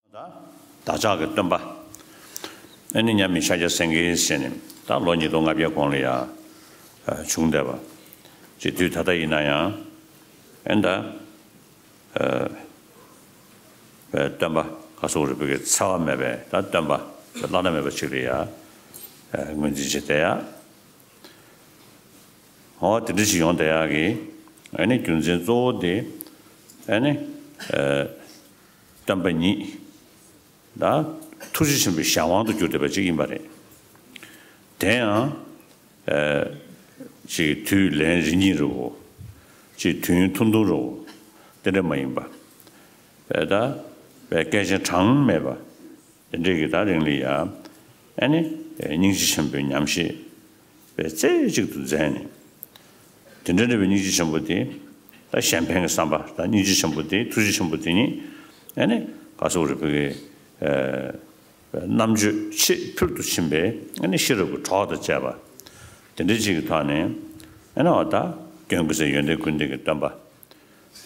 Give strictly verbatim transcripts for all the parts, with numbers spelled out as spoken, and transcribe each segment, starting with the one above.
བདག་ཅག་གི་སྟོན་པ། ཨ་ནི་མཉམ་མེད་ཤཱཀྱ་སེང་གེ་ཟེར་ནས་ད་ལོ་ཉིས་སྟོང་ལྔ་བརྒྱའི་གོང་ལ་ཡང་བྱུང་བསྡད་པ། ཅིག་དུས་ད་ལྟ་ཡིན་ན་ཡང་ཨ་ནི་ད་སྟོན་པ་ག་སོགས་རིག་པའི་གི་འཚེ་བ་མེད་པའི་ད་སྟོན་པ་བླ་ན་མེད་པ་ཅིག་ལ་ཡང་ངོས་འཛིན་བྱེད་བསྡད་ཡ། འོ་དེ་འདྲ་ཞིག་ཡོང་བསྡད་ཡ་གི་ཨ་ནི་རྒྱུ་མཚན་གཙོ་བོ་དེ་ཨ་ནི་སྟོན་པ་ཉིད། ད་ཐུགས་རྗེ་ཆེན་པོའི་གཞན་དབང་དུ་གྱུར་བསྡད་པ་ཅིག་ཡིན་པ་རེད། དེ་ཡང་ཅིག་དུས་ལན་རེ་གཉིས་རེ་བོ། ཅིག་དུས་ཡུན་ཐུང་ཐུང་རེ་བོ། དེ་འདྲ་མ་ཡིན་པ། ད་བའི་སྐད་ཆ་གྲངས་མེད་པ། དེ་འདྲའི་གི་ད་རིང་ལ་ཡ། ཨ་ནི་སྙིང་རྗེ་ཆེན་པོའི་ཉམས་བཞེས་པའི་རྩེ་གཅིག་ཏུ་མཛད་ནས། དེ་འདྲ་འདྲ་བའི་སྙིང་རྗེ་ཆེན་པོ་དེ། ད་གཞན་ཕན་གྱི་བསམ་པ་ད་སྙིང་རྗེ་ཆེན་པོ་དེ་ཐུགས་རྗེ་ཆེན་པོ་དེ་ཉིད། ཨ་ནི་ག་སོགས་རིག་པའི་གི་རྣམ་དཔྱོད་ཆེས་ཕུལ་དུ་ཕྱིན་པའི་ཨ་ནི་ཤེས་རབ་ཀྱི་གྲོགས་དང་བཅས་པ། དེ་འདྲའི་ཅིག་གི་ཐོག་ནས་ཨ་ནི་འོ་ད་སྐྱོན་ཀུན་ཟད་ཡོན་ཏན་ཀུན་ལྡན་གྱི་སྟོན་པ།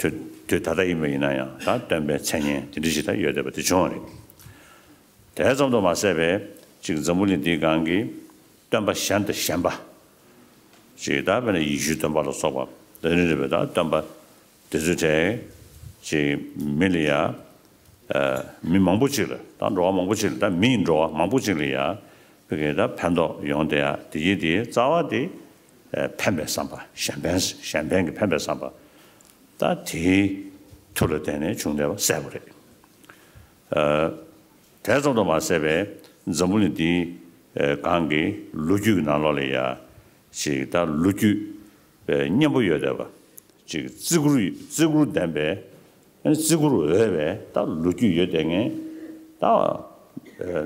དུས་དུས་ད་ལྟ་ཡིན་པ་ཡིན་ན་ཡང་ད་སྟོན་པའི་མཚན་སྙན་དེ་འདྲ་ཞིག་ད་ཡོད་བསྡད་པ་དེ་བྱུང་བ་རེད། དེ་ཙམ་དུ་མ་ཟད་པའི་ཅིག་འཛམ་བུ་གླིང་འདིའི་སྒང་གི་སྟོན་པ་གཞན་དང་གཞན་པ། ཅིག་ད་དཔེར་ན་ཡེ་ཤུའི་སྟོན་པ་ལ་སོགས་པ་དེ་འདྲ་རེད་པས། ད་སྟོན་པ་དེ་ཚོའི་གྲས་ཅིག་མི་ལ་ཡ་མི་མང་པོ་ཅིག་ལ་ད་འགྲོ་བ་མང་པོ་ཅིག་ལ་ད་མི་ཡི་འགྲོ་བ་མང་པོ་ཅིག་ལ་ཡ་ཕ་གི་ད་ཕན་ཐོགས་ཡོང་བསྡད་ཡ་དེ་ཡི་དེ་རྩ་བ་དེ་ཕན་པའི་བསམ་པ་གཞན་ཕན་གཞན་ཕན་གྱི་ཕན་པའི་བསམ་པ། ད་དེའི་མཐུ་ལ་བརྟེན་ནས་བྱུང་བསྡད་པ་གསལ་པོ་རེད། དེ་ཙམ་དུ་མ་ཟད་པའི་འཛམ་བུ་གླིང་འདིའི་སྒང་གི་ལོ་རྒྱུས་ཀྱི་ནང་ལོགས་ལ་ཡ་ཅིག་ད་ལོ་རྒྱུས་སྙན་པོ་ཡོད་བསྡད་པ། ཅིག་བརྩི་བཀུར་བརྩི་བཀུར་ལྡན་པའི་བརྩི་བཀུར་འོས་པའི་ད་ལོ་རྒྱུས་ཡོད་བསྡད་མཁན་ད་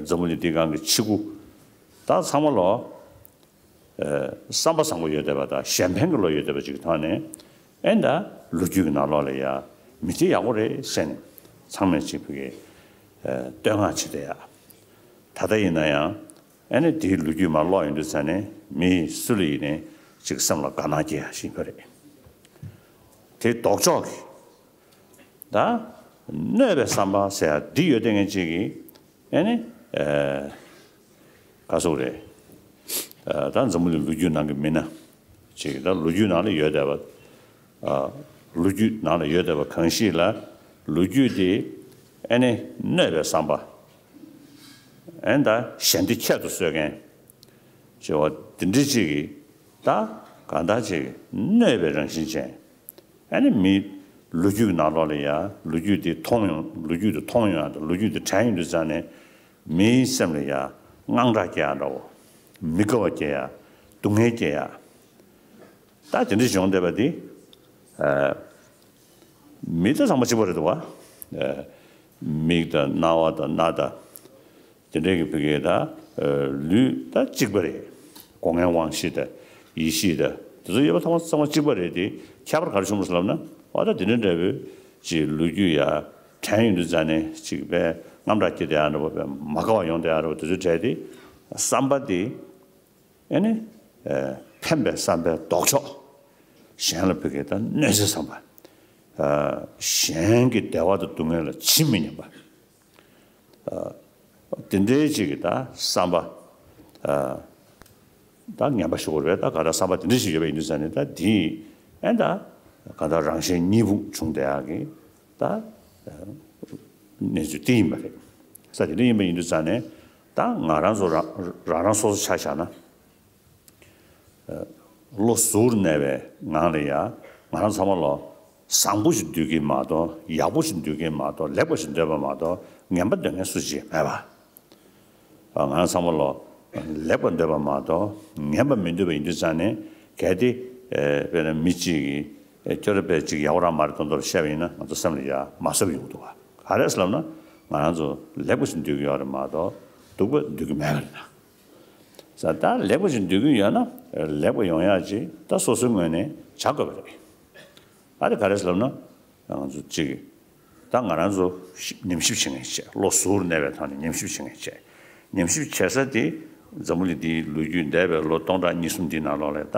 འཛམ་བུ་གླིང་འདིའི་སྒང་གི་ཕྱི་སྒོ་ད་ཚང་མ་ལོ། བསམ་པ་བཟང་པོ་ཡོད་བསྡད་པ་དང་གཞན་ཕན་གྱི་བློ་ཡོད་བསྡད་པ་ཅིག་གི་ཐོག་ནས་ཨེ་ད་ལོ་རྒྱུས་ཀྱི་ནང་ལོགས་ལ་ཡ་མི་ཚེ་ཡག་པོ་རེད་ཟེར་ནས་ཚང་མས་ཅིག་ཕ་གི་བསྟོད་བསྔགས་བྱེད་བསྡད་ཡ། ད་ལྟ་ཡིན་ན་ཡང་ཨེ་ནི་དེའི་ལོ་རྒྱུས་མར་ཀློག་ཡོང་དུས་ཙ་ནས་མི་སུ་ལ་ཡིན་ནའི་ཅིག་སེམས་ལ་དགའ་སྣང་སྐྱེ་ཡ་ཞིག་ཡོད་རེད། དེ་ལྡོག་ཕྱོགས་ཀྱི་ད་གནོད་པའི་བསམ་པ་ཟེར་ཡ་འདི་ཡོད་བསྡད་མཁན་ཅིག་གིས། ཨེ་ནི། ཨེ། ག་སོགས་རེད། ཨ། ད་འཛམ་བུ་གླིང་ལོ་རྒྱུས་ནང་གི་མི་སྣ་ཅིག་ད་ལོ་རྒྱུས་ནང་ལ་ཡོད་བསྡད་པ། ཨ། ལོ་རྒྱུས་ནང་ལ་ཡོད་བསྡད་པ་གང་ཞིག་ལ་ལོ་རྒྱུས་དེ་ཨེ་ནི་གནོད་པའི་བསམ་པ། ཨེ་ད་གཞན་སྡེ་ཁྱད་དུ་གསོད་མཁན་ཅེས་པ་འདི་འདྲ་ཅིག་གིས་ད་གང་ལྟར་ཅིག་གནོད་པའི་རང་བཞིན་ཅན། ཨ་ནི་མི་ལོ་རྒྱུས་ཀྱི་ནང་ལོགས་ལ་ཡ་ལོ་རྒྱུས་དེ་མཐོང་ཡོང་ལོ་རྒྱུས་དེ་མཐོང་ཡོང་ཡ་དང་ལོ་རྒྱུས་དེ་དྲན་ཡོང་དུས་ཙང་ནས་མིའི་སེམས་ལ་ཡ་དངངས་སྐྲག་སྐྱེ་ཡ་འདྲ་བོ། མི་དགའ་བ་སྐྱེ་ཡ། སྡུག་བསྔལ་སྐྱེ་ཡ། ད་དེ་འདྲ་བྱུང་བསྡད་པ་དེ། ཨ། མི་དེ་ཚང་མ་གཅིག་པ་རེད་འདུག་བ། ཨ། མིག་དང་རྣ་བ་དང་སྣ་དང་། དེ་འདྲའི་གི་ཕ་གི་ད། ཨ། ལུས་ད་གཅིག་པ་རེད། སྒོ་ལྔའི་དབང་ཤེས་དང་། ཡིད་ཤེས་དང་། དེ་ཚོ་ཡོད་པ་ཚང་མ་ཚང་མ་གཅིག་པ་རེད་དེ། ཁྱད་པར་ག་རེ་བྱུང་བ་ཟེར་ལབ་ན། འོ་ད་དེ་འདྲ་འདྲ་བོའི་ཅིག་ལོ་རྒྱུས་ཡ་དྲན་ཡོང་དུས་ཙང་ནས་ཅིག་དཔེ་དངངས་སྐྲག་སྐྱེ་བསྡད་ཡ་འདྲ་བོ། དཔེ་མ་དགའ་བ་ཡོང་བསྡད་ཡ་འདྲ་བོ་དེ་ཚོ་དྲན་དེ། བསམ་པ་དེ་ཨེ་ནི། ཨ། ཕན་པའི་བསམ་པའི་ལྡོག་ཕྱོགས། གཞན་ལ་ཕ་གི་ད་གནོད་འཚེའི་བསམ་པ། ཨ། གཞན་གྱི་བདེ་བ་དང་སྡུག་བསྔལ་ལ་ཇི་མི་སྙམ་པ། ཨ། དེ་འདྲའི་ཅིག་གི་ད་བསམ་པ། ཨ། ད་ངན་པ་ཞུ་དགོས་རེད། ད་ག་ད་བསམ་པ་དེ་འདྲ་ཞིག་ཡོད་པ་ཡིན་དུས་ཙང་ནས་ད་འདི་ཨེ་ད་ག་ད་རང་གཞན་གཉིས་པོ་བྱུང་བསྡད་ཡག་གི་ད་གནས་ཚུལ་དེ་ཡིན་པ་རེད། ས་དེ་འདྲ་ཡིན་པ་ཡིན་དུས་ཙང་ནས་ད་ང་རང་ཚོ་རང་རང་རང་སོ་སོ་ཆ་བཞག་ན། བློ་གཟུར་གནས་པའི་ངང་ལ་ཡ། ང་རང་ཚང་མ་ལོ་བཟང་པོ་ཞིག་འདོད་ཀྱི་མ་གཏོགས། ཡག་པོ་ཞིག་འདོད་ཀྱི་མ་གཏོགས། ལེགས་པ་ཞིག་འདོད་པ་མ་གཏོགས་ངན་པ་འདོད་མཁན་སུ་ཞིག་མེད་པ། ང་རང་ཚང་མ་ལོ་ལེགས་པ་འདོད་པ་མ་གཏོགས་ངན་པ་མི་འདོད་པ་ཡིན་དུས་ཙང་ནས། གལ་ཏེ་དཔེར་ན་མི་གཅིག་གིས་ཁྱོད་རང་དཔེ་ཅིག་ཡག་པོ་རང་མ་རེད་དོན་དུ་བཤད་པ་ཡིན་ན་ང་ཚོ་སེམས་ལ་ཡ་མ་བཟོད་པ་ཡོང་གི་འདུག་ག་ག་རེ་ཟེར་ལབ་ན་ང་རང་ཚོ་ལེགས་པ་ཞིག་འདོད་ཀྱི་ཡོད་རེད་མ་གཏོགས་སྡུག་པ་འདོད་ཀྱི་མེད་པ་རེད་ན། ས་ད་ལེགས་པ་ཞིག་འདོད་ཀྱི་ཡོད་ན་ལེགས་པ་ཡོང་ཡག་ཅིག་ད་སོ་སོའི་ངོས་ནས་བྱ་དགོས་པ་རེད། ཨ་རེ་ག་རེ་ཟེར་ལབ་ན། ང་ཚོ་གཅིག་ད་ང་རང་ཚོ་ཉམས་ཞིབ་བྱེད་མཁན་བྱས། བློ་གཟུར་གནས་པའི་ཐོག་ནས་ཉམས་ཞིབ་བྱེད་མཁན་བྱས། ཉམས་ཞིབ་བྱེད་ས་དེ་འཛམ་བུ་གླིང་འདིའི་ལོ་རྒྱུས་འདས་པའི་ལོ་སྟོང་ཕྲག་གཉིས་གསུམ་འདིའི་ནང་ལོགས་ལ་ད་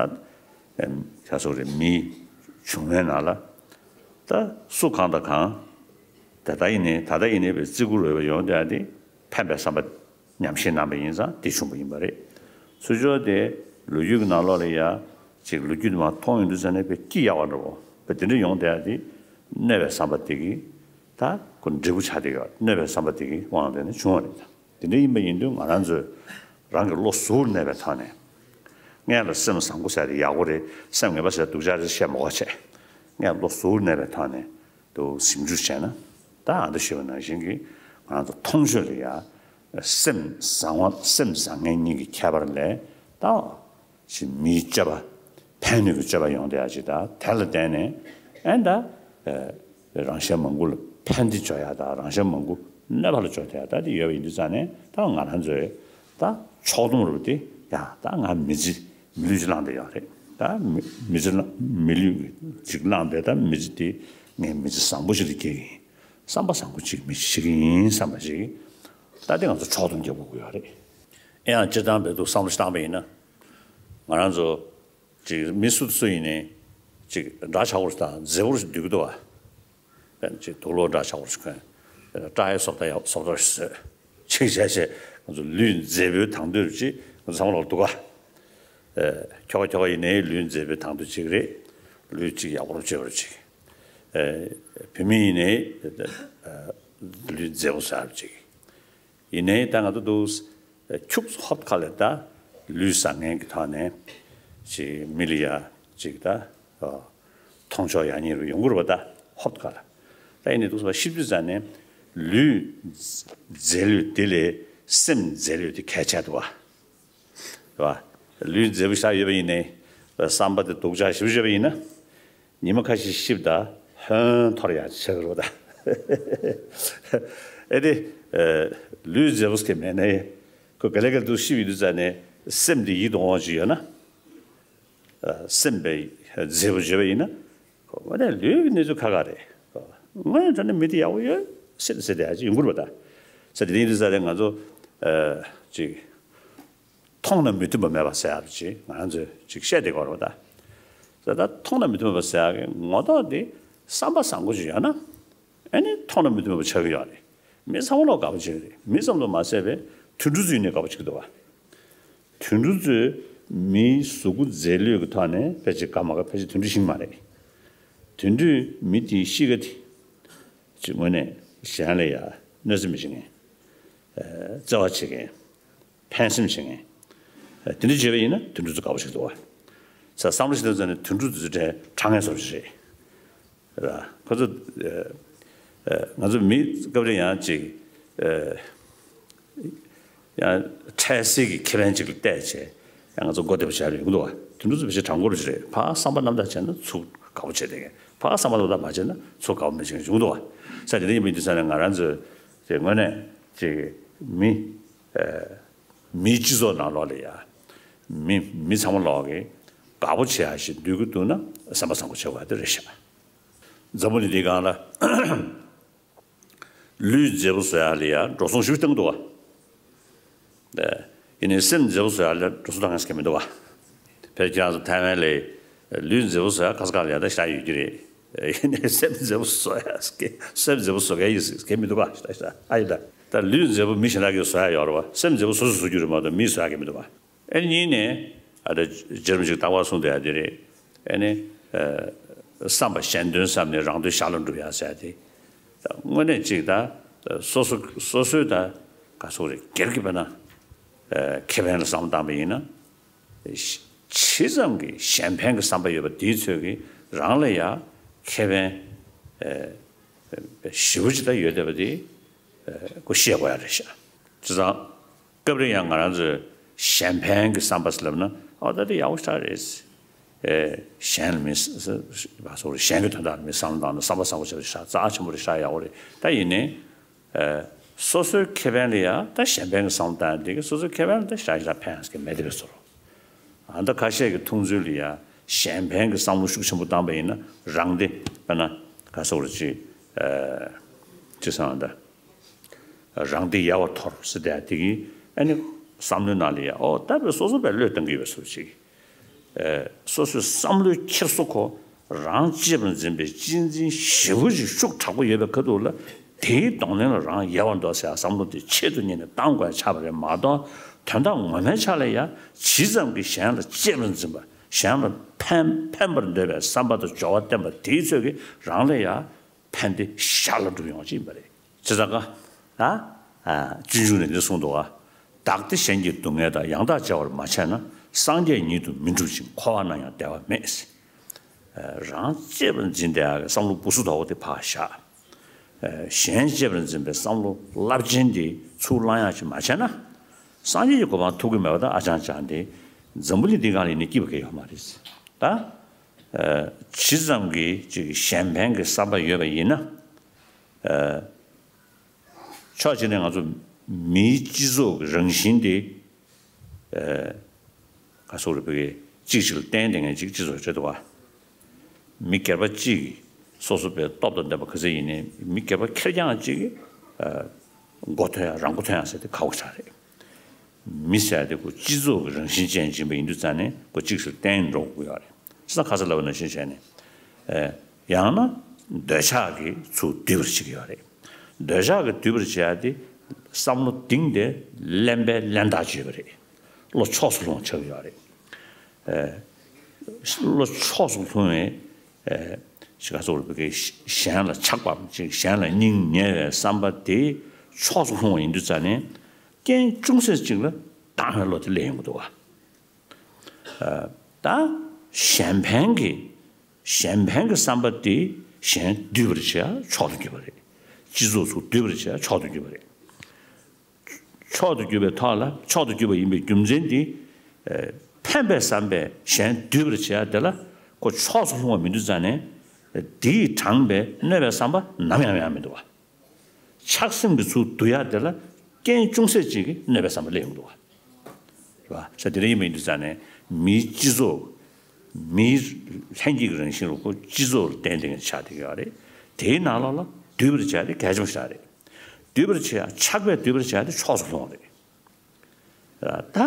ཁ་སོགས་རེ་མིའི་བྱུང་བའི་ནང་ལ་ད་སུ་གང་དང་གང་། ད་ལྟ་ཡིན་ནའི་ད་ལྟ་ཡིན་ནའི་བའི་བརྩི་བཀུར་འོས་པ་ཡོང་བསྡད་ཡ་དེ་ཕན་པའི་བསམ་པ་ཉམས་བཞེས་གནང་པ་ཡིན་ཙང་དེ་བྱུང་པ་ཡིན་པ་རེད། ཚུར་ཕྱོགས་དེ་ལོ་རྒྱུས་ཀྱི་ནང་ལོགས་ལ་ཡ་ཅིག་ལོ་རྒྱུས་དེ་མར་མཐོང་ཡོང་དུས་ཙ་ནས་བའི་སྐྱི་གཡའ་བ་འདྲ་བོ་བའི་དེ་འདྲ་ཡོང་བསྡད་ཡ་དེ་གནོད་པའི་བསམ་པ་དེ་གིས་ད་ཁོ་འབྲས་བུ་ཆགས་བསྡད་ཡོད། གནོད་པའི་བསམ་པ་དེ་གི་དབང་དེ་ནི་བྱུང་བ་རེད། དེ་འདྲ་ཡིན་པ་ཡིན་དུས་ང་རང་ཚོས་རང་གི་བློ་གཟུར་གནས་པའི་ཐོག་ནས་ངས་ལ་སེམས་བཟང་པོ་ཟེར་དེ་ཡག་པོ་རེད། སེམས་ངན་པ་ཟེར་སྡུག་ཅག་རེད་བཤད་མ་དགོས་བྱས། ངས་བློ་གཟུར་གནས་པའི་ཐོག་ནས་དུ་ཞིབ་འཇུག་བྱས་ན། ད་ཨ་འདྲ་ཞུས་པ་ནང་བཞིན་གྱི་ང་རང་ཚོ་མཐོང་ཆོས་ལ་ཡ་སེམས་བཟང་བ་སེམས་བཟང་ངན་གཉིས་ཀྱི་ཁྱད་པར་ལས་ད། ཞིག་མིའི་སྤྱོད་པ། ཕན་ནུས་ཀྱི་སྤྱོད་པ་ཡོང་བསྡད་ཡ་ཅིག་དང་དེ་ལ་བརྟེན་ནས་ཨེ་ད། རང་གཞན་མང་པོ་ལ་ཕན་བདེ་འབྱུང་ཡ་དང་རང་གཞན་མང་པོ་གནོད་པ་ལ་འཇོག་བསྡད་ཡ་ད་དེ་ཡོད་པ་ཡིན་དུས་ཙང་ནས་ད་ང་རང་ཚོས་ད་ཕྱོགས་བསྡོམས་རུ་དེ་ཡ་ད་ང་མི་ཚེ་མི་ལུས་ཅིག་བླངས་བསྡད་ཡོད་རེད། ད་མི་མི་ཚེ་བླངས་མི་ལུས་ཅིག་བླངས་བསྡད་ད་མི་ཚེ་དེ་ངས་མི་ཚེ་བཟང་པོ་ཞིག་ལ་སྐྱེལ་གི་ཡིན། བསམ་པ་བཟང་པོ་ཅིག་མི་ཞིག་ཡིན་བསམ་པ་ཞིག་ད་དེ་ང་ཚོ་ཕྱོགས་བསྡོམས་རྒྱག་དགོས་ཀྱི་ཡོད་རེད། ཨེ་ཡང་སྤྱིར་བཏང་བོད་དུ་བསམ་བློ་ཞིག་བཏང་པ་ཡིན་ན། ང་རང་ཚོ་ཅིག་མི་སུ་སུ་ཡིན་ནའི་ཅིག་འདྲ་ཆགས་པོ་ཞིག་དང་མཛེས་པོ་ཞིག་འདུག་གི་འདུག་བ། དཔེར་ན་ཅིག་དུག་ལོག་འདྲ་ཆགས་པོ་ཞིག་གོན། དཔེར་ན་སྐྲ་ཡི་བཟོ་ལྟ་ཡག་བཟོ་ལྟ་ཞིག་བཟོས། ཅིག་བྱས་བྱས་ང་ཚོ་ལུས་མཛེས་པོའི་དང་དོད་ཅིག་ང་ཚོ་བསམ་བློ་འདུག་ག་ཁྱོ་ག་ཁྱོ་ག་ཡིན་ནའི་ལུས་མཛེས་པོའི་དང་དོད་ཅིག་རེད། ལུས་ཅིག་ཡག་པོ་བྱེད་པར་ཅིག་བུད་མེད་ཡིན་ནའི་ལུས་མཛེས་པོ་བཟོ་ཡག་ཅིག་ཡིན་ནའི་ད་ང་ཚོ་འདུག་ཁྱུག་ཧོབ་ཁ་ལ་ད་ལུས་བཟང་ངན་གྱི་ཐོག་ནས་ཅིག་མི་ལ་ཡ་ཅིག་ད་མཐོང་ཕྱོགས་ཡག་ཉེས་རུ་ཡོང་གི་རེད་པ། ད་ཧོབ་ཁ་ལ་ད་ཡིན་ནའི་འདུག་བཤད་དུས་ཙ་ནས་ལུས་མཛེས་ལུས་དེ་ལས་སེམས་མཛེས་ལུས་དེ་གལ་ཆེ་འདུག་བ། རེད་བ། ལུས་མཛེས་པོ་ཞིག་ཡོད་པ་ཡིན་ནའི་བསམ་པ་དེ་སྡུག་ཅག་ཞིག་ཡོད་པ་ཡིན་ན། ཉི་མ་ཁ་ཤས་ཤིག་ད་ཧོན་འཐོར་ཡག་ཆགས་ཀྱི་རེད་པ་ད། ཨེ་དེ། ལུས་མཛེས་པོ་ཟེར་མཁན་མེད་ནའི། ཁོ་ག་ལེ་ག་ལེ་འདུག་ཤི་བའི་དུས་ཙ་ནས་སེམས་དེ་ཡིད་དུ་འོང་བ་ཅིག་ཡོད་ན། སེམས་པའི་མཛེས་པོ་བརྗོད་པ་ཡིན་ན། ཁོ་དངོས་གནས་ལུས་ཀྱི་གནས་ཚུལ་ཁག་ཁག་རེད། དངོས་གནས་དྲང་གནས་མི་དེ་ཡག་པོ་ཡོད་སྲིད་ཟེར་དེ་ཡག་ཅིག་ཡོང་གི་རེད་པ་ད། ཟེར་དེ་ཡིན་དུས་ཙ་ནས་ང་ཚོ་ཅིག་མཐོང་ན་མི་མཐུན་པ་མེད་པ་ཟེར་ཡག་ཅིག་ང་རང་ཚོས་ཅིག་བཤད་བསྡད་ཀྱི་ཡོད་རེད་པ་ད། ཟེར་ད་མཐོང་ན་མི་མཐུན་པ་ཟེར་ཡག་གི་ངོ་ཐོག་དེ་བསམ་པ་བཟང་པོ་ཅིག་ཡོད་ན། ཨ་ནི་མཐོང་ན་མི་མཐུན་པ་ཆགས་ཀྱི་ཡོད་རེད། མི་ཚང་མ་ལོག་དགའ་པོ་བྱེད་ཀྱི་རེད། མི་ཙམ་དུ་མ་ཟད་པའི་དུད་འགྲོ་ཚོ་ཡིན་ནའི་དགའ་པོ་བྱེད་ཀྱི་འདུག་བ། དུད་འགྲོ་ཚོས་མིའི་གཟུགས་པོ་མཛེས་ལུས་ཀྱི་ཐོག་ནས་ཕལ་ཆེར་དགའ་མ་དགའ་ཕལ་ཆེར་དུད་འགྲོ་ཤེས་ཀྱི་མ་རེད། དུད་འགྲོས་མི་དེའི་གཤིས་ཀ་དེ། ཅིག་དངོས་གནས་གཞན་ལ་ཡ་གནོད་འཚེ་མི་བྱེད་མཁན། བརྩེ་བ་བྱེད་མཁན། ཕན་སེམས་བྱེད་མཁན། དེ་འདྲ་བྱས་པ་ཡིན་ན་དུད་འགྲོ་ཚོ་དགའ་པོ་ཞིག་འདུག་བ། ས་བསམ་བློ་ཞིག་བཏང་ཙང་ནས་དུད་འགྲོ་ཚོ་གྲས་དྲང་ངེས་བཟོ་ཞིག་རེད། ར། ཁོ་ཚོ། ང་ཚོ་མི་སྐབས་རེ་ཡང་ཅིག་ཡང་འཕྲལ་སེལ་གྱི་ཁེ་ཕན་ཅིག་ལ་བལྟས་བྱས་ཡང་ང་ཚོ་མགོ་བདེ་པོ་བྱས་ཡོང་གི་འདུག་བ། དུད་འགྲོ་ཚོ་བེད་སྤྱོད་དྲང་པོ་རེད། ཕར་བསམ་པ་རྣམ་དག་བྱས་ན་ཚུར་དགའ་པོ་བྱས་བསྡད་མཁན། ཕར་བསམ་པ་རྣམ་དག་མ་བྱས་ན་ཚུར་དགའ་པོ་མེད་བྱས་ཡོང་གི་འདུག་བ། ས་དེ་འདྲ་ཡིན་པ་ཡིན་དུས་ཙ་ནས་ང་རང་ཚོས་དེ་དངོས་གནས་ཅིག་མི། མིའི་སྤྱི་ཚོགས་ནང་ལོགས་ལ་ཡ། མི་མི་ཚང་མ་ལོག་གི་དགའ་པོ་བྱེད་ཡ་ཞིག་འདོད་ཀྱི་འདུག་ན་བསམ་པ་བཟང་པོ་བྱེད་དགོས་ཡ་དེ་རེད་ཤག་འཛམ་བུ་གླིང་འདིའི་སྒང་ལ་ལུས་མཛེས་པོ་བཟོ་ཡ་ལ་ཡ་འགྲོ་སོང་ཞེ་པོ་བཏང་གི་འདུག་བ། ཡིན་ནའི་སེམས་མཛེས་པོ་བཟོ་ཡ་ལ་འགྲོ་སོང་བཏང་མཁན་ཞིག་མི་འདུག་བ། ཕལ་ཆེར་ང་ཚོ་ཐའེ་ཝན་ལ་ལུས་མཛེས་པོ་བཟོ་ཡ་ཁ་ས་ཁ་ལ་ཡ་ད་ཞེ་དྲག་ཡོད་ཀྱི་རེད། ཡིན་ནའི་སེམས་མཛེས་པོ་བཟོ་ཡ་སྐད་སེམས་མཛེས་པོ་བཟོ་མཁན་ཡིན་ཟེར་མཁན་མི་འདུག་ག་ཞེ་དྲག་ཞེ་དྲག་ཨ་ཡོད་ད། ད་ལུས་མཛེས་པོ་མི་གཞན་དག་གིས་བཟོ་ཡ་ཡོད་རེད་བ། སེམས་མཛེས་པོ་སོ་སོས་བཟོ་རྒྱུ་རེད་མ་གཏོགས་མིས་བཟོ་ཡ་གི་མི་འདུག་ག་ཨེ་གཉིས་ནས་ཨ་ད་རྗེ་རིན་པོ་ཆེས་རྟག་པར་གསུངས་བསྡད་ཡ་དེ་རེད། ཨེ་ནི་བསམ་པ་གཞན་དོན་བསམ་ནས་རང་དོན་ཞར་ལ་འགྲུབ་ཡ་ཟེར་ཡ་དེ། ད་དངོས་གནས་གཅིག་ད་སོ་སོ་སོ་སོའི་ད་ག་ཚོད་རེད་སྒེར་གྱི་དཔེར་ན་ཁེ་ཕན་ལ་བསམ་བློ་བཏང་པ་ཡིན་ན། ཇི་ཙམ་གྱི་གཞན་ཕན་གྱི་བསམ་པ་ཡོད་པ་དེའི་ཚོད་ཀྱིས་རང་ལ་ཡང་ཁེ་ཕན་ཞེ་པོ་ཅིག་ད་ཡོད་བསྡད་པ་དེ་ཁོ་ཤེས་དགོས་ཡ་རེད་ཤག་བྱས་ཙང་སྐབས་རེ་ཡང་ང་རང་ཚོས་གཞན་ཕན་གྱི་བསམ་པ་ཟེར་ལབ་ན་ཨོ་ད་དེ་ཡག་པོ་ཞེ་དྲག་རེད། གཞན་ལ་མི་བ་སོགས་རེད་གཞན་གྱི་དོན་དག་ལ་མི་བསམ་བློ་བཏང་ན་བསམ་པ་བཟང་པོ་བྱེད་པ་ཞེ་དྲག་རྩ་ཆེན་པོ་རེད་ཞེ་དྲག་ཡག་པོ་རེད། ད་ཡིན་ནའི། སོ་སོའི་ཁེ་ཕན་ལ་ཡང་ད་གཞན་ཕན་གྱི་བསམ་བློ་བཏང་ཡ་འདི་གི་སོ་སོའི་ཁེ་ཕན་ལ་ད་ཞེ་དྲག་ཕན་ཡ་མེད་དེ་བས་སོ། ཨ་ད་ཁ་ཤས་ཀྱི་མཐོང་ཚུལ་ལ་ཡང་གཞན་ཕན་གྱི་བསམ་བློ་ཤུགས་ཆེན་པོ་བཏང་པ་ཡིན་ན་རང་བདེ་དཔེར་ན་ག་སོགས་རེ་ཅི་ཅི་སང་ད་རང་བདེ་ཡལ་བར་དོར་ཟེར་དེ་དེ་གི་ཨ་ནི་བསམ་བློའི་ནང་ལ་ཡང་ཨོ་ད་བས་སོ་སོ་བས་བློས་བཏང་གི་ཡོད་པའི་སོ་ཅིག་སོ་སོའི་བསམ་བློའི་འཁྱེར་སོ་ཁོ་རང་གཅེས་པར་འཛིན་པའི་གཅེས་འཛིན་ཞེ་པོ་ཅིག་ཤུགས་དྲག་པོ་ཡོད་པའི་ཁ་ཐུག་ལ་ དེའི་གདོང་ལེན་ལ་རང་ཡལ་བ་འདུག་ཟེར་བསམ་བློ་དེ་ཆེད་དུ་གཉེར་ནས་བཏང་དགོས་ཆགས་པ་རེད་མ་གཏོགས། དོན་དག་ངོ་མའི་ཆ་ལ་ཡང་ཇི་ཙམ་གྱིས་གཞན་ལ་གཅེས་པར་འཛིན་པ། གཞན་ལ་ཕན་ཕན་པར་འདོད་པའི་བསམ་པ་དང་སྦྱོར་བ་བསྟེན་པ་དེའི་ཚོད་ཀྱིས་རང་ལ་ཡང་ཕན་བདེ་ཞར་ལ་འགྲུབ་ཡོང་བ་ཅིག་ཡིན་པ་རེད། བྱས་ཙང་ཀ་ཨ་སྤྱོད་འཇུག་ནས་འདི་གསུངས་འདུག་ག་བདག་བདེ་གཞན་གྱི་སྡུག་བསྔལ་དང་། ཡང་དག་བརྗེ་བར་མ་བྱས་ན། སངས་རྒྱས་ཉིད་དུ་མི་འགྲུབ་ཅིང་། འཁོར་བ་ན་ཡང་བདེ་བ་མེད། རང་གཅེས་པར་འཛིན་བསྡད་ཡག་གི་བསམ་བློ་སྦུ་སུ་དོག་པོ་དེ་ཕར་བཞག་གཞན་གཅེས་པར་འཛིན་པའི་བསམ་བློ་རླབས་ཆེན་དེ་ཚུར་བླང་ཡག་ཅིག་མ་བྱས་ན། སངས་རྒྱས་ཀྱི་གོ་འཕང་ཐོབ་ཀྱི་མེད་པ་དང་ཨ་ཅང་ཅང་དེ་འཛམ་བུ་གླིང་འདི་སྒང་ལ་ཡིན་ན་སྐྱིད་པ་གང་ཡང་ཡོད་མ་རེད། ད་ཇི་ཙམ་གྱིས་ཅིག་གཞན་ཕན་གྱི་བསམ་པ་ཡོད་པ་ཡིན་ན། ཕྱོགས་གཅིག་ནས་ང་ཚོ་མིའི་སྤྱི་ཚོགས་ཀྱི་རང་བཞིན་དེ། ག་སོགས་རེད། བོད་ཀྱི་གཅིག་གཅིག་ལ་བརྟེན་བསྡད་མཁན་ཅིག་སྤྱི་ཚོགས་རེད་འདུག་བ། མི་སྒེར་པ་གཅིག་གིས་སོ་སོ་པའི་སྟོབས་དང་ལྡན་པ་ག་ཚད་ཡིན་ནའི་མི་སྒེར་པ་ཁེར་རྐྱང་གཅིག་གིས་མགོ་ཐོན་ཡ་རང་མགོ་ཐོན་ཡ་ཟེར་དེ་ཁག་པོ་ཆགས་རེད། མི་ཟེར་ཡ་དེ་ཁོ་སྤྱི་ཚོགས་ཀྱི་རང་བཞིན་ཅན་ཅིག་ཡིན་པ་ཡིན་དུས་ཙང་ནས་ཁོ་གཅིག་གཅིག་ལ་བརྟེན་འགྲོ་དགོས་ཡོད་རེད། ས་ཁ་ས་ལབ་པ་ནང་བཞིན་བྱས་ནས། ཡང་ན་འདོད་ཆགས་ཀྱིས་ཚུར་སྡུད་པར་བྱེད་ཀྱི་ཡོད་རེད། འདོད་ཆགས་ཀྱིས་སྡུད་པར་བྱེད་ཡ་དེ་བསམ་བློ་གཏིང་དེ་གླེན་པའི་གླེན་རྟགས་ཅིག་ཡོད་པ་རེད། བློ་ཕྱོགས་སུ་ལྷུང་བ་ཆགས་ཀྱི་ཡོད་རེད། བློ་ཕྱོགས་སུ་ལྷུང་བའི་ཅིག་ག་ཚོད་རེད། བོད་སྐད་གཞན་ལ་ཆགས་པ་ཅིག་གཞན་ལ་སྙིང་ཉེ་བའི་བསམ་པ་དེ་ཕྱོགས་སུ་ལྷུང་བ་ཡིན་དུས་ཙང་ནས་རྐྱེན་ཅུང་ཟད་ཅིག་ལ་སྡང་བའི་བློ་དེ་སླེབས་ཡོང་གི་འདུག་བ། ད་གཞན་ཕན་གྱི་གཞན་ཕན་གྱི་བསམ་པ་དེ་གཞན་སྡུད་པར་བྱེད་ཡ་མཆོག་ཏུ་གྱུར་པ་རེད། སྤྱི་ཚོགས་ཚུར་སྡུད་པར་བྱེད་ཡ་མཆོག་ཏུ་གྱུར་པ་རེད། མཆོག་ཏུ་གྱུར་པའི་ཐོག་ལ་མཆོག་ཏུ་གྱུར་པ་ཡིན་པའི་རྒྱུ་མཚན་དེ། ཕན་པའི་བསམ་པས་གཞན་སྡུད་པར་བྱེད་ཡ་དེ་ལ་ཁོ་ཕྱོགས་སུ་ལྷུང་བ་མི་འདུག་ཙང་ནས། དེས་དྲངས་པའི་གནོད་པའི་བསམ་པ་ནམ་ཡང་ཡང་མི་འདུག་བ། ཆགས་སེམས་ཀྱི་ཚུལ་བསྡུ་ཡ་དེ་ལ་རྐྱེན་ཅུང་ཟད་ཅིག་གིས་གནོད་པའི་བསམ་པ་སླེབས་ཡོང་གི་འདུག་བ། རེད་བ། ས་དེ་འདྲ་ཡིན་པ་ཡིན་དུས་ཙང་ནས་མིའི་སྤྱི་ཚོགས། མིའི་ལྷན་སྐྱེས་ཀྱི་རང་བཞིན་ལ་ཁོ་སྤྱི་ཚོགས་ལ་བརྟེན་བསྡད་མཁན་ཆགས་བསྡད་ཀྱི་ཡོད་རེད། དེའི་ནང་ལོགས་ལ་སྡུད་པར་བྱ་དེ་གལ་ཆེན་པོ་ཞིག་རེད། སྡུད་པར་བྱེད་ཡ་ཆགས་པས་སྡུད་པར་བྱ་དེ་ཕྱོགས་སུ་ལྷུང་བ་རེད། ད་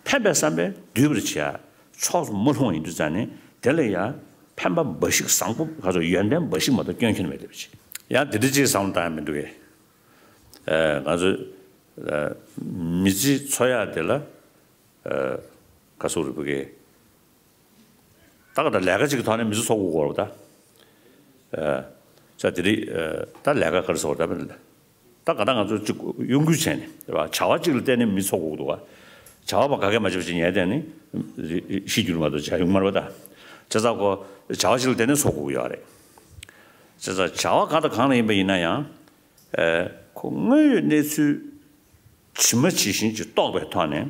ཕན་པའི་བསམ་པས་སྡུད་པར་བྱེད་ཡ་ཕྱོགས་སུ་མ་ལྷུང་བ་ཡིན་དུས་ཙང་ནས་དེ་ལ་ཡང་ཕན་པ་འབའ་ཞིག་བཟང་པོ་ག་ཚོད་ཡོན་ཏན་འབའ་ཞིག་མ་གཏོགས་སྐྱོན་ཁྱོན་མེད་བསྡད་པ་ཅིག་ཡང་དེ་འདྲ་ཅིག་བསམ་བློ་བཏང་ཡ་མི་འདུག་གས། ང་ཚོས་མི་ཚེ་འཚོ་ཡ་དེ་ལ་ག་སོགས་རིག་པ་གས། ད་ག་ད་ལས་ཀ་ཅིག་གི་ཐོག་ནས་མི་ཚེ་འཚོ་དགོས་ཀྱི་ཡོད་རེད་ད། ས་དེ་རིང་ད་ལས་ཀ་ག་རེ་ཟེར་དགོས་རེད་ད། ད་ག་ད་ང་ཚོ་ཅིག་གཡོ་འགུལ་བྱས་ནས་རེད་བ། བྱ་བ་ཅིག་ལ་བརྟེན་ནས་མི་ཚེ་འཚོ་དགོས་ཀྱི་འདུག་བ། བྱ་བ་པ་ག་གེ་མ་བྱེད་པ་ཅིག་ཉལ་བསྡད་ནས་ཤི་རྒྱུ་མ་གཏོགས་བྱ་ཡོང་མ་རེད་པ་ད། བྱས་ཙང་ཁོ་བྱ་བ་ཅིག་ལ་བརྟེན་ནས་འཚོ་དགོས་ཀྱི་ཡོད་རེད། བྱས་ཙང་བྱ་བ་གང་དང་གང་ལ་ཡིན་པ་ཡིན་ན་ཡང་། ཁོ་དངོས་ཡོད་གནས་ཚུལ་ཇི་མ་ཇི་བཞིན་གྱིས་རྟོགས་པའི་ཐོག་ནས་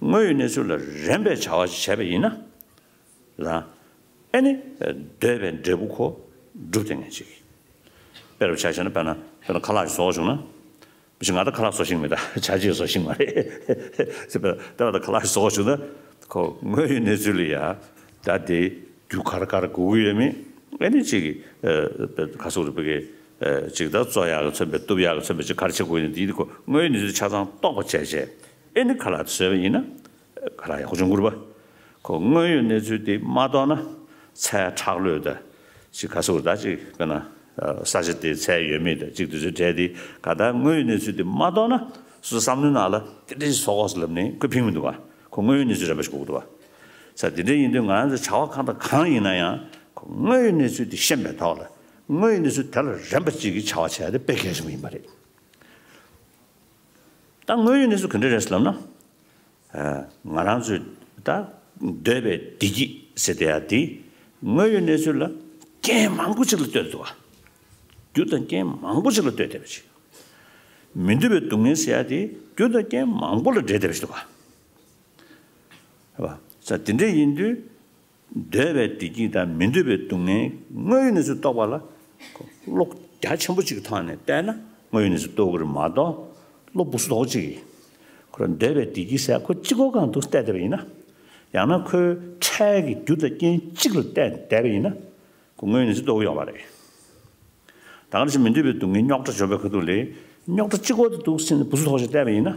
དངོས་ཡོད་གནས་ཚུལ་ལ་རན་པའི་བྱ་བ་ཞིག་བྱས་པ་ཡིན་ན། རང་ཨེ་ནི་འདོད་པའི་འབྲས་བུ་ཁོ་འགྲུབ་བསྡད་མཁན་ཅིག་དཔེ་རུ་ཆ་བཞག་ན་དཔེར་ན་དཔེར་ན་ཁ་ལག་ཞིག་བཟོ་བྱུང་ན། མི་ཞིག་ང་ད་ཁ་ལག་བཟོ་ཤེས་མེད་ད། བྱ་ཅིག་བཟོ་ཤེས་མ་རེད། ཟེར་བ་ད་ད་ཁ་ལག་ཞིག་བཟོ་བྱུང་ན་ཁོ་དངོས་ཡོད་གནས་ཚུལ་ལ་ཡ་ད་དེ་རྒྱུ་ག་རེ་ག་རེ་དགོས་ཀྱི་ཡོད་མེད་ཨེ་ནི་ཅིག་ག་སོགས་རིག་པ་གི་ཅིག་ད་བཙོ་ཡག་གི་མཚོན་པའི་གཏུབ་ཡག་གི་མཚོན་པའི་ཅིག་ག་རེ་བྱེད་དགོས་ཡིན་དེ་ཁོ་དངོས་ཡོད་གནས་ཚུལ་ཆ་ཚང་རྟོགས་པ་བྱས་བྱས་ཨེ་ནི་ཁ་ལག་དེ་བཟོས་པ་ཡིན་ན། ཁ་ལག་ཡག་པོ་བྱུང་དགོས་རེད་པ། ཁོ་དངོས་ཡོད་གནས་ཚུལ་དེ་མ་རྟོགས་ན་ཚལ་ཁྲག་ལོས་དང་ཅིག་ག་སོགས་ད་ཅིག་དཔེར་ན་ས་ཆ་དེ་ཚལ་ཡོད་མེད་དང་ཅིག་དེ་ཚོའི་གྲས་དེ་ག་ད་དངོས་ཡོད་གནས་ཚུལ་དེ་མ་རྟོགས་ན་སོ་སོ་བསམ་བློའི་ནང་ལ་དེ་འདྲ་ཞིག་བཟོ་དགོས་ཟེར་ལབ་ནས་ཁོས་ཕིང་མི་འདུག་པ། ཁོ་དངོས་ཡོད་གནས་ཚུལ་རན་པ་ཞིག་དགོས་ཀྱི་འདུག་པ། ས་དེ་འདྲ་ཡིན་དུས་ང་རང་ཚོ་བྱ་བ་གང་དང་གང་ཡིན་ན་ཡང་ཁོ་དངོས་ཡོད་གནས་ཚུལ་དེ་ཤེས་པའི་ཐོག་ལ་དངོས་ཡོད་གནས་ཚུལ་དེ་ལ་རན་པ་ཅིག་གི་བྱ་བ་བྱས་ཏེ་དཔེ་གལ་ཆེན་པོ་ཡིན་པ་རེད། ད་དངོས་ཡོད་གནས་ཚུལ་ག་འདྲ་རེད་ཟེར་ལབ་ན། ང་རང་ཚོས་ད་འདོད་པའི་བདེ་སྐྱིད་ཟེར་བསྡད་ཡ་དེ་དངོས་ཡོད་གནས་ཚུལ་ལ་རྐྱེན་མང་པོ་ཅིག་ལ་ལྟོས་འདུག་བ། རྒྱུ་དང་རྐྱེན་མང་པོ་ཅིག་ལ་ལྟོས་བསྡད་པ་ཅིག་མི་འདོད་པའི་སྡུག་བསྔལ་ཟེར་ཡ་དེ་རྒྱུ་དང་རྐྱེན་མང་པོ་ལ་འབྲེལ་བསྡད་པ་ཞིག་འདུག་བ། རེད་བ། ས་དེ་འདྲ་ཡིན་དུས། འདོད་པའི་བདེ་སྐྱིད་དང་མི་འདོད་པའི་སྡུག་བསྔལ་དངོས་ཡོད་གནས་ཚུལ་རྟོགས་པ་ལ་བློ་རྒྱ་ཆེན་པོ་ཅིག་གི་ཐོག་ནས་བལྟས་ན་དངོས་ཡོད་གནས་ཚུལ་རྟོགས་ཀྱི་རེད་མ་གཏོགས་བློ་སྦུ་སུ་དོག་ཅིག་གིས་ཁོ་རང་འདོད་པའི་བདེ་སྐྱིད་ཟེར་ཁོ་གཅིག་པོ་གང་འདུག་བལྟས་བསྡད་པ་ཡིན་ན། ཡང་ན་ཁོའི་འཕྲལ་གྱི་རྒྱུ་དང་རྐྱེན་གཅིག་ལ་བལྟས་བསྡད་པ་ཡིན་ན་ཁོ་དངོས་ཡོད་གནས་ཚུལ་རྟོགས་ཀྱི་ཡོད་མ་རེད། ད་ག་ནང་བཞིན་མི་འདོད་པའི་སྡུག་བསྔལ་རྙོག་དྲ་འཇོམས་པའི་ཁ་ཐུག་ལ་རྙོག་དྲ་གཅིག་པོ་དེ་འདུག་ཟེར་ནས་སྦུ་སུ་དོག་ཅིག་བལྟས་པ་ཡིན་ན་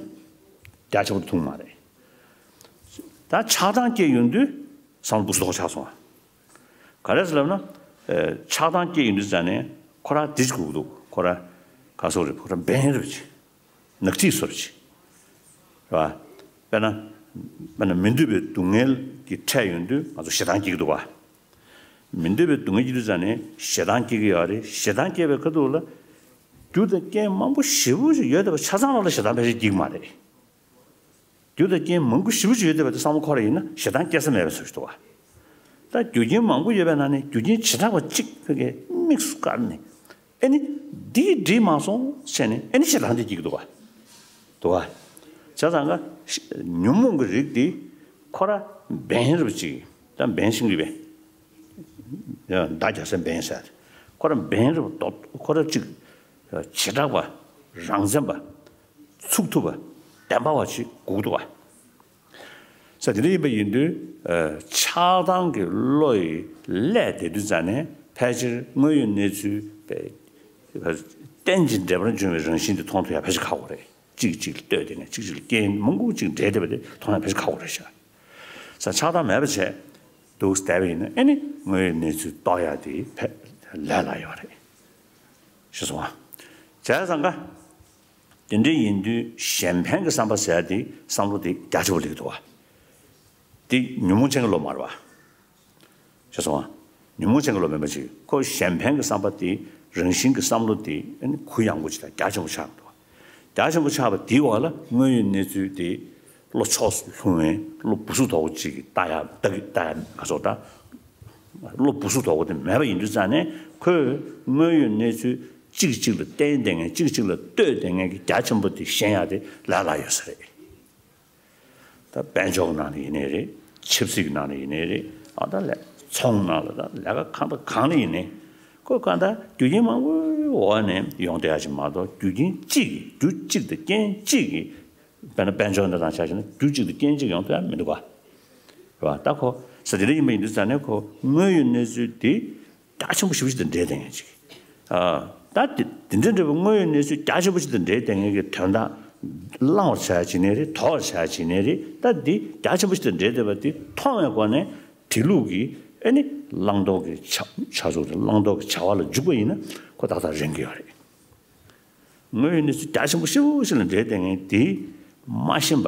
རྒྱ་ཆེན་པོ་ཐུག་མ་རེད། ད་ཆགས་སྡང་སྐྱེས་ཡོང་དུས། བསམ་བློ་སྦུ་སུ་དོག་ཆགས་སོང་བ། ག་རེ་ཟེར་ལབ་ན། ཆགས་སྡང་སྐྱེ་ཡོང་དུས་ཙང་ནས་ཁོ་རང་དེ་ཅིག་དགོས་ཀྱི་འདུག་ཁོ་རང་། ག་སོགས་རེད། ཁོ་རང་འབེན་རེད་པ་ཅིག་ནག་ཁྲིག་སོགས་རེད་པ་ཅིག་རེད་པ། དཔེར་ན། དཔེར་ན་མི་འདོད་པའི་སྡུག་བསྔལ་གྱི་འཕྲད་ཡོང་དུས་ང་ཚོ་ཞེ་སྡང་སྐྱེ་གི་འདུག་པ། མི་འདོད་པའི་སྡུག་བསྔལ་སྐྱེ་དུས་ཙང་ནས་ཞེ་སྡང་སྐྱེ་གི་ཡོད་རེད། ཞེ་སྡང་སྐྱེ་བའི་ཁ་ཐུག་ལ། རྒྱུ་དང་རྐྱེན་མང་པོ་ཞེ་པོ་ཞིག་ཡོད་བསྡད་པ་ཆ་ཚང་ལ་ཞེ་སྡང་ཕལ་ཆེར་སྐྱེ་གི་མ་རེད། རྒྱུ་དང་རྐྱེན་མང་པོ་ཞེ་པོ་ཞིག་ཡོད་བསྡད་པ་དེ་བསམ་བློ་འཁོར་ཡིན་ན་ཞེ་སྡང་སྐྱེ་ས་མེད་པའི་ཚོད་ཅིག་འདུག་པ། ད་རྒྱུ་རྐྱེན་མང་པོ་ཡོད་པའི་ནང་ནས་རྒྱུ་རྐྱེན་བྱེ་བྲག་པ་གཅིག་ཕ་གིར་དམིགས་སུ་བཀར་ནས། ཨེ་ནི། འདིས་འགྲིག་མ་སོང་ཟེར་ནས་ཨེ་ནི་ཞེ་སྡང་དེ་སྐྱེ་གི་འདུག་པ། འདུག་པ། བྱས་ཙང་ཀ། ཉོན་མོངས་ཀྱི་རིགས་འདི་ཁོ་རང་འབེན་རེད་པ་ཅིག་ད་འབེན་ཤིང་རེད་པས། ཡང་མདའ་རྒྱག་སའི་འབེན་ཟེར། ཁོ་རང་འབེན་རེད་པ། ཁོ་རང་གཅིག་བྱེ་བྲག་པ། རང་མཚན་པ། ཚུགས་ཐུབ་པ། བདེན་པ་བ་ཅིག་དགོས་ཀྱི་འདུག་པ། ས་དེ་འདྲ་ཡིན་པ་ཡིན་དུས། ཆགས་སྡང་གི་བློ་ཡིས་བསླད་བསྡད་དུས་ཙང་ནས་ཕལ་ཆེར་དངོས་ཡོད་གནས་ཚུལ་པའི་རྟེན་ཅིང་འབྲེལ་པར་འབྱུང་བའི་རང་བཞིན་དེ་མཐོང་ཐུབ་ཡ་ཕལ་ཆེར་ཁག་པོ་རེད། གཅིག་གིས་གཅིག་ལ་ལྟོས་བསྡད་མཁན། གཅིག་གཅིག་ལ་རྐྱེན་མང་པོ་གཅིག་འབྲེལ་བསྡད་པ་དེ་མཐོང་ཡ་ཕལ་ཆེར་ཁག་པོ་རེད་ཤག་ས་ཆགས་སྡང་མེད་པ་བྱས་འདུག་བསྡད་པ་ཡིན་ན་ཨེ་ནི་དངོས་ཡོད་གནས་ཚུལ་རྟོགས་ཡ་དེ་ཕལ་ལས་སླ་ཡོད་རེད། ཤེས་སོང་ང་། བྱས་ཙང་ཀ། དེ་འདྲ་ཡིན་དུས་གཞན་ཕན་གྱི་བསམ་པ་ཟེར་ཡ་དེ་བསམ་བློ་དེ་རྒྱ་ཆེན་པོ་སླེབས་ཀྱི་འདུག་པ། དེ་ཉོན་མོངས་ཅན་གྱི་བློ་མ་རེད་པ། ཤེས་སོང་ང་། ཉོན་མོངས་ཅན་གྱི་བློ་མིན་པ་ཅིག་ཁོ་གཞན་ཕན་གྱི་བསམ་པ་དེ། རང་བཞིན་གྱི་བསམ་བློ་དེ་ཨ་ནི་གུ་ཡངས་པོ་ཅིག་དང་རྒྱ་ཆེན་པོ་ཆགས་འདུག་རྒྱ་ཆེན་པོ་ཆགས་པ་དེའི་འོག་ལ་དངོས་ཡོད་གནས་ཚུལ་དེ་བློ་ཕྱོགས་སུ་ལྷུང་བའི་བློ་སྦུ་སུབ་དོག་པོ་ཅིག་གིས་ལྟ་ཡ། ལྟ་གི་ལྟ་ཡ་ག་ཚོད་ད། བློ་སྦུ་སུབ་དོག་པོ་དེ་མེད་པ་ཡིན་དུས་ཙང་ནས་ཁོས་དངོས་ཡོད་གནས་ཚུལ་གཅིག་གཅིག་ལ་བརྟེན་བསྡད་མཁན། གཅིག་གཅིག་ལ་ལྟོས་བསྡད་མཁན་གྱི་རྒྱ་ཆེན་པོ་དེ་ཞན་ཡ་དེ་ལས་སླ་ཡོད་ས་རེད། ད་དཔལ་འབྱོར་གྱི་ནང་ལ་ཡིན་ནའི་རེད། ཆབ་སྲིད་ཀྱི་ནང་ལ་ཡིན་ནའི་རེད། ཨ་ད་ལས་ཚོང་ནང་ལ། ད་ལས་ཀ་གང་དང་གང་ལ་ཡིན་ནའི། ཁོ་གང་ལྟར་རྒྱུ་རྐྱེན་མང་པོའི་འོག་ནས་ཡོང་བསྡད་ཡ་ཅིག་མ་གཏོགས། རྒྱུ་རྐྱེན་གཅིག་གིས། རྒྱུ་གཅིག་དང་རྐྱེན་གཅིག་གིས། དཔེར་ན་དཔལ་འབྱོར་འདི་དང་ཆ་བཞག་ན་རྒྱུ་གཅིག་དང་རྐྱེན་གཅིག་ཡོང་ཐུབ་ཡ་མི་འདུག་ག་རེད་པ། ད་ཁོ་ས་དེ་འདྲ་ཡིན་པ་ཡིན་དུས་ཙང་ནས་ཁོ་དངོས་ཡོད་གནས་ཚུལ་དེ་རྒྱ་ཆེན་པོ་ཞེ་པོ་ཅིག་དང་འབྲེལ་བསྡད་མཁན་ཅིག་ཨ། ད་དེ་དེ་འདྲ་འདྲ་བའི་དངོས་ཡོད་གནས་ཚུལ་རྒྱ་ཆེན་པོ་ཅིག་དང་འབྲེལ་བསྡད་མཁན་གྱི་དོན་དག་བླང་བར་བྱ་བྱས་ནའི་རེད། དོར་བར་བྱ་བྱས་ནའི་རེད། ད་འདི་རྒྱ་ཆེན་པོ་ཅིག་དང་འབྲེལ་བསྡད་པ་དེ་མཐོང་བའི་སྒོ་ནས་དེ་ལུགས་ཀྱི་ཨ་ནི་བླང་དོར་གྱི་བྱ་བྱ་ཚུལ་དང་བླང་དོར་གྱི་བྱ་བ་ལ་འཇུག་པ་ཡིན་ན་ཁོ་ཏག་ཏག་རན་གྱི་ཡོད་རེད། དངོས་ཡོད་གནས་ཚུལ་རྒྱ་ཆེན་པོ་ཞེ་པོ་ཞིག་ལ་འབྲེལ་བསྡད་མཁན་དེ་མ་ཤེས་པ།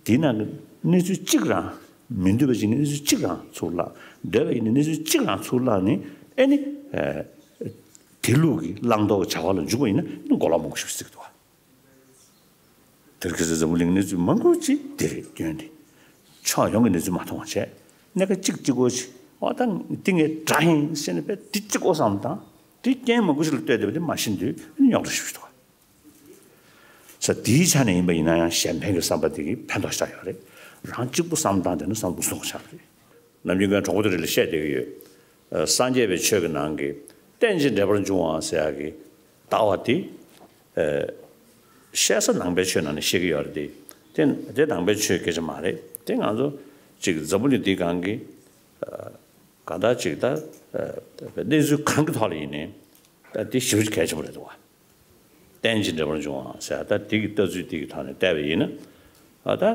དེའི་ནང་གི་གནས་ཚུལ་གཅིག་རང་། མི་འདོད་པ་ཅིག་ནི་གནས་ཚུལ་གཅིག་རང་ཚུར་བཀླག་འདོད་པ་ཡིན་ན་གནས་ཚུལ་གཅིག་རང་ཚུར་བཀླག་ནས་ཨེ་ནི། ཨེ། དེ་ལུགས་ཀྱི་བླང་དོར་གྱི་བྱ་བ་ལ་འཇུག་པ་ཡིན་ན་ཨེ་ནི་གོ་ལ་མང་པོ་ཞིག་གཟིགས་འདུག་པ། དེར་ཁ་སང་འཛམ་བུ་གླིང་གནས་ཚུལ་མང་པོ་ཅིག་དེ་རེད་སྐྱོན་དེ། ཕྱོགས་ཡོངས་ཀྱི་གནས་ཚུལ་མ་མཐོང་བ་བྱས། གནད་འགག་གཅིག་གཅིག་པོ་ཅིག་འོ་ད་དེ་ངས་དགྲ་ཡིན་ཟེར་ནས་དཔེ་དེ་གཅིག་པོ་བསམ་དང་། དེ་རྐྱེན་མང་པོ་ཞིག་ལ་ལྟོས་བསྡད་པ་དེ་མ་ཤེས་དུས་རྙོག་དྲ་ཞིག་འདུག་པ། ས་དེའི་ཆ་ནས་ཡིན་པ་ཡིན་ན་ཡང་གཞན་ཕན་གྱི་བསམ་པ་དེ་གིས་ཕན་ཐོགས་ཤ་སྟག་ཡོད་རེད། རང་གཅིག་པུ་བསམ་བཏང་བསྡད་ན་བསམ་བློ་སོང་ཆགས་རེད། ནམ་རྒྱུན་ཁོས་གྲོགས་པོ་དེ་རིགས་ལ་བཤད་བསྡད་ཀྱི་ཡོད། ཨ། སངས་རྒྱས་པའི་ཆོས་ཀྱི་ནང་གི་རྟེན་ཅིང་འབྲེལ་པར་འབྱུང་བ་ཟེར་ཡག་གི་ལྟ་བ་དེ། ཨ། བཤད་ས་ནང་པའི་ཆོས་ནང་ནས་བཤད་ཀྱི་ཡོད་རེད་དེ། དེ་དེ་ནང་པའི་ཆོས་སྐད་ཆ་མ་རེད། དེ་ང་ཚོ་ཅིག་འཛམ་བུ་གླིང་འདིའི་སྒང་གི། ཨ། གང་ལྟར་ཅིག་ད། ཨ། གནས་ཚུལ་གང་གི་ཐོག་ལ་ཡིན་ནའི། ད་དེ་ཞེ་པོ་ཅིག་གལ་ཆེན་པོ་རེད་འདུག་པ། རྟེན་ཅིང་འབྲེལ་པར་འབྱུང་བ་ཟེར། ད་དེ་གི་ལྟ་ཚུལ་དེ་གི་ཐོག་ནས་བལྟས་པ་ཡིན་ན། ཨ། ད་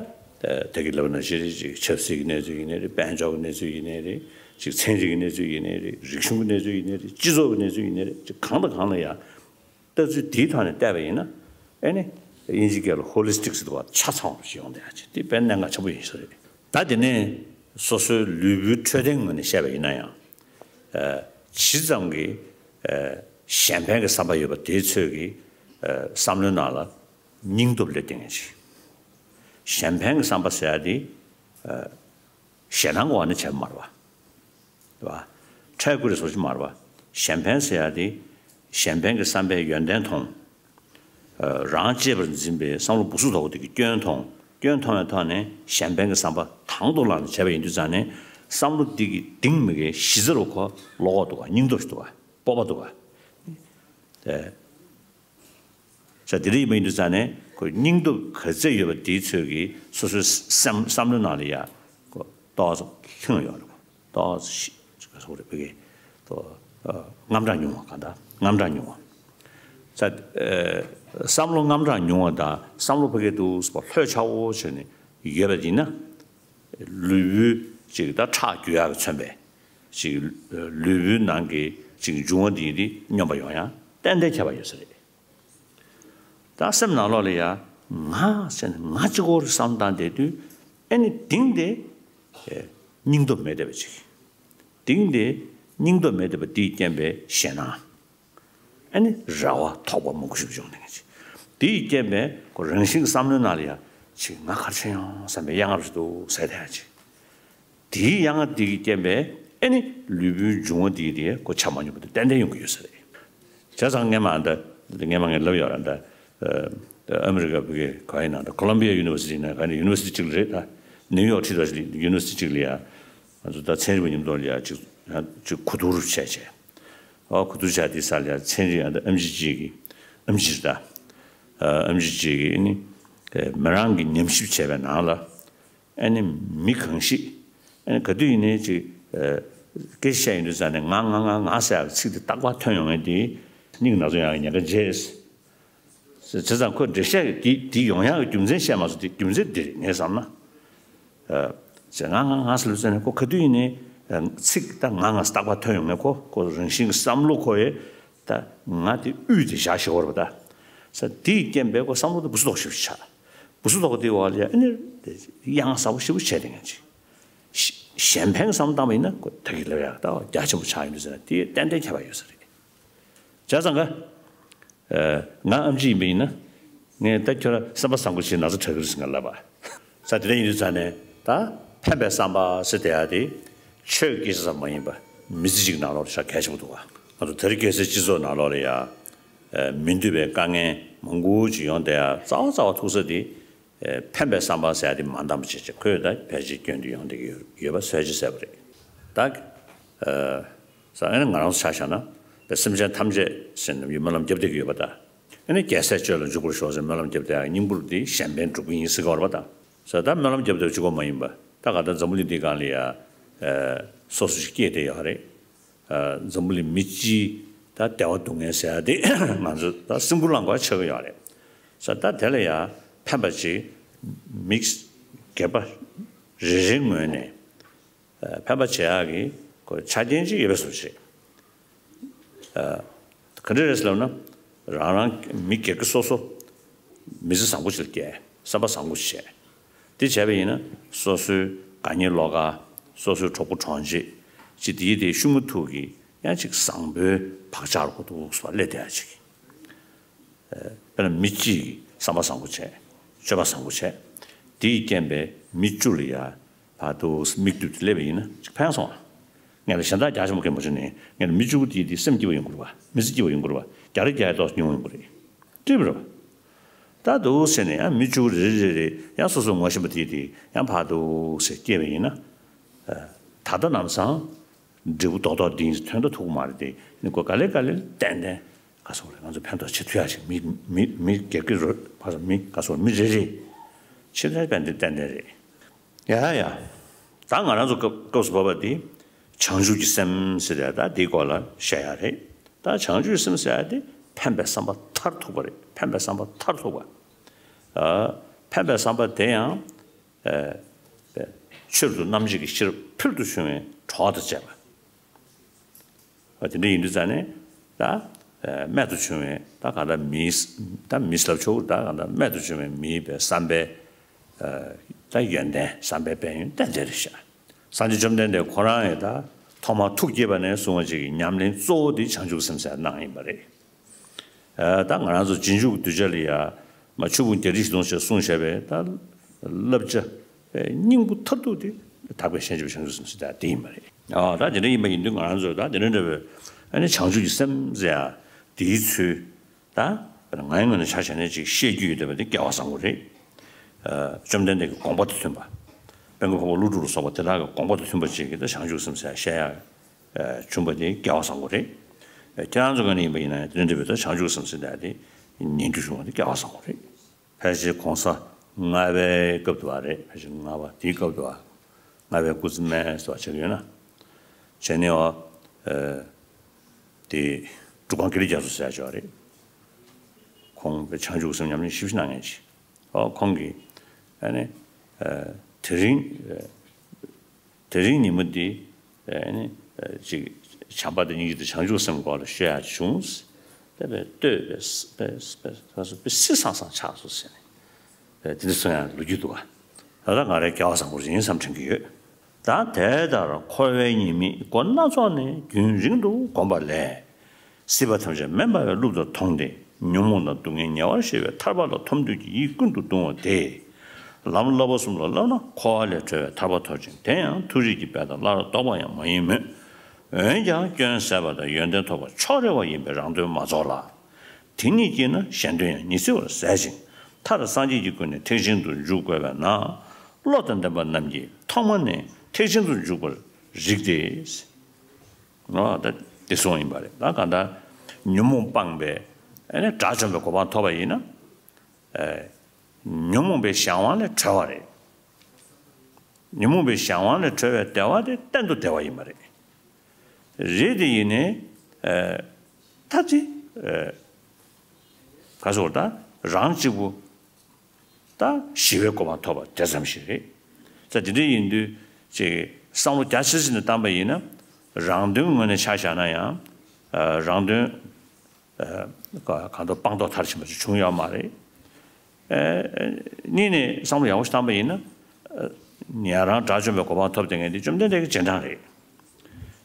དེ་གི་ལབ་ན་ཅི་རེད། ཅིག་ཆབ་སྲིད་ཀྱི་གནས་ཚུལ་ཡིན་ནའི་རེད། དཔལ་འབྱོར་གྱི་གནས་ཚུལ་ཡིན་ནའི་རེད། ཅིག་ཚན་རིག་གི་གནས་ཚུལ་ཡིན་ནའི་རེད། རིག་གཞུང་གི་གནས་ཚུལ་ཡིན་ནའི་རེད། སྤྱི་ཚོགས་ཀྱི་གནས་ཚུལ་ཡིན་ནའི་རེད། ཅིག་གང་དང་གང་ལ་ཡང་ལྟ་ཚུལ་དེའི་ཐོག་ནས་བལྟས་པ་ཡིན་ན། ཨེ་ནི། དབྱིན་ཇིའི་སྐད་ལ་ཧོ་ལི་སི་ཊིག་ཟེར་འདུག་པ། ཆ་ཚང་བ་ཞིག་ཡོང་བསྡད་ཡ་ཅིག་དེ་དཔེ་གནད་འགག་ཆེན་པོ་ཡིན་ས་རེད། ད་དེ་ནས་སོ་སོའི་ལུས་པོའི་འཕྲོད་བསྟེན་ངོས་ནས་བཤད་པ་ཡིན་ན་ཡང་། ཨ། ཇི་ཙམ་གྱི། ཨ། གཞན་ཕན་གྱི་བསམ་པ་ཡོད་པ་དེའི་ཚོད་ཀྱིས། ཨ། བསམ་བློའི་ནང་ལ་སྙིང་སྟོབས་སླེབས་བསྡད་མཁན་ཞིག་གཞན་ཕན་གྱི་བསམ་པ་ཟེར་ཡ་དེ། ཨ། ཞེད་སྣང་གི་འོག་ནས་བྱས་པ་མ་རེད་པ། རེད་པ། འཕྲལ་ཁུ་རེ་བཟོ་ཅིག་མ་རེད་པ། གཞན་ཕན་ཟེར་ཡ་དེ། གཞན་ཕན་གྱི་བསམ་པའི་ཡོན་ཏན་མཐོང་། ཨ། རང་གཅེས་པར་འཛིན་པའི་བསམ་བློ་སྦུ་སུབ་དོག་པོ་དེ་གི་སྐྱོན་མཐོང་། སྐྱོན་མཐོང་བའི་ཐོག་ནས་གཞན་ཕན་གྱི་བསམ་པ་དང་དུ་བླངས་ནས་བྱས་པ་ཡིན་དུས་ཙང་ནས། བསམ་བློ་འདི་གི་གཏིང་མི་ཁའི་གཞི་རྩ་རུ་ཁོ་བློ་ཁོག་འདུག་ག་སྙིང་སྟོབས་ཤིག་འདུག་ག་སྤོབས་པ་འདུག་ག་ཨེ། ས་དེ་འདྲ་ཡིན་པ་ཡིན་དུས་ཙང་ནས་ཁོ་སྙིང་སྟོབས་ག་ཚད་ཡོད་པ་དེའི་ཚོད་ཀྱིས་སོ་སོའི་སེམས་བསམ་བློའི་ནང་ལ་ཡ་ཁོ་ཏོག་ཙམ་ལྷིང་ཡོད་རེད། ཏོག་ཙམ་ཞིག་ག་སོགས་རེད། ཕ་གི་ཏོག་ཨ། དངངས་སྐྲག་ཉུང་བ། གང་ལྟར་དངངས་སྐྲག་ཉུང་བ། ས། ཨ། བསམ་བློ་དངངས་སྐྲག་ཉུང་བ་དང་བསམ་བློ་ཕ་གི་འདུག་སེ་ལྷོད་ཆགས་པོ་བྱས་ནས་ཡོད་པ་ཡིན་ན། ལུས་པོའི་ཅིག་ད་ཁྲག་རྒྱུ་ཡག་གིས་མཚོན་པའི་ཅིག་ལུས་པོའི་ནང་གི་ཅིག་འབྱུང་བ་འདི་ཡིན་དེ་སྙོམས་པ་ཡོང་ཡ་ཏན་ཏན་ཁྱད་པར་ཡོད་ས་རེད། ད་སེམས་ནང་ལོགས་ལ་ཡ་ང་ཟེར་ནས་ང་གཅིག་པོར་བསམ་བཏང་བསྡད་དུས། ཨེ་ནི་གཏིང་དེ་སྙིང་སྟོབས་མེད་བསྡད་པ་ཅིག་གཏིང་དེ་སྙིང་སྟོབས་མེད་བསྡད་པ་འདིས་རྐྱེན་པས་ཞེད་སྣང་། ཨ་ནི་རེ་བ་དོགས་པ་མང་པོ་ཞིག་བྱུང་ནས་ཅིག་དེ་ཡི་རྐྱེན་པས་ཁོ་རང་བཞིན་གྱི་བསམ་བློའི་ནང་ལ་ཡ་ཅིག་ང་ག་རེ་བྱས་ཡོང་བསམ་པའི་གཡང་ངར་ཞིག་འདུག་ཟེར་ཐལ་ཅིག་དེའི་གཡང་ངར་དེ་གི་རྐྱེན་པས་ཨ་ནི་ལུས་པོའི་འབྱུང་བ་དེ་དེ་ཁོ་ཆ་མ་སྙོམས་པ་དེ་ཏན་ཏན་ཡོང་གི་ཡོད་ས་རེད། བྱས་ཙང་སྔས་མ་འདི་སྔས་མ་ངས་ལབ་ཡོད་ར། འདི་ཨ་མི་རི་ཀ་བོད་ཀྱི་ག་ཡིན་ན་འདི་ཁོ་ལམ་བི་ཡ་ཡུ་ནི་ཝར་སི་ཊི་ན་ག་ནི་ཡུ་ནི་ཝར་སི་ཊི་གཅིག་རེད། ད་ནིའུ་ཡོག་ཁྲིད་དོ་ཡུ་ནི་ཝར་སི་ཊི་གཅིག་ལ་ཡ་ང་ཚོ་ད་ཚན་རིག་པ་མཉམ་དུ་ལ་ཡ་ཅིག་ཅིག་གོ་བསྡུར་བྱས་བྱས། ཨོ་གོ་བསྡུར་བྱས་དེ་སར་ལ་ཚན་རིག་ཨ་ད་ཨེམ་ཆི་ཅིག་གི་ཨེམ་ཆི་ད་ཨེམ་ཆི་ཅིག་གི་ནི་མི་རང་གི་ཉམས་ཞིབ་བྱས་པའི་ནང་ལ་ཨ་ནི་མི་གང་ཞིག་ཨ་ནི་ག་དུས་ཡིན་ནའི་ཅིག་སྐད་ཆ་བཤད་ཡོང་དུས་ཙང་ནས་ང་ང་ང་ང་ཟེར་ཡག་ཚིག་དེ་རྟག་པར་ཐོན་ཡོང་ངེས་དེ་སྙིང་ན་ཚོ་ཡང་ཉེན་ཁ་བརྗེད། བྱས་ཙང་ཁོས་འགྲེལ་བཤད་དེ་དེ་ཡོང་ཡག་གི་རྒྱུ་མཚན་བཤད་མ་སོང་། དེ་རྒྱུ་མཚན་འདི་རེད་ངས་བསམ་ན། ཨ། ཅེས་ང་ང་ང་ཟེར་ལུས་ཙང་ནས་ཁོ་ག་དུས་ཡིན་ནའི་ཨ་ཚིག་ད་ང་ང་རྟག་པར་ཐོན་ཡོང་ངས་ཁོ་ཁོ་རང་བཞིན་གྱི་བསམ་བློ་ཁོ་ཡི་ད་ང་དེ་དབུས་དེ་བཞག་ཤེས་བོར་བ་ད། ས་དེའི་རྐྱེན་པས་ཁོ་བསམ་བློ་དེ་སྦུ་སུ་དོག་ཞིག་ཆགས། སྦུ་སུ་དོག་དེའི་འོག་ལ་ཡ་ཨ་ནི་གཡང་ཟབ་པོ་ཞེ་པོ་བྱས་ཏེ་ངས་ཅིག་གཞན་ཕན་བསམ་བློ་བཏང་བ་ཡིན་ན་ཁོ་ད་གི་ལབ་ཡག་ད་རྒྱ་ཆེན་པོ་ཆགས་ཡོང་དུས་ཟེར་ན་དེ་ཏན་ཏན་ཁྱད་པར་ཡོད་ས་རེད། བྱས་ཙང་ག་ཨ། ང་ཨེམ་ཆི་ཡིན་པ་ཡིན་ན། ངས་ད་ཁྱོད་རང་བསམ་པ་བཟང་པོ་ཞིག་ན་ཚ་དྲག་གི་རེད་ཟེར་ང་ལབ་པ། ས་དེ་འདྲ་ཡིན་དུས་ཙང་ནས་ད་ཕན་པའི་བསམ་པ་ཟེར་བསྡད་ཡ་དེ་ཆོས་སྐད་ཆ་ཙམ་མ་ཡིན་པ་མི་ཚེ་གཅིག་ནང་ལོགས་ལ་ཤ་གལ་ཆེན་པོ་འདུག་བ། ང་ཚོ་དེ་རིང་ཁ་སང་སྤྱི་ཚོགས་ནང་ལོགས་ལ་ཡ་མི་འདོད་པའི་དཀའ་ངལ་མང་པོ་ཅིག་ཡོང་བསྡད་ཡ་རྩ་བ་རྩ་བ་ཐུག་ས་དེ་ཕན་པའི་བསམ་པ་ཟེར་ཡ་དེ་མ་འདང་བ་བྱས་བྱས་ཁོས་ད་ཕལ་ཆེར་སྐྱོན་དུ་ཡོང་བསྡད་ཀྱི་ཡོད་པ་གསལ་ཆེ་གསལ་པོ་རེད། ད། ས་ཨ་ནི་ང་རང་ཚོ་ཆ་བཞག་ན་པའི་སེམས་ཅན་ཐམས་ཅད་ཟེར་ནས་སྨོན་ལམ་རྒྱབ་བསྡད་ཀྱི་ཡོད་པ་དང་། ཨ་ནི་རྒྱལ་སྲས་སྤྱོད་ལ་འཇུག་པར་ཤོག་ཟེར་སྨོན་ལམ་རྒྱབ་བསྡད་ཡ་སྙིང་པོ་དེ་གཞན་ཕན་སྒྲུབ་ཀྱི་ཡིན་ཟེར་གྱི་ཡོད་རེད་པ་དང་། ས་ད་སྨོན་ལམ་རྒྱབ་བསྡད་གཅིག་པོ་མ་ཡིན་པ་ད་ག་ད་འཛམ་བུ་གླིང་འདིའི་སྒང་ལ་ཡ་སོ་སོ་ཞིག་སྐྱེས་བསྡད་ཡོད་རེད། འཛམ་བུ་གླིང་མི་སྤྱིའི་ད་བདེ་བ་སྡུག་བསྔལ་ཟེར་ཡ་དེ་ང་ཚོ་ད་སེམས་ཁུར་བླངས་དགོས་ཆགས་ཀྱི་ཡོད་རེད། ས་ད་དེ་ལ་ཡ་ཕན་པ་ཅིག་མི་སྒེར་པ་རེ་རེའི་ངོས་ནས། ཕན་པ་བྱེད་ཡག་གི་ཆ་རྐྱེན་ཅིག་ཡོད་པའི་བཟོ་ཅིག་ག་འདྲ་རེད་ཟེར་ལབ་ན། རང་རང་མི་སྒེར་གྱི་སོ་སོ་མི་ཚེ་བཟང་པོ་ཅིག་སྐྱེལ། བསམ་པ་བཟང་པོ་བྱས། དེ་བྱས་པ་ཡིན་ན་སོ་སོའི་དགའ་ཉེ་བློ་དགའ། སོ་སོའི་གྲོགས་པོ་གྲོགས་མཆེད་ཅིག་དེའི་དེ་ཤུལ་མ་ཐུག་གི་ཡང་ཅིག་བཟང་པོའི་བག་ཆགས་རོ་འདུག་སོ་སླེབས་བསྡད་ཡ་ཅིག་དཔེར་ན་མི་གཅིག་གིས་བསམ་པ་བཟང་པོ་བྱས། སྤྱོད་པ་བཟང་པོ་བྱས། དེའི་རྐྱེན་པས་མི་བཅུ་ལ་ཡ་བར་དུ་མིག་ལྟོས་ཏེ་སླེབས་པ་ཡིན་ན་ཅིག་ཕན་སོང་ང་། ངས་ལ་གཞན་དག་རྒྱག་ཆེན་པོ་གན་པོ་བྱས་ནས་ངས་ལ་མི་བཅུ་པོ་དེའི་དེ་སེམས་སྐྱིད་པོ་ཡོང་གི་རེད་བ། མི་ཚེ་སྐྱིད་པོ་ཡོང་གི་རེད་བ། རྒྱག་རེས་རྒྱག་ཡ་ཏོག་ཙམ་ཉུང་ཡོང་གི་རེད། འགྲིག་པ་རེད་བ། ད་འདུག་ཟེར་ནས་ཡང་མི་བཅུ་པོ་རེ་རེ་རེ་ཡང་སོ་སོ་ངོ་ཤེས་པ་དེའི་དེ་ཡང་བར་དུ་ཟེར་སྐྱེས་པ་ཡིན་ན། ད་ལྟ་ནམ་སང་། འབྲས་བུ་རྡོག་རྡོག་འདི་ཐོན་ད་ཐུག་མ་རེད་དེ། ནི་གོ་ག་ལེ་ག་ལེ་ཏན་ཏན་ག་སོག་རེད། ང་ཚོ་ཕན་ཐོགས་ཆེ་ཐུ་ཡ་ཞིག་མི་མི་མི་སྒེར་གྱི་རོ་ག་སོག་མི་ག་སོག་མི་རེ་རེ་ཆེ་ཐུ་ཡ་ཏན་ཏན་ཏན་ཏན་རེད། ཡ་ཡ། ད་ང་རང་ཚོ་སྐབས་སྐབས་སུ་བབ་པ་དེ་བྱང་ཆུབ་ཀྱི་སེམས་ཟེར་ཡ་ད་དེའི་སྐོར་ལ་བཤད་ཡ་རེད། ད་བྱང་ཆུབ་ཀྱི་སེམས་ཟེར་ཡ་དེ་ཕན་པའི་བསམ་པ་མཐར་ཐུག་པ་རེད། ཕན་པའི་བསམ་པ་མཐར་ཐུག་པ། ཨ། ཕན་པའི་བསམ་པ་དེ་ཡང་། ཆོས་རབ་ཏུ་རྣམ་འབྱེད་ཀྱི་ཤེས་རབ་ཕུལ་དུ་བྱུང་བའི་གྲོགས་དང་བཅས་པ། དེ་འདྲ་ཡིན་དུས་ཙང་ནས་ད་རྨད་དུ་བྱུང་བའི་ད་གང་ལྟར་མིའི་ད་མི་ལབ་ཆོག་ད་གང་ལྟར་རྨད་དུ་བྱུང་བའི་མིའི་བའི་བསམ་པའི་ད་ཡོན་ཏན་བསམ་པའི་དཔལ་ཡོན་ཏན་ཏན་རེད་ཤག་སངས་རྒྱས་བཅོམ་ལྡན་འདས་ཁོ་རང་ཡང་ད་ཐོག་མར་ཐུགས་བསྐྱེད་པ་ནས་བཟུང་བ་ཅིག་གི་ཉམས་ལེན་གཙོ་བོ་དེ་བྱང་ཆུབ་སེམས་ཟེར་གནང་ཡིན་པ་རེད། ད་ང་རང་ཚོ་རྗེས་འཇུག་གི་གདུལ་བྱ་ལ་ཡ་མ་ཆོས་ཕུང་བརྒྱད་ཁྲི་བཞི་སྟོང་ཞེས་གསུངས་བཞག་པའི་ད་བསླབ་བྱ་སྙིང་པོ་མཐར་ཐུག་དེ་དག་པའི་བྱང་ཆུབ་བྱང་ཆུབ་སེམས་ཟེར་ད་དེ་ཡིན་པ་རེད། ཨ་ད་དེ་འདྲ་ཡིན་པ་ཡིན་དུས་ང་རང་ཚོས་ད་དེ་འདྲ་འདྲ་བའི་ཨ་ནི་བྱང་ཆུབ་ཀྱི་སེམས་ཟེར་ཡ་དེའི་ཚུལ་ད་ང་ཡི་ངོས་ནས་ཆ་བཞག་ན་ཅིག་བཤད་རྒྱུ་ཡོད་བསྡད་པ་དེ་སྐལ་བ་བཟང་པོ་རེད། བཅོམ་ལྡན་འདས་ཀྱི་དགོངས་པ་དང་མཐུན་པ། དཔལ་མགོན་འཕགས་པ་ཀླུ་སྒྲུབ་ལ་སོགས་པ་དེ་དག་གི་དགོངས་པ་དང་མཐུན་པ་ཅིག་གིས་ད་བྱང་ཆུབ་སེམས་ཟེར་ཡ་བཤད་ཡ། བྱུང་བ་དེ་སྐལ་བ་བཟང་པོ་རེད། ཁྱེད་རང་ཚོ་ག་ནས་ཡིན་པ་ཡིན་ན་ཡང་དེ་འདྲ་འདྲ་བའི་ད་བྱང་ཆུབ་སེམས་ཟེར་ཡ་དེ་ཉན་རྒྱུ་བྱུང་བ་དེ་སྐལ་བ་བཟང་པོ་རེད། ཕལ་ཆེར་གོང་ས་ལྔ་པའི་སྐབས་དུ་བ་རེད། ཕལ་ཆེར་ལྔ་པ་དེའི་སྐབས་དུ་བ། ལྔ་པའི་སྐུ་ཚེ་སྨད་ཟེར་བ་ཆགས་ཀྱི་ཡོད་ན། བྱས་ནས་བ། དེ་འབྲུག་སྒང་དགེ་ལེགས་རྒྱ་མཚོ་ཟེར་ཡ་ཅིག་ཡོད་རེད། ཁོང་པའི་བྱང་ཆུབ་སེམས་ཉམས་ལེན་ཞིབ་ཞིབ་གནང་མཁན་ཅིག་ཨོ་ཁོང་གིས་ཨ་ནི་དེ་རིང་དེ་རིང་ཉིན་མོ་འདི་ཨ་ནི་ཅིག་བྱམས་པ་དང་སྙིང་རྗེ་དང་བྱང་ཆུབ་སེམས་སྐོར་ལ་ཤོད་ཡ་བྱུང་། དེ་བས་ལྟོས་པས་པས་པས་པས་སི་སང་སང་ཆགས་སོ་ཟེར་ནས་དེ་འདྲ་གསུང་ཡང་ལོ་རྒྱུས་འདུག་ག་ད་ལྟ་ང་རའི་སྐལ་བ་བཟང་པོ་ཡིན་བསམ་དྲན་གྱི་ཡོད། ད་དེ་ལྟར་འཁོར་བའི་ཉེས་དམིགས་སྒོ་སྣ་ཚོགས་ནས་རྒྱུན་རིང་དུ་བསྒོམས་པ་ལས། སྲིད་པ་ཐམས་ཅད་མེ་འབར་བའི་རླུང་ལྟར་མཐོང་སྟེ་ཉོན་མོངས་དང་སྡུག་བསྔལ་ཉེ་བར་ཞི་བའི་ཐར་པ་ལ་ཐོབ་འདོད་ཀྱི་ཡིད་ཀུན་ཏུ་གདུང་བ་དེས། ལམ་བསླབ་པ་གསུམ་ལ་བསླབ་ན་འཁོར་བ་ལས་གྲོལ་བའི་ཐར་པ་ཐོབ་ཅིང་དེ་ཡང་མཐོ་རིས་ཀྱི་དཔལ་དང་སླར་ལྡོག་པ་ཡང་མ་ཡིན་མོད། འོན་ཀྱང་སྐྱོན་ཟད་པ་དང་ཡོན་ཏན་ཐོབ་པ་ཕྱོགས་རེ་བ་ཡིན་པས་རང་དོན་མ་རྫོགས་ལ། དེ་ཉིད་ཀྱིས་ན་གཞན་དོན་ཡང་ཉི་ཚེ་བར་ཟད་ཅིང་མཐར་སངས་རྒྱས་ཀྱི་སྐུ་ནི་ཐེག་ཆེན་དུ་འཇུག་དགོས་པས་ན། བློ་དང་ལྡན་པ་རྣམས་ཀྱིས་ཐོག་མ་ནས་ཐེག་ཆེན་དུ་འཇུག་པར་རིགས་ཏེ། ཨོ་ད་དེ་གསུངས་ཡིན་པ་རེད། ད་གང་ལྟར་ཉོན་མོངས་སྤངས་པའི་ཨ་ནི་དགྲ་བཅོམ་པའི་གོ་འཕང་ཐོབ་པ་ཡིན་ན། ཨེ་ཉོན་མོངས་པའི་གཞན་དབང་ལས་གྲོལ་བ་རེད། ཉོན་མོངས་པའི་གཞན་དབང་ལས་གྲོལ་བའི་བདེ་བ་དེ་གཏན་དུ་བདེ་བ་ཡིན་པ་རེད། རེད་དེ་ཡིན་ནའི་ཨེ་ད་ཅི་ཨེ་ག་ཟེར་ད་རང་གཅིག་པུ། ད་ཞི་བའི་གོ་འཕང་ཐོབ་པ་དེ་ཙམ་ཞིག་རེད། ད་དེ་འདྲ་ཡིན་དུས་ཅིག་བསམ་བློ་རྒྱ་ཆེ་ཙམ་ནས་བཏང་པ་ཡིན་ན། རང་དོན་ངོས་ནས་ཆ་བཞག་ན་ཡང་། ཨ་རང་དོན་ཨ་ག་གང་དུ་སྤངས་རྟོགས་མཐར་ཕྱིན་པ་ཞིག་བྱུང་ཡོད་མ་རེད། ཨ་གཉིས་ནས་བསམ་བློ་ཡག་པོ་ཞིག་བཏང་པ་ཡིན་ན། ཨ་ཉན་རང་དགྲ་བཅོམ་པའི་གོ་འཕང་ཐོབ་བསྡད་མཁན་དེ་བཅོམ་ལྡན་འདས་ཀྱི་རྗེས་འབྲང་རེད།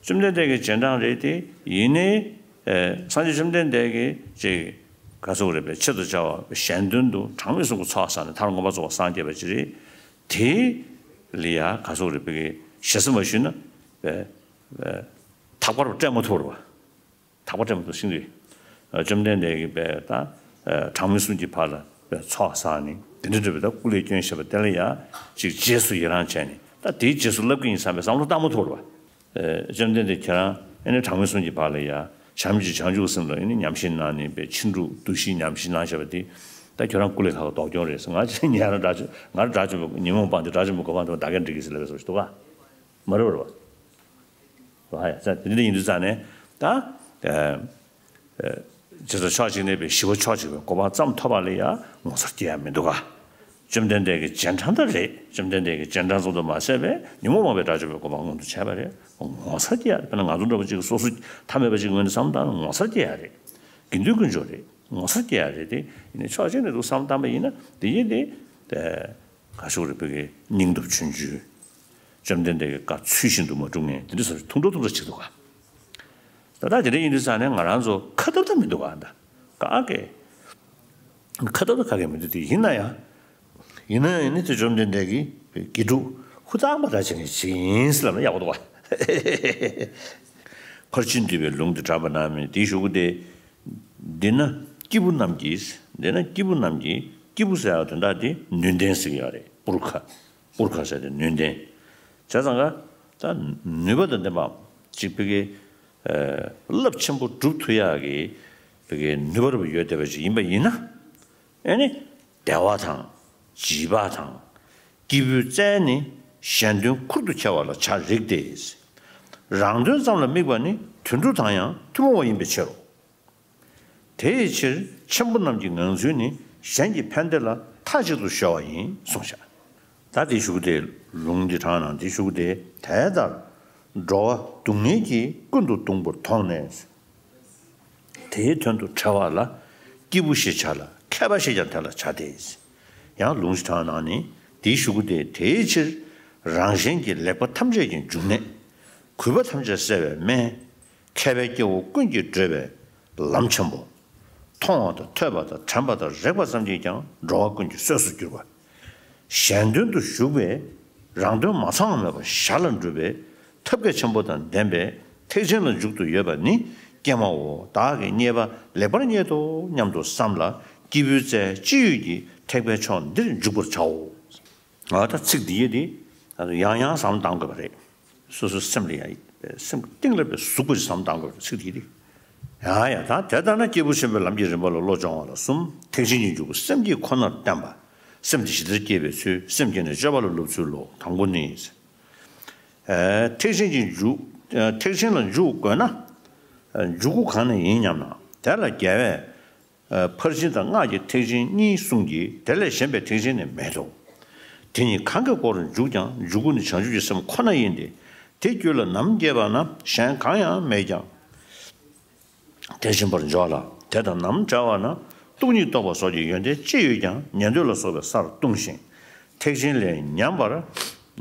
བཅོམ་ལྡན་འདས་ཀྱི་རྗེས་འབྲང་རེད་དེ། ཡིན་ནའི་ཨེ་སངས་རྒྱས་བཅོམ་ལྡན་འདས་ཀྱི་ཅིག་ག་ཟེར་དགོས་རེད་པས། ཆེད་དུ་བྱ་བ་གཞན་དོན་དུ་གྲངས་མེད་གསུམ་གྱི་ཚོགས་བསགས་ནས་མཐར་མངོན་པར་རྫོགས་པར་སངས་རྒྱས་པ་ཅིག་རེད། དེ་ལ་ཡ་ག་ཟེར་དགོས་རེད་པས། ཞེ་ས་མ་ཞུས་ན་པས་པས་ཐག་པ་རུ་སྤྲད་མ་ཐུབ་རེད་པ། ཐག་པ་སྤྲད་མ་ཐུབ་ཤིང་རེད། བཅོམ་ལྡན་འདས་ཀྱིས་པས་ད་གྲངས་མེད་གསུམ་གྱི་བར་ལ་པས་ཚོགས་བསགས་ནས་དེ་འདྲ་འདྲ་བའི་ད་སྐུ་ལས་སྐྱོན་བཞེས་པ་དེ་ལ་ཡ་ཅིག་རྗེས་སུ་ཡི་རང་བྱས་ནས་ད་དེའི་རྗེས་སུ་བསླབ་ཀྱི་ཡིན་བསམ་པའི་བསམ་བློ་བཏང་མ་ཐུབ་པ་རེད་པ། ཨེ་བཅོམ་ལྡན་འདས་ཁྱེད་རང་ཨེ་ནི་གྲངས་མེད་གསུམ་གྱི་བར་ལ་ཡ་བྱམས་ཀྱི་བྱང་ཆུབ་སེམས་ལ་ཨེ་ནི་ཉམས་བཞེས་གནང་ནས་པའི་ཕྱིན་དྲུག་བསྡུ་བཞིའི་ཉམས་བཞེས་གནང་བཞག་པ་དེ་ད་ཁྱོད་རང་སྐུ་ལས་ཁག་ལྡོག་སྐྱོན་རེད་ཟེར། ང་ཅག་ཉན་རང་དགྲ་བཅོམ་ང་རང་དགྲ་བཅོམ་པའི་ཉོན་མོངས་སྤངས་ཏེ་དགྲ་བཅོམ་པའི་གོ་འཕང་ཐོབ་པ་ད་ག་འགྲིག་གི་ཟེར་ལབ་པའི་བཟོ་ཞིག་འདུག་ག་མ་རེད་པ་རེད་པ། ལ་ཡ་ཙང་དེ་འདྲ་ཡིན་དུས་ཙང་ནས་ད། ཇི་ལྟར་ཕྱོགས་གཅིག་ནས་པའི་ཞི་བ་ཕྱོགས་གཅིག་པའི་གོ་འཕང་ཙམ་ཐོབ་པ་ལ་ཡང་ངོ་མཚར་སྐྱེ་ཡ་མི་འདུག་ག་བཅོམ་ལྡན་འདས་ཀྱི་རྗེས་འབྲང་ད་རེད། བཅོམ་ལྡན་འདས་ཀྱི་རྗེས་འབྲང་ཙམ་དུ་མ་ཟད་པའི་ཉོན་མོངས་སྤངས་པའི་དགྲ་བཅོམ་པའི་གོ་འཕང་མངོན་དུ་བྱས་པ་རེད། ངོ་མཚར་སྐྱེ་ཡ་རེད། དཔེར་ན་ང་ཚོ་འདྲ་པོ་གཅིག་གིས་སོ་སོ་ཐ་མལ་པ་གཅིག་ངོས་ནས་བསམ་བློ་བཏང་ན་ངོ་མཚར་སྐྱེ་ཡ་རེད། དགེ་འདུན་དཀོན་མཆོག་རེད། ངོ་མཚར་སྐྱེ་ཡ་རེད་དེ། ཡིན་ནའི་ཕྱོགས་གཅིག་ནས་འདུག་བསམ་བློ་བཏང་པ་ཡིན་ན་དེ་ཡིན་ཏེ། ག་ཤོག་རེ་བོད་ཀྱི་སྙིང་སྟོབས་ཆུང་ཆུང་། བཅོམ་ལྡན་འདས་ཀྱི་བཀའ་ཚུལ་བཞིན་དུ་མ་སྒྲུབ་མཁན་དེ་འདྲ་སོགས་ཐུང་ཐུང་ཐུང་ཐུང་ཅིག་འདུག་ག་ད་ལྟ་དེ་འདྲ་ཡིན་དུས་ཙང་ནས་ང་རང་ཚོ་ཁ་ཐབས་ད་མི་འདུག་ག་ད་ག་གེ་ཁ་ཐབས་ད་ག་གེ་མི་འདུག་དེ་ཡིན་ན་ཡང་། ཡིན་ན་ཡང་ནི་དེ་བཅོམ་ལྡན་འདས་ཀྱི་དགེ་ཕྲུག་ཧུར་ཐག་པ་ད་བྱེད་མཁན་ཞིག་ཡིན་ཟེར་ལབ་ན་ཡག་པོ་འདུག་ག་ཕར་ཕྱིན་བསྡུས་པའི་ལུང་དེ་དྲངས་པ་ན་མི་དེའི་གཞུག་གུ་དེ། འདི་ན་སྐྱེས་བུ་རྣམས་ཀྱིས། འདི་ན་སྐྱེས་བུ་རྣམས་ཀྱིས། སྐྱེས་བུ་ཟེར་བ་དོན་དག་དེ་ནུས་ལྡན་ཟེར་གྱི་ཡོད་རེད། པུ་རུ་ཁ། པུ་རུ་ཁ་ཟེར་དེ་ནུས་ལྡན། བྱས་ཙང་ཀ་ད་ནུས་པ་དང་ལྡན་པ་ཅིག་བོད་ཀྱི་རླབས་ཆེན་པོ་སྒྲུབ་ཐུབ་ཡག་གི་བོད་ཀྱི་ནུས་པ་རུ་ཡོད་བསྡད་པ་ཅིག་ཡིན་པ་ཡིན་ན། ཨེ་ནི་བདེ་བ་དང་བྱིས་པ་དང་། སྐྱེས་བུའི་རྩལ་ནི་གཞན་དོན་ཁུར་དུ་འཁྱེར་བ་ལ་བྱ་རིགས་ཏེ། རང་དོན་ཙམ་ལ་དམིགས་པ་ནི་དུད་འགྲོ་དང་ཡང་ཐུན་མོང་བ་ཡིན་པའི་ཕྱིར་རོ། དེའི་ཕྱིར་ཆེན་པོ་རྣམས་ཀྱི་ངང་ཚུལ་ནི་གཞན་གྱི་ཕན་བདེ་ལ་མཐའ་གཅིག་ཏུ་གཞོལ་བ་ཡིན་གསུངས་བཞག་ད་དེའི་གཞུག་གུ་དེ་ལུང་འདི་དྲངས་ན་དེའི་གཞུག་གུ་དེ་དེ་ལྟར་འགྲོ་བ་སྡུག་བསྔལ་གྱིས་ཀུན་ཏུ་གདུང་པོར་མཐོང་ནས། དེའི་དོན་དུ་ཕྲད་པ་ལ་སྐྱེས་བུ་ཞེས་བྱ་ལ་མཁས་པ་ཞེས་ཀྱང་དེ་ལ་བྱ་སྟེ། ཡང་ལུང་ཞིག་དྲངས་ན་ནི་དེའི་གཞུག་གུ་དེ་དེའི་ཕྱིར་རང་གཞན་གྱི་ལེགས་པ་ཐམས་ཅད་ཀྱི་འབྱུང་གནས། གུས་པ་ཐམས་ཅད་སེལ་བའི་སྨན། མཁས་པའི་སྐྱེ་བོ་ཀུན་གྱིས་བགྲོད་པའི་ལམ་ཆེན་པོ། མཐོང་བ་དང་ཐོས་པ་དང་དྲན་པ་དང་རེག་པ་ཙམ་གྱིས་ཀྱང་འགྲོ་བ་ཀུན་གྱི་གསོས་སུ་གྱུར་པ། གཞན་དོན་དུ་ཞུགས་པས་རང་དོན་མ་ཚང་བ་མེད་པར་ཞར་ལ་འགྲུབ་པའི་ཐབས་མཁས་ཆེན་པོ་དང་ལྡན་པས་ཐེག་ཆེན་ལ་འཇུག་ཏུ་ཡོད་པ་ནི་ཀྱེ་མའོ་བདག་གིས་རྙེད་པ་ལེགས་པར་རྙེད་དོ་སྙམ་དུ་བསམ་ལ་སྐྱེས་བུའི་རྩལ་ཅི་ཡོད་ཀྱིས་ཐེག་པའི་མཆོག་འདིར་འཇུག་པར་བྱའོ། ང་ད་ཚིག་འདི་ཡི་དེ་ཡང་ཡང་བསམ་བློ་གཏང་དགོས་པ་རེད། སོ་སོའི་སེམས་ལ་ཡང་སེམས་གཏིང་ལ་བཟུང་དགོས་ཀྱི་བསམ་བློ་གཏང་དགོས་པ་རེད་ཚིག་འདི་ཡི་དེ། ཡང་ཡང་ད་དེ་ལྟར་ན་སྐྱེས་བུ་ཆེན་པོའི་ལམ་གྱི་རིམ་པ་ལ་བློ་སྦྱོང་བ་ལ་གསུམ། ཐེག་ཆེན་གྱི་འཇུག་སེམས་བསྐྱེད་ཁོ་ནར་བརྟེན་པ། སེམས་དེ་ཇི་ལྟར་བསྐྱེད་པའི་ཚུལ་སེམས་བསྐྱེད་ནས་སྤྱོད་པ་ལ་སློབ་ཚུལ་ལོ། དང་པོ་ནི། ཨེ་ཐེག་ཆེན་གྱི་འཇུག་ཨེ་ཐེག་ཆེན་ལ་འཇུག་དགོས་ན། ཨེ་འཇུག་སྒོ་གང་ནས་ཡིན་སྙམ་ན་དེ་ལ་རྒྱལ་བས། ཨེ་ཕར་ཕྱིན་དང་སྔགས་ཀྱི་ཐེག་ཆེན་གཉིས་གསུངས་ཀྱི་དེ་ལས་གཞན་པའི་ཐེག་ཆེན་ནི་མེད་དོ། དེ་ཉིད་གང་གི་སྒོར་འཇུག་ཀྱང་འཇུག་སྒོ་ནི་བྱང་ཆུབ་ཀྱི་སེམས་ཁོ་ན་ཡིན་ཏེ། དེ་རྒྱུད་ལ་ནམ་སྐྱེས་པ་ན་གཞན་གང་ཡང་མེད་ཀྱང་། དེ་ཕྱིན་པར་འཇོག་ལ་ དེ་དང་ནམ་བྲལ་བ་ན། སྟོང་ཉིད་རྟོགས་པ་སོགས་ཀྱི་ཡོན་ཏན་ཅི་ཡོད་ཀྱང་ཉན་ཐོས་ལ་སོགས་པའི་སར་ལྟུང་ཞིང་། ཐེག་ཆེན་ལས་ཉམས་པར།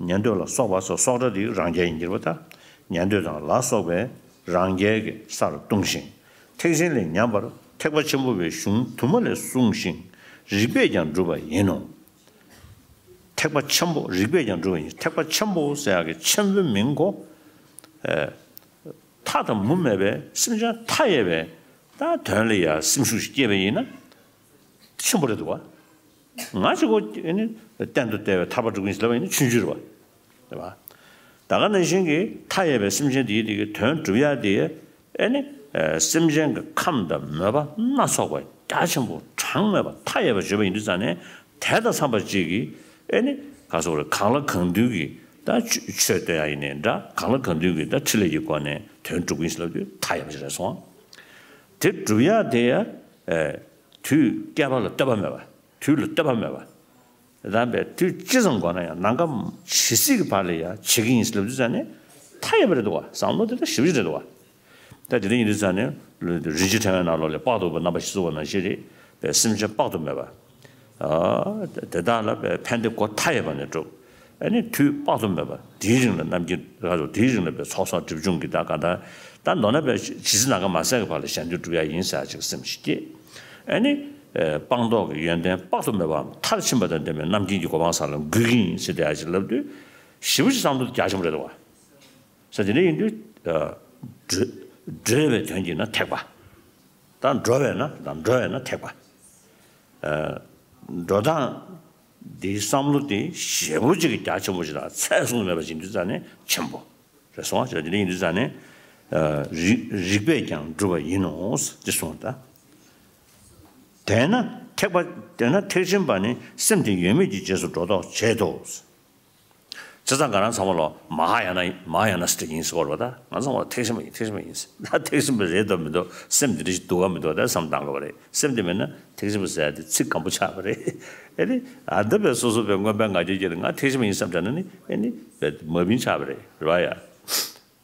ཉན་ཐོས་ལ་སོགས་པ་སོགས་སོགས་སྒྲ་འདི་རང་རྒྱལ་ཡིན་གྱི་རེད་པ། ད་ཉན་ཐོས་དང་ལ་སོགས་པའི་རང་རྒྱལ་གྱི་སར་ལྟུང་ཞིང་། ཐེག་ཆེན་ལས་ཉམས་པར་ཐེག་པ་ཆེན་པོ་པའི་གཞུང་དུ་མ་ལས་གསུངས་ཤིང་། རིགས་པས་ཀྱང་སྒྲུབ་པ་ཡིན་ནོ། ཐེག་པ་ཆེན་པོ། རིགས་པས་ཀྱང་སྒྲུབ་པ་ཡིན། ཐེག་པ་ཆེན་པོ་ཟེར་ཡག་གི་ཆེན་པོའི་མིང་གོ། ཨེ། མཐའ་དང་མུ་མེད་པའི་སེམས་ཅན་མཐའ་ཡས་པའི་ད་དོན་ལ་ཡ་སེམས་ཤུགས་ཤིག་སྐྱེས་པ་ཡིན་ན་ཆེན་པོ་རེད་འདུག་བ། ང་གཅིག་པོ་ཨེ་ནི་གཏན་དུ་བདེ་བའི་ཐར་པ་སྒྲུབ་མཁན་ཞིག་ལབ་པ་ཡིན་ན་ཆུང་ཆུང་རེད་བ། རེད་བ། ད་ག་ནང་བཞིན་གྱི་མཐའ་ཡས་པའི་སེམས་ཅན་དེའི་དེ་གི་དོན་སྒྲུབ་ཡ་དེ། ཨེ་ནི། ཨེ། སེམས་ཅན་གྱི་ཁམས་དང་མོས་པ་སྣ་ཚོགས་པ་རྒྱ་ཆེན་པོ་གྲངས་མེད་པ་མཐའ་ཡས་པ་བརྗོད་པ་ཡིན་དུས་ཙང་ནས། དེ་དང་འཚམས་པ་ཅིག་གིས། ཨེ་ནི། ག་སོགས་རེད། གང་ལ་གང་འདུལ་གྱི་ད་ཆོས་སྟོན་ཡ་ཡིན་ནའི་འདྲ། གང་ལ་གང་འདུལ་གྱི་ད་ཕྲིན་ལས་ཀྱི་སྒོ་ནས་དོན་སྒྲུབ་ཀྱི་ཡིན་ཟེར་ལབ་དུས་མཐའ་ཡས་པ་ཞིག་རེད་སོང་། དེ་སྒྲུབ་ཡ་དེ་ཡ། ཨེ། དུས་བསྐལ་པ་ལ་ལྟོས་པ་མེད་པ། དུས་ལ་ལྟོས་པ་མེད་པ། རང་པའི་དུས་ཅི་ཙམ་འགོར་ན་ཡང་ནམ་མཁའ་ཇི་སྲིད་ཀྱི་བར་ལ་ཡང་བྱེད་ཀྱི་ཡིན་ཟེར་ལབ་དུས་ཙང་ནས་མཐའ་ཡས་པ་རེད་འདུག་བ། བསམ་བློ་དེ་ལྟར་ཞེ་པོ་ཅིག་རེད་འདུག་བ། ད་དེ་འདྲ་ཡིན་དུས་ཙང་ནས་རིན་ཆེན་ཕྲེང་བའི་ནང་ལོགས་ལ་དཔག་ཏུ་མེད་པའི་རྣམ་པ་བཞི་གསུངས་པ་ནང་བཞིན་རེད་པས། སེམས་ཅན་དཔག་ཏུ་མེད་པ། ཨ། དེ་དག་ལ་པའི་ཕན་བདེ་སྒོ་མཐའ་ཡས་པ་ནས་སྒྲུབ། ཨ་ནི་དུས་དཔག་ཏུ་མེད་པ་དེའི་རིང་ལ་རྣམ་མཁྱེན་ར་རོ་དེའི་རིང་ལ་པའི་ཚོགས་བསགས་སྒྲིབ་སྦྱོང་གི་ད་ག་ད་ད་མདོར་ན་པའི་ཇི་སྲིད་ནམ་མཁའ་མ་ཟད་ཀྱི་བར་ལ་གཞན་དོན་སྒྲུབ་ཡ་ཡིན་ཟེར་ཅིག་སེམས་ཤིག་སྐྱེས། ཨ་ནི། ཨེ། སྤངས་རྟོགས་ཀྱི་ཡོན་ཏན་དཔག་ཏུ་མེད་པའམ་མཐར་ཕྱིན་པ་དང་ལྡན་པའི་རྣམ་མཁྱེན་གྱི་གོ་འཕང་ས་ལ་འགོད་ཀྱི་ཡིན་ཟེར་དེ་ཡ་ཅིག་ལབ་དུས། ཞེ་པོ་ཅིག་བསམ་བློ་རྒྱ་ཆེན་པོ་རེད་འདུག་བ། ས་དེ་འདྲ་ཡིན་དུས། ཨ། བགྲོད་བགྲོད་པའི་དོན་གྱིས་ན་ཐེག་པ། ད་འགྲོ་བས་ན་དང་འགྲོ་བས་ན་ཐེག་པ། ཨ། འགྲོ་སྟངས་འདིའི་བསམ་བློ་དེ་ཞེ་པོ་ཅིག་གི་རྒྱ་ཆེན་པོ་ཞིག་དང་ཚད་བཟུང་མེད་པ་ཞིག་ཡིན་དུས་ཙང་ནས་ཆེན་པོ་རེད་སོང་བ། དེ་འདྲ་ཡིན་དུས་ཙང་ནས། ཨ། རིགས་རིགས་པས་ཀྱང་སྒྲུབ་པ་ཡིན་ནོ་ཅེས་གསུངས་ད། དེས་ན་ཐེག་པ། དེས་ན་ཐེག་ཆེན་པ་ནི་སེམས་དེ་ཡོད་མེད་ཀྱི་རྗེས་སུ་འགྲོ་ལྡོག་བྱེད་དོ། བྱས་ཙང་ང་རང་ཚང་མ་ལོ་མ་ཧཱ་ཡ་ན་མ་ཧཱ་ཡ་ན་སི་ཊི་ཡིན་ཟེར་བ་རེད་པ། ད་ང་ཚང་མ་ལོ་ཐེག་ཆེན་པ་ཡིན། ཐེག་ཆེན་པ་ཡིན་ཟེར། ད་ཐེག་ཆེན་པ་རེད་འདུག་མི་འདུག་སེམས་འདི་འདྲ་ཞིག་འདུག་གམ་མི་འདུག་ད་བསམ་བཏང་དགོས་པ་རེད། སེམས་འདི་མེད་ན་ཐེག་ཆེན་པ་ཟེར་ཡ་དེ་ཚིག་སྐམ་པོ་ཆགས་པ་རེད། ཨེ་ནི། ཨ། འདི་པའི་སོ་སོ་པའི་མངོན་པའི་ང་རྒྱལ་གྱིས་ང་ཐེག་ཆེན་པ་ཡིན་བསམ་བྱས་ན་ནི། ཨེ་ནི། མ་བིན་ཆགས་པ་རེད། རེད་པ་ཡ།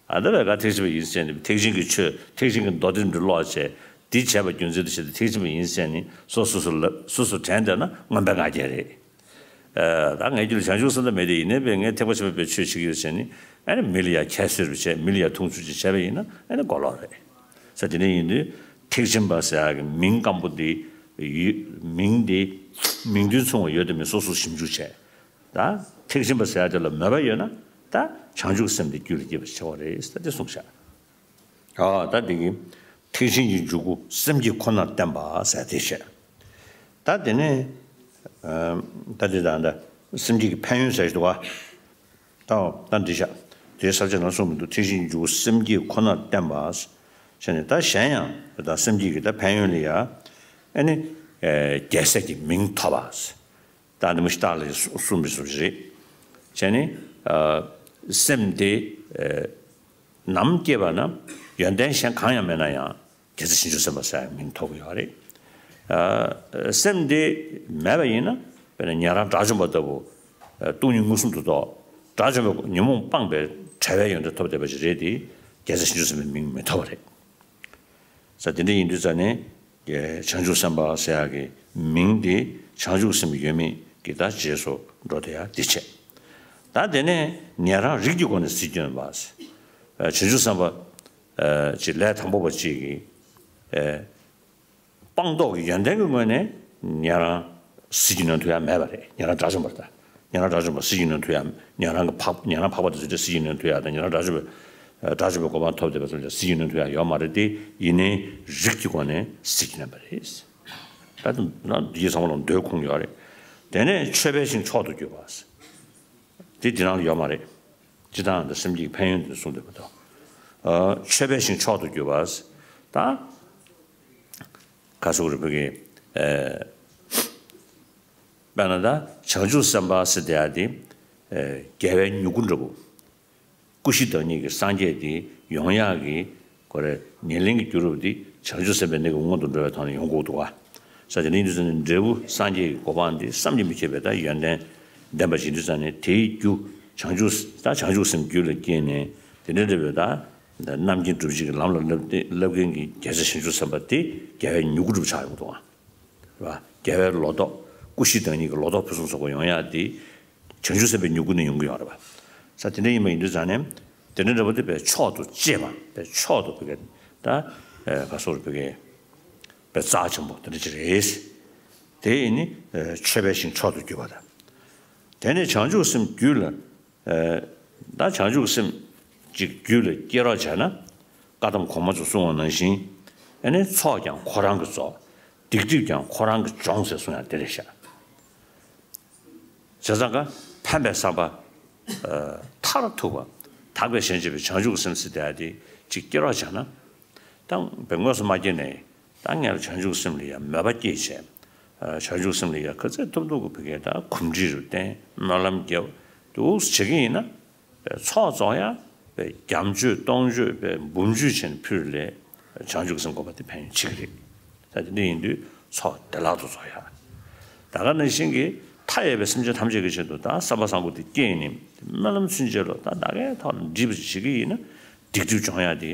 ཨ། འདི་ལ་ག་ཐེག་ཆེན་པ་ཡིན་ཟེར་ནས་ཐེག་ཆེན་གྱི་ཆོས་ཐེག་ཆེན་གྱི་མདོ་སྡེ་འདི་ཀློག་བྱས། འདི་བྱས་པ་རྒྱུ་མཚན་དུ་བྱས་ཏེ་ཐེག་ཆེན་པ་ཡིན་ཟེར་ནས་སོ་སོ་སོ་ལ་སོ་སོ་དྲན་བསྡད་ན་མངོན་པའི་ང་རྒྱལ་རེད། ཨ། ད་ངའི་རྒྱུད་ལ་བྱང་ཆུབ་སེམས་དང་མེད་དེ་ཡིན་ནའི་པས་ངས་ཐེག་པ་ཆེན་པོ་པའི་ཆོས་བྱེད་ཀྱི་ཡོད་ཟེར་ནས། ཨ་ནི་མི་ལ་ཡ་ཁྱད་གསོད་པ་བྱས། མི་ལ་ཡ་མཐོང་ཆུང་ཅིག་བྱས་པ་ཡིན་ན། ཨ་ནི་གོ་ལོག་རེད། ས་དེ་འདྲ་ཡིན་དུས་ཐེག་ཆེན་པ་ཟེར་ཡག་གི་མིང་སྐམ་པོ་འདི་ཡོད། མིང་འདི་མིང་དོན་མཚུངས་པ་ཡོད་དམ་མེད་སོ་སོ་ཞིབ་འཇུག་བྱས། ད་ཐེག་ཆེན་པ་ཟེར་ཡ་དེ་ལ་མོས་པ་ཡོད་ན་ད་བྱང་ཆུབ་སེམས་དེ་རྒྱུད་ལ་སྐྱེ་བར་བྱ་བ་རེད་ཟེར་ད་དེ་གསུངས་བཞག་ཨ། ད་འདི་གི་ཐེག་ཆེན་གྱི་འཇུག་སྒོ་སེམས་བསྐྱེད་ཁོ་ནར་བསྟན་པ་ཟེར་དེ་བཤད། ད་དེ་ནས། ཨ། ད་འདི་དང་ད་སེམས་བསྐྱེད་ཀྱི་ཕན་ཡོན་ཟེར་ཞིག་འདུག་ག་ད་ད་འདི་བཞག་དེའི་ས་བཅད་ནང་གསུངས་མི་འདུག་ཐེག་ཆེན་གྱི་འཇུག་སྒོ་སེམས་བསྐྱེད་ཁོ་ནར་བསྟན་པ་ཟེར་ནས། ད་གཞན་ཡང་ད་སེམས་བསྐྱེད་ཀྱི་ད་ཕན་ཡོན་ལ་ཡ། ཨ་ནི། ཨེ། རྒྱལ་སྲས་ཀྱི་མིང་ཐོབ་པ། ད་འདི་མོ་ཞིག་རྟགས་ལ་གསུངས་པའི་བཟོ་ཞིག་རེད། བྱས་ནས། ཨ། སེམས་དེ། ཨེ། ནམ་སྐྱེས་པ་ན་ཡོན་ཏན་གཞན་གང་ཡང་མེད་ན་ཡང་རྒྱལ་སྲས་བྱང་ཆུབ་སེམས་དཔའ་ཟེར་ཡག་མིང་ཐོབ་ཀྱི་ཡོད་རེད། ཨ། སེམས་དེ་མེད་པ་ཡིན་ན། དཔེར་ན་ཉན་རང་དགྲ་བཅོམ་པ་ལྟ་བུ། ཨ། སྟོང་ཉིད་མངོན་སུམ་དུ་རྟོགས། དགྲ་བཅོམ་པའི་ཉོན་མོངས་སྤངས་པའི་བྲལ་བའི་ཡོན་ཏན་ཐོབ་བསྡད་པ་ཞིག་རེད་དེ། རྒྱལ་སྲས་བྱང་ཆུབ་སེམས་དཔའི་མིང་མི་ཐོབ་པ་རེད། ས་དེ་འདྲ་ཡིན་དུས་ཙང་ནས། བྱང་ཆུབ་སེམས་དཔའ་ཟེར་ཡག་གི་མིང་དེ་བྱང་ཆུབ་སེམས་ཡོད་མེད་ཀྱི་ད་རྗེས་སུ་འགྲོ་དེ་ཡ་དེ་བྱས། ད་དེ་ནས་ཉན་རང་རིགས་ཀྱི་སྒོ་ནས་ཟིལ་གྱིས་གནོན་པ། བྱང་ཆུབ་སེམས་དཔའ་ཅིག་ལས་དང་པོ་པ་ཅིག་གིས། སྤངས་རྟོགས་ཀྱི་ཡོན་ཏན་གྱི་ངོས་ནས་ཉན་རང་ཟིལ་གྱིས་གནོན་ཐུབ་ཡ་མེད་པ་རེད། ཉན་རང་དགྲ་བཅོམ་པ་ད། ཉན་རང་དགྲ་བཅོམ་པ་ཟིལ་གྱིས་གནོན་ཐུབ་ཡ། ཉན་རང་གི་འཕགས་ཉན་རང་འཕགས་པ་དེ་ཚོ་དེ་ཟིལ་གྱིས་གནོན་ཐུབ་ཡ་དང་། ཉན་རང་དགྲ་བཅོམ་པའི་དགྲ་བཅོམ་པའི་གོ་འཕང་ཐོབ་བསྡད་པ་ཚོ་ལ་ཟིལ་གྱིས་གནོན་ཐུབ་ཡ་ཡོད་མ་རེད་དེ། ཡིན་ནའི་རིགས་ཀྱི་སྒོ་ནས་ཟིལ་གྱིས་གནོན་པ་རེད། ད་དུང་ན་འདི་ཚང་མ་ལ་མདོའི་ཁུངས་ཡོད་རེད། དེ་ནས་ཆོས་འཕེལ་ཞིང་མཆོག་ཏུ་གྱུར་པ། དེ་འདི་ནང་ལ་ཡོད་མ་རེད། སྤྱིར་བཏང་འདི་སེམས་བསྐྱེད་ཕན་ཡོན་དེ་གསུངས་བསྡད་པ་དང་། ཨ། ཆོས་འཕེལ་ཞིང་མཆོག་ཏུ་གྱུར་པ། ད་ག་ཟེར་དགོས་རེད། བོད་ཀྱི། ཨ། དཔེར་ན་ད་བྱང་ཆུབ་སེམས་དཔའ་ཟེར་དེ་ཡ་དེ། ཨ། རྒྱལ་བའི་མྱུ་གུ་འདྲ་པོ། སྐུ་བཞི་བདག་ཉིད་ཀྱི་སངས་རྒྱས་དེ་ཡོང་ཡག་གི་ཁོ་རེ་ཉེར་ལེན་གྱི་རྒྱུ་རུ་དེ་བྱང་ཆུབ་སེམས་དཔའི་གནས་སྐབས་སྔོན་དུ་འགྲོ་བའི་ཐོག་ནས་ཡོང་དགོས་འདུག་ག་ས་དེ་ནི་འདི་ཚོ་ནི་འབྲས་བུ་སངས་རྒྱས་ཀྱི་གོ་འཕང་འདི་བསམ་གྱིས་མི་ཁྱབ་པའི་ད་ཡོན་ཏན་ལྡན་པ་ཞིག་འདུག་ས་ནས། དེའི་རྒྱུ་བྱང་ཆུབ་ད་བྱང་ཆུབ་སེམས་རྒྱུད་ལ་སྐྱེས་ནས། དེ་འདྲ་འདྲ་བའི་ད་ རྣམ་མཁྱེན་སྒྲུབ་བྱེད་ཀྱི་ལམ་ལ་བསླབ་སྟེ་བསླབ་མཁན་གྱི་རྒྱལ་སྲས་བྱང་ཆུབ་སེམས་དཔའ་དེ་རྒྱལ་བའི་མྱུ་གུ་སྒྲུབ་ཆགས་ཡོང་གི་འདུག་ཨ། རེད་བ། རྒྱལ་བའི་ལོ་ཏོག་སྐུ་བཞི་བདག་ཉིད་ཀྱི་ལོ་ཏོག་ཕུན་སུམ་ཚོགས་པ་ཡོང་ཡག་དེ་བྱང་ཆུབ་སེམས་དཔའི་མྱུ་གུ་ནས་ཡོང་གི་ཡོད་རེད་བ། ས་དེ་འདྲ་ཡིན་པ་ཡིན་དུས་ཙང་ནས་དེ་འདྲ་འདྲ་པོ་དེ་དཔེ་མཆོག་ཏུ་གཅེས་པ་དཔེ་མཆོག་ཏུ་བོད་སྐད་ད་ཨེ་ག་སོགས་བོད་སྐད་དཔེ་རྩ་ཆེན་པོ་དེ་འདྲ་ཅིག་རེད། དེ་ཡིན་ནི་ཨེ་མཆོད་པའི་ཞིང་མཆོག་ཏུ་གྱུར་པ་དང་། དེ་ནས་བྱང་ཆུབ་སེམས་རྒྱུད་ལ་ཨེ་ད་བྱང་ཆུབ་སེམས་ཅིག་རྒྱུད་ལ་སྐྱེ་རོགས་བྱས་ན། བཀའ་གདམས་གོང་མ་ཚོས་གསུངས་པ་ནང་བཞིན། ཨེ་ནི་ཚོགས་ཀྱང་ཁོ་རང་གི་རྫོགས། སྡིག་སྒྲིབ་ཀྱང་ཁོ་རང་གི་སྦྱོང་ཟེར་གསུངས་ཡང་དེ་རེད་ཤག་བྱས་ཙང་ཀ་ཕན་པའི་བསམ་པ། ཨ་མཐར་ཐུག་པ། དག་པའི་ཞེན་བྱེད་པའི་བྱང་ཆུབ་ཀྱི་སེམས་ཟེར་དེ་ཡ་དེ་ཅིག་སྐྱེ་རོགས་བྱས་ན། ད་དཔེ་དངོས་སུ་མ་སྐྱེས་ནའི་ད་ངས་ལ་བྱང་ཆུབ་ཀྱི་སེམས་ལ་ཡ་མོས་པ་སྐྱེས་བྱས། ཨ་བྱང་ཆུབ་ཀྱི་སེམས་ལ་ཡ་ག་ཚད་ཐུབ་ཐུབ་ཀྱི་བོད་སྐད་ད་གོམས་འདྲིས་རུ་བསྟེན་སྨོན་ལམ་རྒྱབ་འདུག་བྱེད་ཀྱི་ཡིན་ན། པའི་ཚོགས་རྫོགས་ཡ། པའི་བརྒྱ་མཆོད་སྟོང་མཆོད་པའི་འབུམ་མཆོད་བྱས་ནས་ཕུལ་ལས་བྱང་ཆུབ་སེམས་བསྒོམ་པ་དེ་ཕན་ཡོན་ཆེ་གི་རེད། ད་དེ་འདྲ་ཡིན་དུས་ཚོགས་བདེ་བླག་ཏུ་རྫོགས་ཡ། ད་ག་ནང་བཞིན་གྱི་མཐའ་ཡས་པའི་སེམས་ཅན་ཐམས་ཅད་ཀྱི་ཆེད་དུ་ད་བསམ་པ་བཟང་པོ་དེ་སྐྱེས་ནས་སྨོན་ལམ་ཚུན་ཆད་ལ་ད་ད་གའི་ཐོག་ལ་འདྲིས་པ་ཞིག་བྱེད་ཀྱི་ཡིན་ན་སྡིག་སྒྲིབ་སྦྱོང་ཡ་དེ་ཡ།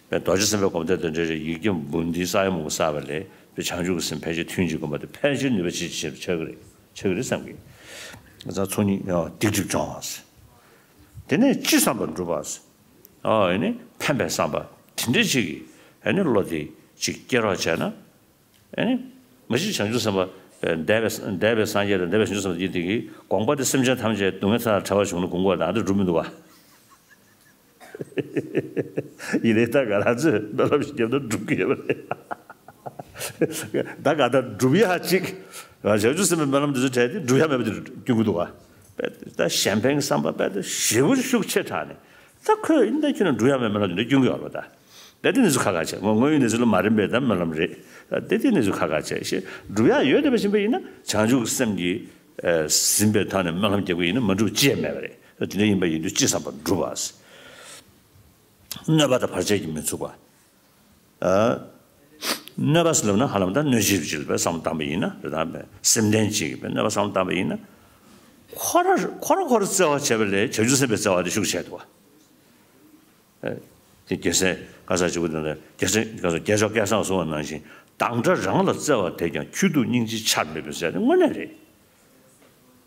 པའི་རྡོ་རྗེ་སེམས་དཔའི་སྒོམ་བཟླས་དང་འབྲེལ་བའི་ཡིག་བརྒྱ་འབུམ་སྡེའི་ས་ཡ་མང་པོ་བསགས་པ་ལས་པའི་བྱང་ཆུབ་ཀྱི་སེམས་ཕལ་ཆེར་ཐུན་གཅིག་བསྒོམ་པ་དེ་ཕལ་ཆེར་ནུས་པ་ཆེ་ཆེ་ཆགས་ཀྱི་རེད་ཆགས་ཀྱི་རེད་བསམ་གི། ང་ཚོ་ཚོགས་གཉིས་སྡིག་སྒྲིབ་སྦྱོང་བ། དེ་ནས་ཅི་བསམ་པ་འགྲུབ་པ། ཨོ་ཡིན་ནི་ཕན་པའི་བསམ་པ་དེ་འདྲ་ཅིག་གིས་ཨ་ནི་བློ་དེ་ཅིག་སྐྱེ་རོགས་བྱས་ན། ཨ་ནི་མ་གཞི་བྱང་ཆུབ་སེམས་དཔའ་འདས་པའི་འདས་པའི་སངས་རྒྱས་དང་འདས་པའི་བྱང་ཆུབ་སེམས་དཔའ་ཡིན་དེ་གིས་དགོངས་པ་དེ་སེམས་ཅན་ཐམས་ཅད་སྡུག་བསྔལ་ཚ་ལ་བྲལ་བར་བྱུང་ན་དགོངས་པ་དང་དེ་འགྲུབ་མི་འདུག་བ། ཡིན་ནའི་ད་ང་རང་ཚོས་སྨོན་ལམ་ཞིག་བརྒྱབ་ན་འགྲུབ་ཀྱི་ཡོད་པ་རེད། ད་ག་ད་འགྲུབ་ཡ་ཅིག་བྱང་ཆུབ་སེམས་དཔའི་སྨོན་ལམ་དེ་ཚོ་བྲལ་ཏེ་འགྲུབ་ཡ་མེད་པ་དེ་སྐྱོན་གྱི་འདུག་བ། དཔེ་ད་གཞན་ཕན་གྱི་བསམ་པ་དཔེ་ད་ཞེ་པོ་ཤུགས་ཆེ་དྲགས་ནས་ད་ཁོས་ཡིན་ད་ཁྱོད་ན་འགྲུབ་ཡ་མེད་སྨོན་ལམ་དེ་འདྲ་སྐྱོན་གྱི་ཡོད་རེད་ད། དེ་དེ་ནི་ཚོ་ཁ་ཁ་བྱས་ངོ་དངོས་ཡོད་གནས་ཚུལ་ལ་མ་རན་པའི་ད་སྨོན་ལམ་རེད། དེ་དེ་ནི་ཚོ་ཁ་ཁ་བྱས་ཞེས་འགྲུབ་ཡ་ཡོད་བསྡད་པ་ཞིག་ཡིན་ན་བྱང་ཆུབ་ཀྱི་སེམས་ཀྱིས་ཟིན་པའི་ཐོག་ནས་སྨོན་ལམ་རྒྱབ་ཀྱི་ཡིན་ན་མ་འགྲུབ་ཅི་ཡང་མེད་པ་རེད། དེ་འདྲ་ཡིན་པ་ཡིན་དུས་ཅི་བསམ་པ་འགྲུབ་པ། གནོད་པ་དང་བར་ཆད་ཀྱིས་མི་ཚུགས་པ། ཨ། གནོད་པ་ཟེར་ལབ་ན་ཧ་ལམ་ད་གནོད་བྱེད་ཅིག་ལ་བསམ་བློ་བཏང་པ་ཡིན་ན་རེ་དང་བའི་སེམས་ལྡན་ཅིག་གིས་གནོད་པ་བསམ་བློ་བཏང་པ་ཡིན་ན། ཁོ་ར་ཁོ་ར་ཁོ་ར་བརྩེ་བ་བྱས་པ་ལས་བྱང་ཆུབ་སེམས་དཔའི་བརྩེ་བ་དེ་ཤུགས་ཆེ་འདུག་བ། ཨ། དེ་རྒྱལ་སྲས་ག་ས་ཅིག་པུ་དང་རྒྱལ་སྲས་ག་ས་རྒྱལ་མཆོག་སྐལ་བཟང་གསུངས་པ་ནང་བཞིན་སྡང་དགྲ་རང་ལ་བརྩེ་བ་དེས་ཀྱང་ཁྱོད་སྡུག་སྙིང་རྗེ་ཆར་མེད་པའི་ཟེར་དེ་དངོས་གནས་རེད།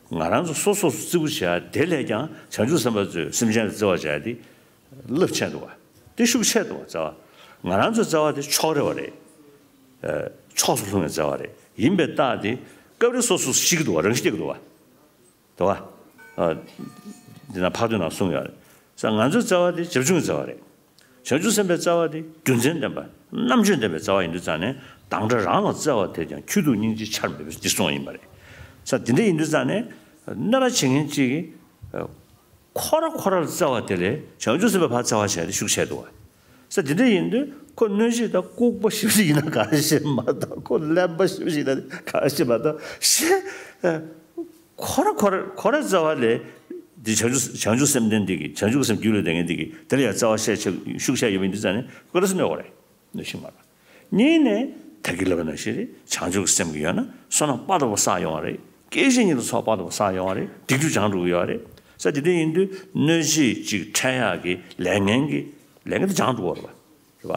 ང་རང་ཚོ་སོ་སོ་སོ་བརྩི་བ་བྱས་དེ་ལས་ཀྱང་བྱང་ཆུབ་སེམས་དཔའ་ཚོས་སེམས་ཅན་ལ་བརྩེ་བ་བྱས་ཏེ་རླབས་ཆེན་འདུག་བ། དེ་ཤུགས་ཆེ་འདུག་བ་བརྩེ་བ། ང་རང་ཚོའི་བརྩེ་བ་དེ་ཕྱོགས་རེ་བ་རེད། ཕྱོགས་སུ་ལྷུང་བའི་བརྩེ་བ་རེད། ཡིན་པའི་རྟགས་དེ་སྐབས་རེ་སོ་སོ་ཤི་གི་འདུག་བ་རང་ཤི་སྐྱེ་གི་འདུག་བ། འདུག་བ། འདི་ན་ཕག་ཏུ་ན་གསུངས་ཡོད་རེད། ས་ང་ཚོའི་བརྩེ་བ་དེ་བྱབ་ཆུང་གི་བརྩེ་བ་རེད། བྱང་ཆུབ་སེམས་དཔའི་བརྩེ་བ་དེ་རྒྱུ་མཚན་ལྡན་པ་རྣམ་དཔྱོད་ལྡན་པའི་བརྩེ་བ་ཡིན་དུས་ཙང་ནས་སྡང་དགྲ་རང་ལ་བརྩེ་བ་དེས་ཀྱང་ཁྱོད་སྡུག་སྙིང་རྗེ་ཆར་མེད་པའི་འདི་གསུངས་ཡིན་པ་རེད། ས་དེ་འདྲ་ཡིན་དུས་ཙང་ནས་གནོད་པ་བྱེད་མཁན་གཅིག་གིས་ཁོ་ར་ཁོ་ར་ལ་བརྩེ་བ་དེ་ལས་བྱང་ཆུབ་སེམས་དཔའི་ཕར་བརྩེ་བ་བྱས་ཏེ་ཤུགས་ཆེ་འདུག་བ། ས་དེ་འདྲ་ཡིན་དུས་ཁོ་གནོད་བྱེད་དང་ལྐུགས་པ་ཞིག་ཡིན་ན་ག་རེ་ཤེས་མ་གཏོགས་ཁོ་གླེན་པ་ཞིག་ཡིན་ན་ག་རེ་ཤེས་མ་གཏོགས་ཤེས། ཁོ་ར་ཁོ་ར་ཁོ་ར་བརྩེ་བ་ལས། འདི་བྱང་ཆུབ་བྱང་ཆུབ་སེམས་ལྡན་འདི་གིས་བྱང་ཆུབ་སེམས་རྒྱུད་ལ་ལྡན་མཁན་འདི་གིས་དེ་ལ་ཡང་བརྩེ་བ་ཤས་ཆེ་ཤུགས་ཆེ་ཡོད་པ་ཡིན་དུས་ཙང་ནས་ཁོ་ར་སེམས་ཡོད་རེད། གནོད་ཤིང་མ་རེད། གཉིས་ནས་ད་གིན་ལབ་པ་ནང་བཞིན་རེད། བྱང་ཆུབ་སེམས་ཀྱི་ཡོད་ན་བསོད་ནམས་དཔག་ཏུ་མ་བསགས་ཡོང་བ་རེད། སྐྱེ་འཆི་གཉིས་ལ་ཚོགས་དཔག་ཏུ་མ་བསགས་ཡོང་བ་རེད། སྡིག་སྒྲིབ་སྦྱང་འགྲོ་གི་ཡོད་རེད། ས་དེ་འདྲ་ཡིན་དུས་གནོད་བྱེད་ཅིག་འཕྲད་ཡག་གི་ལས་ངན་གྱི་ལས་ངན་དེ་སྦྱང་འགྲོ་གི་ཡོད་རེད་བ། རེད་བ།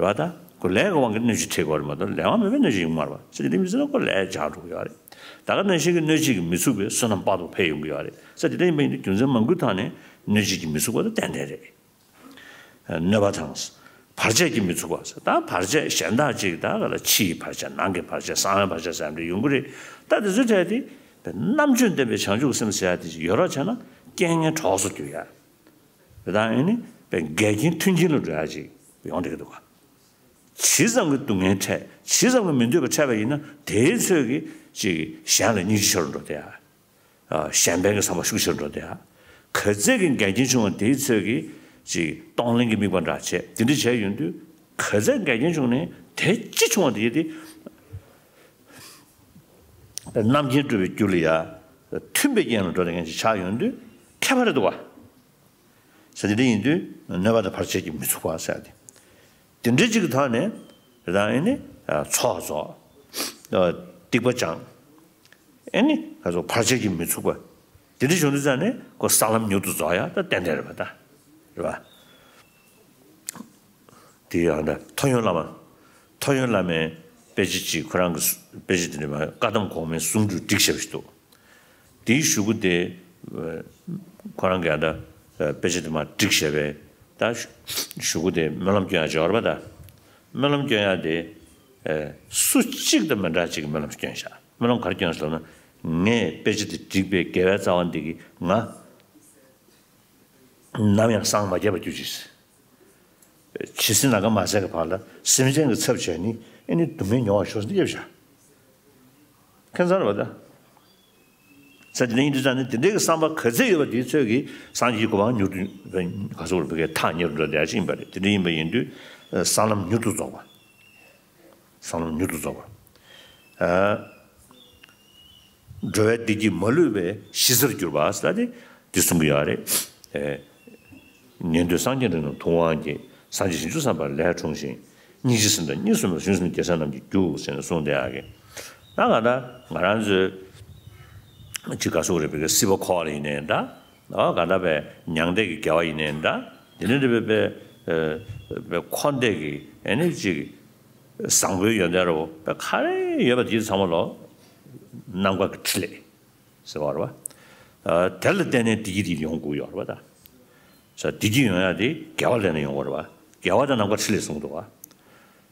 རེད་བ་ད། ཁོ་ལས་ཀྱི་དབང་གིས་གནོད་བྱེད་འཕྲད་ཀྱི་ཡོད་རེད་མ་གཏོགས་ལས་དབང་མེད་པའི་གནོད་བྱེད་ཡོང་གི་མ་རེད་བ། ས་དེ་འདྲ་མི་ཚེ་ན་ཁོ་ལས་སྦྱང་འགྲོ་གི་ཡོད་རེད། ད་ག་ནང་བཞིན་གྱི་གནོད་བྱེད་ཀྱིས་མི་ཚུགས་པའི་བསོད་ནམས་དཔག་ཏུ་འཕེལ་ཡོང་གི་ཡོད་རེད། ས་དེ་འདྲ་ཡིན་པ་ཡིན་དུས་རྒྱུ་མཚན་མང་པོའི་ཐོག་ནས་གནོད་བྱེད་ཀྱིས་མི་ཚུགས་པ་དེ་ཏན་ཏན་རེད། གནོད་པ་དང་། བར་ཆད་ཀྱིས་མི་ཚུགས་པ། ད་བར་ཆད་གཞན་དག་ཅིག་ད་ག་ལ་ཕྱིའི་བར་ཆད་ནང་གི་བར་ཆད་གསང་བའི་བར་ཆད་ཟེར་ཡ་འདྲ་ཡོང་གི་རེད། ད་དེ་ཚོའི་གྲས་དེ། རྣམ་དཔྱོད་ལྡན་པའི་བྱང་ཆུབ་སེམས་ཟེར་ཡ་དེ་ཅིག་ཡོད་རོགས་བྱས་ན་རྐྱེན་ངན་གྲོགས་སུ་འགྱུར་ཡ། དེ་དང་ཨེ་ནི་འགལ་རྐྱེན་མཐུན་རྐྱེན་ལ་འགྲོ་ཡ་ཅིག་ཡོང་བསྡད་ཀྱི་འདུག་ག་ཇི་ཙམ་གྱི་སྡུག་བསྔལ་འཕྲད་ཇི་ཙམ་གྱི་མི་འདོད་པ་འཕྲད་པ་ཡིན་ན་དེའི་ཚོད་ཀྱིས་ཅིག་གཞན་ལ་སྙིང་རྗེ་ཆེ་རུ་འགྲོ་བསྡད་ཡ། གཞན་ཕན་གྱི་བསམ་པ་ཤུགས་ཆེར་འགྲོ་དེ། ག་ཚད་ཀྱི་འགལ་རྐྱེན་བྱུང་བ་དེའི་ཚོད་ཀྱིས་ཅིག་གཏོང་ལེན་གྱི་དམིགས་པ་འདྲ་བྱས་དེ་འདྲ་བྱས་ཡོང་དུས་ག་ཚད་འགལ་རྐྱེན་བྱུང་ནས་དེ་ཅི་བྱུང་བ་དེ་དེ་རྣམ་མཁྱེན་སྤྲུལ་པའི་རྒྱུད་ལ་ཡ་མཐུན་པའི་རྐྱེན་ལ་འགྲོ་དེ་ངན་ཅིག་ཆགས་ཡོང་དུས་ཁྱད་པར་རེད་འདུག་བ། ཟེར་དེ་འདྲ་ཡིན་དུས་གནོད་པ་དང་བར་ཆད་ཀྱིས་མི་ཚུགས་པ་ཟེར་ཏེ། དེ་འདྲ་ཅིག་གི་ཐོག་ནས་རང་ཨེ་ནི་ཚོགས་རྫོགས། སྡིག་པ་སྦྱང་། ཨེ་ནི་ག་ཚོད་བར་ཆད་ཀྱིས་མི་ཚུགས་པ། དེ་འདྲ་བྱུང་དུས་ཙང་ནས་ཁོ་ས་ལམ་མྱུར་དུ་རྫོགས་ཡ་ད་ཏན་ཏན་རེད་པ་ད། རེད་པ། དེ་ཡང་ད་ཐོ་ཡོན་བླ་མ། ཐོ་ཡོན་བླ་མའི་དཔེ་ཆ་གཅིག་ཁོ་རང་གི་དཔེ་ཆ་དེ་ནི་མ་བཀའ་གདམས་གོང་མའི་གསུང་སྒྲོས་བསྒྲིགས་བཞག་པ་ཞིག་འདུག་དེའི་གཞུག་གུ་དེ་ཁོ་རང་གིས་ད་དཔེ་ཆ་དེ་མ་བསྒྲིགས་བཞག་པས། ད་གཞུག་གུ་དེ་སྨོན་ལམ་སྐྱོན་ཡག་འབྱོར་བ་ད། སྨོན་ལམ་སྐྱོན་ཡག་དེ་སུ་གཅིག་དང་མི་འདྲ་གཅིག་གིས་སྨོན་ལམ་སྐྱོན་བཞག་སྨོན་ལམ་ག་རེ་སྐྱོན་ཟེར་ན། ངས་དཔེ་ཆ་དེ་བསྒྲིགས་པའི་དགེ་བའི་རྩ་བ་འདི་གིས་ང་ནམ་ཡང་སངས་མ་རྒྱས་པར་གྱུར་ཅིག་ཇི་སྲིད་ནམ་མཁའ་མ་ཟད་ཀྱི་བར་ལ་སེམས་ཅན་གྱི་ཚབ་བྱས་ནས་ཨེ་ནི་སྡུག་བསྔལ་མྱོང་བར་ཤོག་ཟེར་ནས་བཤད་བཞག་ཁྱད་མཚར་བ་ད། ས་དེ་ནས་ཡིན་དུས་ཙང་ནི་དེ་འདྲའི་གི་བསམ་པ་ག་ཚད་ཡོད་པ་དེའི་ཚོད་ཀྱིས་སངས་རྒྱས་ཀྱི་གོ་འཕང་མྱུར་དུ་ག་ཚོད་རུ་བུ་གའི་ཐག་ཉེ་རུ་འགྲོ་བསྡད་ཡ་ཅིག་ཡིན་པ་རེད། དེ་འདྲ་ཡིན་པ་ཡིན་དུས་སྲང་ལམ་མྱུར་དུ་རྫོགས་པ། སྲང་ལམ་མྱུར་དུ་རྫོགས་པ། ཨ། འགྲོ་བའི་བདེ་སྐྱིད་མ་ལུས་པའི་གཞི་རྩར་གྱུར་པ་ཟེར་ཏེ་འདི་གསུང་གི་ཡོད་རེད། ཨེ། ཉན་ཐོས་སངས་རྒྱས་འབྲིང་རྣམས་ཐུབ་དབང་གིས། སངས་རྒྱས་བྱང་ཆུབ་སེམས་དཔའ་ལས་འཁྲུངས་ཤིང་། སྙིང་རྗེ་སེམས་དང་གཉིས་སུ་མེད་པ་བྱང་ཆུབ་སེམས་རྒྱལ་སྲས་རྣམས་ཀྱི་རྒྱུ་ཟེར་ནས་གསུངས་བསྡད་ཡག་གི། ད་ག་ད་ང་རང་ཚོའི་ཅིག་ག་སོགས་རེད་བི་གའི་སྲིད་པ་འཁོར་བ་ལ་ཡིན་ནའི་འདྲ། ཨོ་ག་ད་པའི་མྱང་འདས་ཀྱི་དགེ་བ་ཡིན་ནའི་འདྲ། དེ་ནས་འདྲ་བའི་པའི་པའི་འཁོར་འདས་ཀྱི་ཨེ་ནི་ཅིག་བཟང་པོའི་ཡོན་ཏན་རོ་པའི་ག་རེ་ཡོད་པ་དེ་ཚང་མ་ལོ་ནམ་མཁའ་གི་ཕྲིན་ལས། ཟེར་བ་རེད་བ། ཨ། དེ་ལ་བརྟེན་ནས་བདེ་སྐྱིད་དེ་ཡོང་དགོས་ཡོད་རེད་བ་ད། ས་བདེ་སྐྱིད་ཡོང་ཡ་དེ་དགེ་བ་ལ་བརྟེན་ནས་ཡོང་དགོས་རེད་བ། དགེ་བ་དེ་ནམ་མཁའ་ཕྲིན་ལས་གསུངས་འདུག་བ།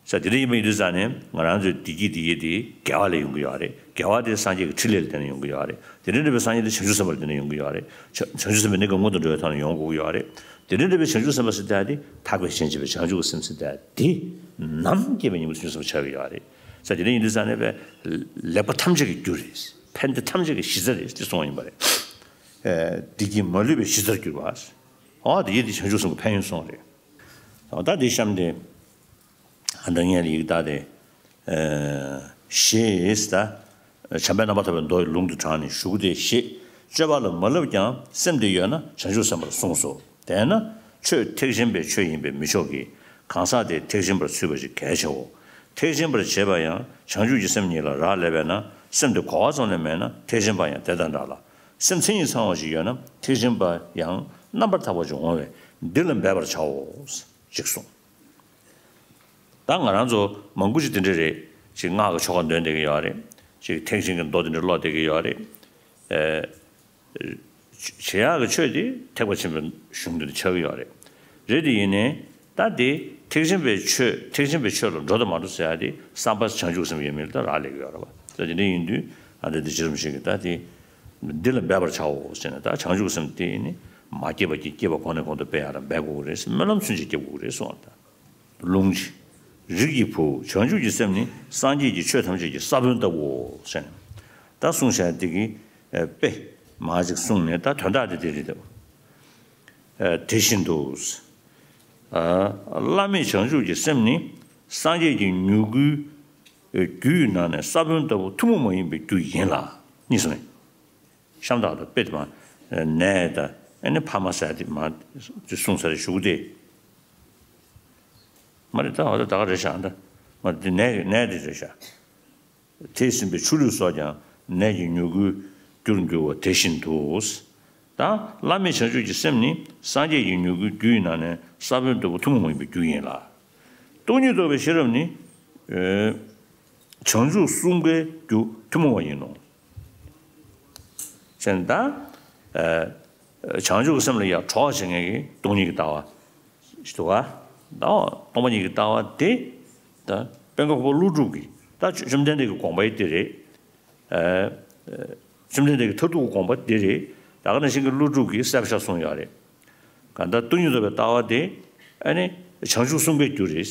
ས་དེ་འདྲ་ཡིན་པ་ཡིན་དུས་ཙང་ནས་ང་རང་ཚོའི་བདེ་སྐྱིད་དེ་ཡི་དེ་དགེ་བ་ལས་ཡོང་གི་ཡོད་རེད། དགེ་བ་དེ་སངས་རྒྱས་ཀྱི་ཕྲིན་ལས་ལ་བརྟེན་ནས་ཡོང་གི་ཡོད་རེད། དེ་འདྲ་འདྲ་བའི་སངས་རྒྱས་དེ་བྱང་ཆུབ་སེམས་དཔའ་ལ་བརྟེན་ནས་ཡོང་གི་ཡོད་རེད། བྱང་བྱང་ཆུབ་སེམས་དཔའ་གནས་སྐབས་མངོན་དུ་འགྲོ་བའི་ཐོག་ནས་ཡོང་དགོས་ཀྱི་ཡོད་རེད། དེ་འདྲ་འདྲ་བའི་བྱང་ཆུབ་སེམས་དཔའ་ཟེར་ཡ་དེ་ཐེག་པའི་ཞིང་སྐྱེས་པའི་བྱང་ཆུབ་ཀྱི་སེམས་ཟེར་ཡ་དེ་ནམ་སྐྱེས་པའི་ཉིན་མོ་བྱང་ཆུབ་སེམས་དཔའ་ཆགས་ཀྱི་ཡོད་རེད། ས་དེ་འདྲ་ཡིན་དུས་ཙང་ནས་པའི་ལེགས་པ་ཐམས་ཅད་ཀྱི་རྒྱུ་རེད། ཕན་བདེ་ཐམས་ཅད་ཀྱི་གཞི་རྩ་རེད་ཅེས་གསུངས་པ་ཡིན་པ་རེད། ཨེ། བདེ་སྐྱིད་མ་ལུས་པའི་གཞི་རྩར་གྱུར་པ། འོ་དེ་ཡིད་དེ་བྱང་ཆུབ་སེམས་ཀྱི་ཕན་ཡོན་གསུངས་རེད། འོ་ད་དེ་གཤམ་དེ་ཨ་མདའ་ངན་ལ་ཡིག་བཏགས་ཏེ། ཨེ། ཞེས་ད། བྱམས་པས་རྣམ་པར་ཐར་པའི་མདོ་ཡི་ལུང་དུ་དྲངས་ནས་ཞུ་རྒྱུ་དེ་ཞེས་སྤྱོད་པ་ལ་མ་བསླབས་ཀྱང་སེམས་དེ་ཡོད་ན་བྱང་ཆུབ་སེམས་དཔའ་ལ་གསུངས་སོ། དེས་ན་ཆོས་ཐེག་ཆེན་པའི་ཆོས་ཡིན་པས་མི་ཆོག་གི། གང་ཟག་དེས་ཐེག་ཆེན་པར་ཚུད་པ་ཞིག་གལ་ཆེའོ། ཐེག་ཆེན་པར་བྱེད་པ་ཡང་བྱང་ཆུབ་ཀྱི་སེམས་ཉིད་ལ་རག་ལས་པས་ན་སེམས་དེ་གོ་བ་ཙམ་ལས་མེད་ན་ཐེག་ཆེན་པ་ཡང་དེ་དང་འདྲ་ལ། སེམས་མཚན་ཉིད་ཚང་བ་ཞིག་ཡོད་ན་ཐེག་ཆེན་པ་ཡང་རྣམ་པར་ཐར་པ་ཞིག་འོང་བས་འདི་ལ་འབད་པར་བྱའོ། ཅེས་གསུངས། ད་ང་རང་ཚོ་མང་པོ་ཅིག་དེ་འདྲ་རེད། ཅིག་སྔགས་ཀྱི་ཆོ་ག་འདོན་བསྡད་ཀྱི་ཡོད་རེད། ཅིག་ཐེག་ཆེན་གྱི་མདོ་དེ་འདྲ་ཀློག་བསྡད་ཀྱི་ཡོད་རེད། ཨེ། བྱེད་ཡག་གི་ཆོས་དེ་ཐེག་པ་ཆེན་པོའི་གཞུང་དེ་ཆགས་ཀྱི་ཡོད་རེད། རེད་དེ་ཡིན་ནའི་ད་དེ་ཐེག་ཆེན་པའི་ཆོས་ཐེག་ཆེན་པའི་ཆོས་ལ་འགྲོ་དང་མ་འགྲོ་ཟེར་ཡག་དེ་བསམ་པ་བྱང་ཆུབ་སེམས་ཡོད་མེད་ལ་ད་རག་ལས་ཀྱི་ཡོད་རེད་བ། ད་དེ་འདྲ་ཡིན་དུས་ཨ་ད་དེ་རྗེ་རིན་པོ་ཆེ་གིས་ད་དེ་འདི་ལ་འབད་པར་བྱའོ་ཟེར་ནས་ད་བྱང་ཆུབ་སེམས་དེ་ནི་མ་སྐྱེས་པ་ཀྱིས་སྐྱེས་པ་གོང་ནས་གོང་དུ་སྤེལ་ཡག་ལ་འབད་དགོས་ཀྱི་རེད་ཟེར་སྨོན་ལམ་ཚུན་ཆད་རྒྱབ་དགོས་ཀྱི་རེད་གསུངས་པ་ད། ལུང་གཅིག་རིགས་ཀྱི་བུ། བྱང་ཆུབ་ཀྱི་སེམས་ནི་སངས་རྒྱས་ཀྱི་ཆོས་ཐམས་ཅད་ཀྱི་ས་བོན་ལྟ་བུའོ་ཟེར་ནས། ད་གསུངས་བཞག་འདི་གི་དཔེ་མ་ཅིག་གསུངས་ནས་ད་དོན་དག་དེ་དེ་རེད་དོ། དེ་བཞིན་དུ། བླ་མེད་བྱང་ཆུབ་ཀྱི་སེམས་ནི་སངས་རྒྱས་ཀྱི་མྱུ་གུའི་རྒྱུ་ཡི་ནང་ནས་ས་བོན་ལྟ་བུ་ཐུན་མོང་མ་ཡིན་པའི་རྒྱུ་ཡིན་ལ། གཉིས་སོ་ནས། གཤམ་དག་ཏུ་དཔེ་དེ་མ་ནས་ད་ཨ་ནི་ཕ་མ་ཟེར་དེ་མ་དེ་གསུངས་ས་རེད་ཞུ་གི་དེ། མ་རེད་ད་འོ་ད་ད་ག་རེད་ཤག་ད། མ་དེ་ནས་ནས་དེ་རེད་ཤག་དེས་ཟིན་པའི་ཆུ་ལུད་སོགས་ཀྱང་ནས་ཀྱི་མྱུ་གུའི་རྒྱུར་འགྱུར་བ་དེ་བཞིན་དུ། ད་བླ་མེད་བྱང་ཆུབ་ཀྱི་སེམས་ནི་སངས་རྒྱས་ཀྱི་མྱུ་གུའི་རྒྱུ་ཡི་ནང་ནས་ས་བོན་ལྟ་བུ་ཐུན་མོང་མ་ཡིན་པའི་རྒྱུ་ཡིན་ལ། སྟོང་ཉིད་རྟོགས་པའི་ཤེས་རབ་ནི། བྱང་ཆུབ་གསུམ་ཀའི་རྒྱུ་ཐུན་མོང་བ་ཡིན་ནོ། ཟེར་ན་ད། བྱང་ཆུབ་ཀྱི་སེམས་ལ་ཡང་གྲོགས་བྱེད་མཁན་གྱི་སྟོང་ཉིད་ཀྱི་ལྟ་བ་ཞིག་འདུག་ག་ད་སྟོང་པ་ཉིད་ཀྱི་ལྟ་བ་དེ་ད་དཔལ་མགོན་འཁོར་ལོ་ཀླུ་སྒྲུབ་ཀྱིས་ད་བཅོམ་ལྡན་འདས་ཀྱི་དགོངས་པ་ཡི་དེ་རེད། བཅོམ་ལྡན་འདས་ཀྱི་མཐར་ཐུག་གི་དགོངས་པ་དེ་རེད། ད་ག་ནང་བཞིན་གྱི་ཀླུ་སྒྲུབ་ཀྱིས་གསལ་པོ་ཆགས་གསུངས་ཡོད་རེད། གང་ལྟར་སྟོང་ཉིད་རྟོགས་པའི་ལྟ་བ་དེ་ཨ་ནི་བྱང་ཆུབ་གསུམ་ཀའི་རྒྱུ་རེད།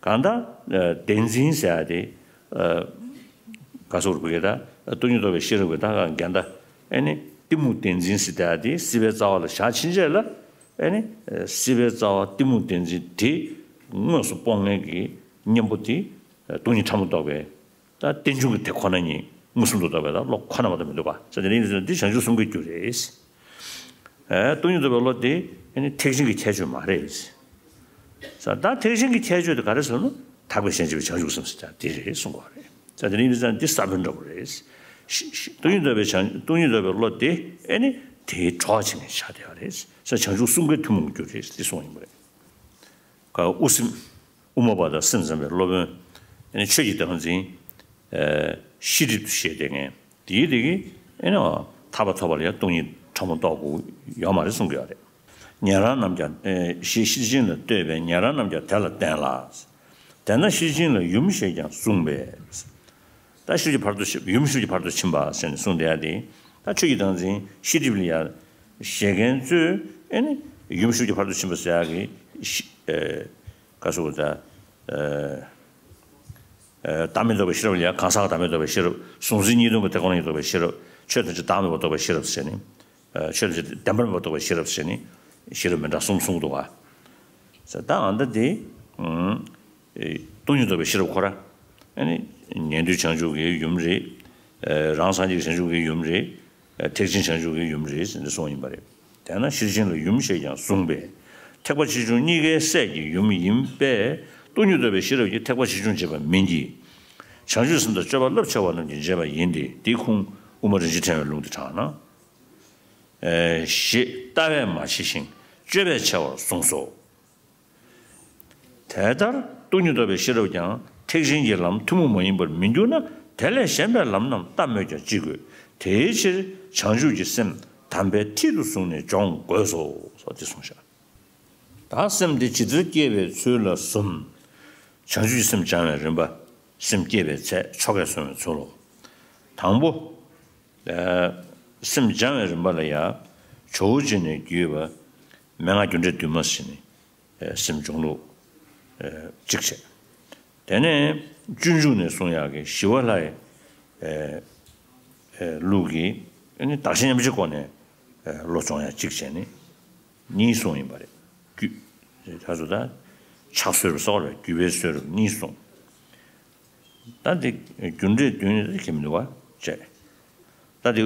གང་ལྟར་བདེན་འཛིན་ཟེར་ཡ་དེ་ག་སོགས་རུ་བུ་གས་ད་སྟོང་ཉིད་རྟོགས་པའི་ཤེས་རབ་ཀྱི་ད་གང་འགལ་ཟླ་ཨ་ནི་གཏི་མུག་བདེན་འཛིན་ཟེར་ཡ་དེ་སྲིད་པའི་རྩ་བ་ལ་བཞག་ཕྱིན་ཆད་ལ་ཨ་ནི་སྲིད་པའི་རྩ་བ་གཏི་མུག་བདེན་འཛིན་དེ་དངོས་སུ་སྤོང་མཁན་གྱི་གཉེན་པོ་དེ་སྟོང་ཉིད་ཕྲ་མོ་རྟོགས་པའི། ད་རྟེན་འབྱུང་གི་དེ་ཁོ་ན་ཉིད་མངོན་སུམ་དུ་རྟོགས་པའི་ད་བློ་ཁོ་ན་མ་གཏོགས་མི་འདུག་པ། ས་དེ་ནི་འདི་བྱང་ཆུབ་གསུམ་ཀའི་རྒྱུ་རེད། ཨེ་སྟོང་ཉིད་རྟོགས་པའི་བློ་དེ་ཨ་ནི་ཐེག་ཆེན་གྱི་ཁྱད་ཆོས་མ་རེད། ས་ད་ཐེག་ཆེན་གྱི་ཁྱད་ཆོས་དེ་ག་རེ་ཟེར་ན་ཐེག་པའི་ཞིང་སྐྱེས་པའི་བྱང་ཆུབ་སེམས་ཟེར་ཡ་དེ་རེད་གསུང་གི་རེད། ས་དེ་ནི་འདི་ས་འདི་ས་བོན་འདྲ་པོ་རེད། ཤི་ཤི་སྟོང་ཉིད་རྟོགས་པའི་བྱང་སྟོང་ཉིད་རྟོགས་པའི་བློ་དེ་ཨ་ནི་དེའི་གྲོགས་བྱེད་མཁན་ཆགས་བསྡད་པ་རེད། ས་བྱང་ཆུབ་གསུམ་ཀའི་ཐུན་མོང་གི་རྒྱུ་རེད་དེ་གསུངས་ཡིན་པ་རེད། ཀ་དབུ་སེམས། དབུ་མ་པ་དང་སེམས་ཙམ་པའི་སློབ་དཔོན། ཨ་ནི་ཆོས་ཀྱི་བདག་འཛིན། ཨ་ཤེས་སྒྲིབ་ཏུ་བཤད་བསྡད་མཁན་དེའི་དེ་གིས་ཨ་ནི་ཐར་པ་ཐོབ་པ་ལ་ཡང་སྟོང་ཉིད་དྲང་པོ་རྟོགས་དགོས་ཡོད་མ་རེད་གསུང་གི་ཡོད་རེད། ཉན་རང་རྣམས་ཀྱང་། ཨ་ཤེས་ཤེར་ཕྱིན་ལ་ལྟོས་པས་ཉན་རང་རྣམས་ཀྱང་དེ་ལ་བརྟེན་ལ། དེས་ན་ཤེར་ཕྱིན་ལ་ཡུམ་ཞེས་ཀྱང་གསུངས་པས། ད་ཤེར་ཕྱིན་བར་དུ་ཕྱིན། ཡུམ་ཤེར་ཕྱིན་བར་དུ་ཕྱིན་པ་ཟེར་ནས་གསུངས་བསྡད་ཡ་དེ། ད་ཆོས་ཀྱི་བདག་འཛིན་ཤེས་སྒྲིབ་ལ་ཡ་བཞེད་མཁན་ཚོས་ཨེ་ནི་ཡུམ་ཤེར་ཕྱིན་བར་དུ་ཕྱིན་པ་ཟེར་ཡ་གི་ཤི་ཨེ་ག་སོ་ད་ཨེ་ཨེ་བདག་མེད་རྟོགས་པའི་ཤེས་རབ་ལ་ཡ། གང་ཟག་བདག་མེད་རྟོགས་པའི་ཤེས་རབ། གཟུང་འཛིན་གཉིས་སྟོང་གི་དེ་ཁོ་ན་ཉིད་རྟོགས་པའི་ཤེས་རབ། ཆོས་ཐམས་ཅད་བདག་མེད་པར་རྟོགས་པའི་ཤེས་རབ་ཟེར་ནས། ཨེ་ཆོས་ཐམས་ཅད་བདེན་པར་མེད་པར་རྟོགས་པའི་ཤེས་རབ་ཟེར་ནས། ཤེས་རབ་མི་འདྲ་གསུམ་གསུངས་འདུག་ག། ད་ཨ་ད་དེ། ཨེ་སྟོང་ཉིད་རྟོགས་པའི་ཤེས་རབ་ཁོ་ར། ཨ་ནི་ཉན་ཐོས་བྱང་ཆུབ་ཀྱི་ཡུམ་རེད། ཨེ་རང་སངས་རྒྱས་བྱང་ཆུབ་ཀྱི་ཡུམ་རེད། ཨེ་ཐེག་ཆེན་བྱང་ཆུབ་ཀྱི་ཡུམ་རེད་ཟེར་ནས་གསུངས་ཡིན་པ་རེད། དེས་ན་ཤེར་ཕྱིན་ལ་ཡུམ་ཞེས་ཀྱང་གསུངས་པས། ཐེག་པ་ཆེ་ཆུང་གཉིས་ཀའི་སྲས་ཀྱི་ཡུམ་ཡིན་པས། སྟོང་ཉིད་རྟོགས་པའི་ཤེས་རབ་ཀྱིས་ཐེག་པ་ཆེ་ཆུང་འབྱེད་པ་མིན་གྱི། བྱང་ཆུབ་སེམས་དང་སྤྱོད་པ་རླབས་ཆེ་བ་རྣམས་ཀྱིས་འབྱེད་པ་ཡིན་ཏེ། འདིའི་ཁུངས་དབུ་མ་རིན་ཆེན་ཕྲེང་བའི་ལུང་དེ་དྲངས་ན། ཨེ་ཞེས་ལྟ་བས་མ་ཕྱེ་ཞིང་སྤྱོད་པས་ཕྱེ་བར་གསུངས་སོ། དེ་ལྟར་སྟོང་ཉིད་རྟོགས་པའི་ཤེས་རབ་ཀྱང་ཐེག་ཆེན་གྱི་ལམ་ཐུན་མོང་མ་ཡིན་པར་མི་འགྱུར་ན། དེ་ལས་གཞན་པའི་ལམ་རྣམས་ལྟ་སྨོས་ཀྱང་ཅི་དགོས། དེའི་ཕྱིར་བྱང་ཆུབ་ཀྱི་སེམས་དམ་པའི་མཐིལ་དུ་བཟུང་ནས་སྦྱོང་དགོས་སོ། སོགས་ཏེ་གསུངས་བཞག། ད་སེམས་དེ་ཇི་ལྟར་བསྐྱེད་པའི་ཚུལ་ལ་གསུམ། བྱང་ཆུབ་ཀྱི་སེམས་སྦྱང་བའི་རིམ་པ། སེམས་བསྐྱེད་པའི་ཚད། ཆོ་གས་བཟུང་བའི་ཚུལ་ལོ། དང་པོ། ཨ་སེམས་སྦྱང་བའི་རིམ་པ་ལ་ཡང་། ཇོ་བོ་རྗེ་ནས་བརྒྱུད་པ། མན་ངག་རྒྱུ་འབྲས་བདུན་མ་ཞེས་ནས། ཨེ་སེམས་སྦྱོང་ལུགས། ཨེ་གཅིག་བྱས། དེ་ནས་སྤྱོད་འཇུག་ནས་གསུང་ཡག་གི་ཞི་བ་ལྷའི། ཨེ་ཨེ་ལུགས་ཀྱི་ཨ་ནི་བདག་གཞན་མཉམ་བརྗེའི་སྒོ་ནས། ཨེ་བློ་སྦྱོང་ཡག་གཅིག་བྱས་ནས་གཉིས་གསུངས་ཡིན་པ་རེད། རྒྱུད། ད་སོ་ད་ཕྱག་སྲོལ་རུ་སོགས་ལ་རྒྱུད་པའི་སྲོལ་རུ་གཉིས་གསུངས། ད་འདི་རྒྱུ་འབྲས་བདུན་ནི་ཁྱད་མི་འདུག་བ་བྱས། ད་འདི་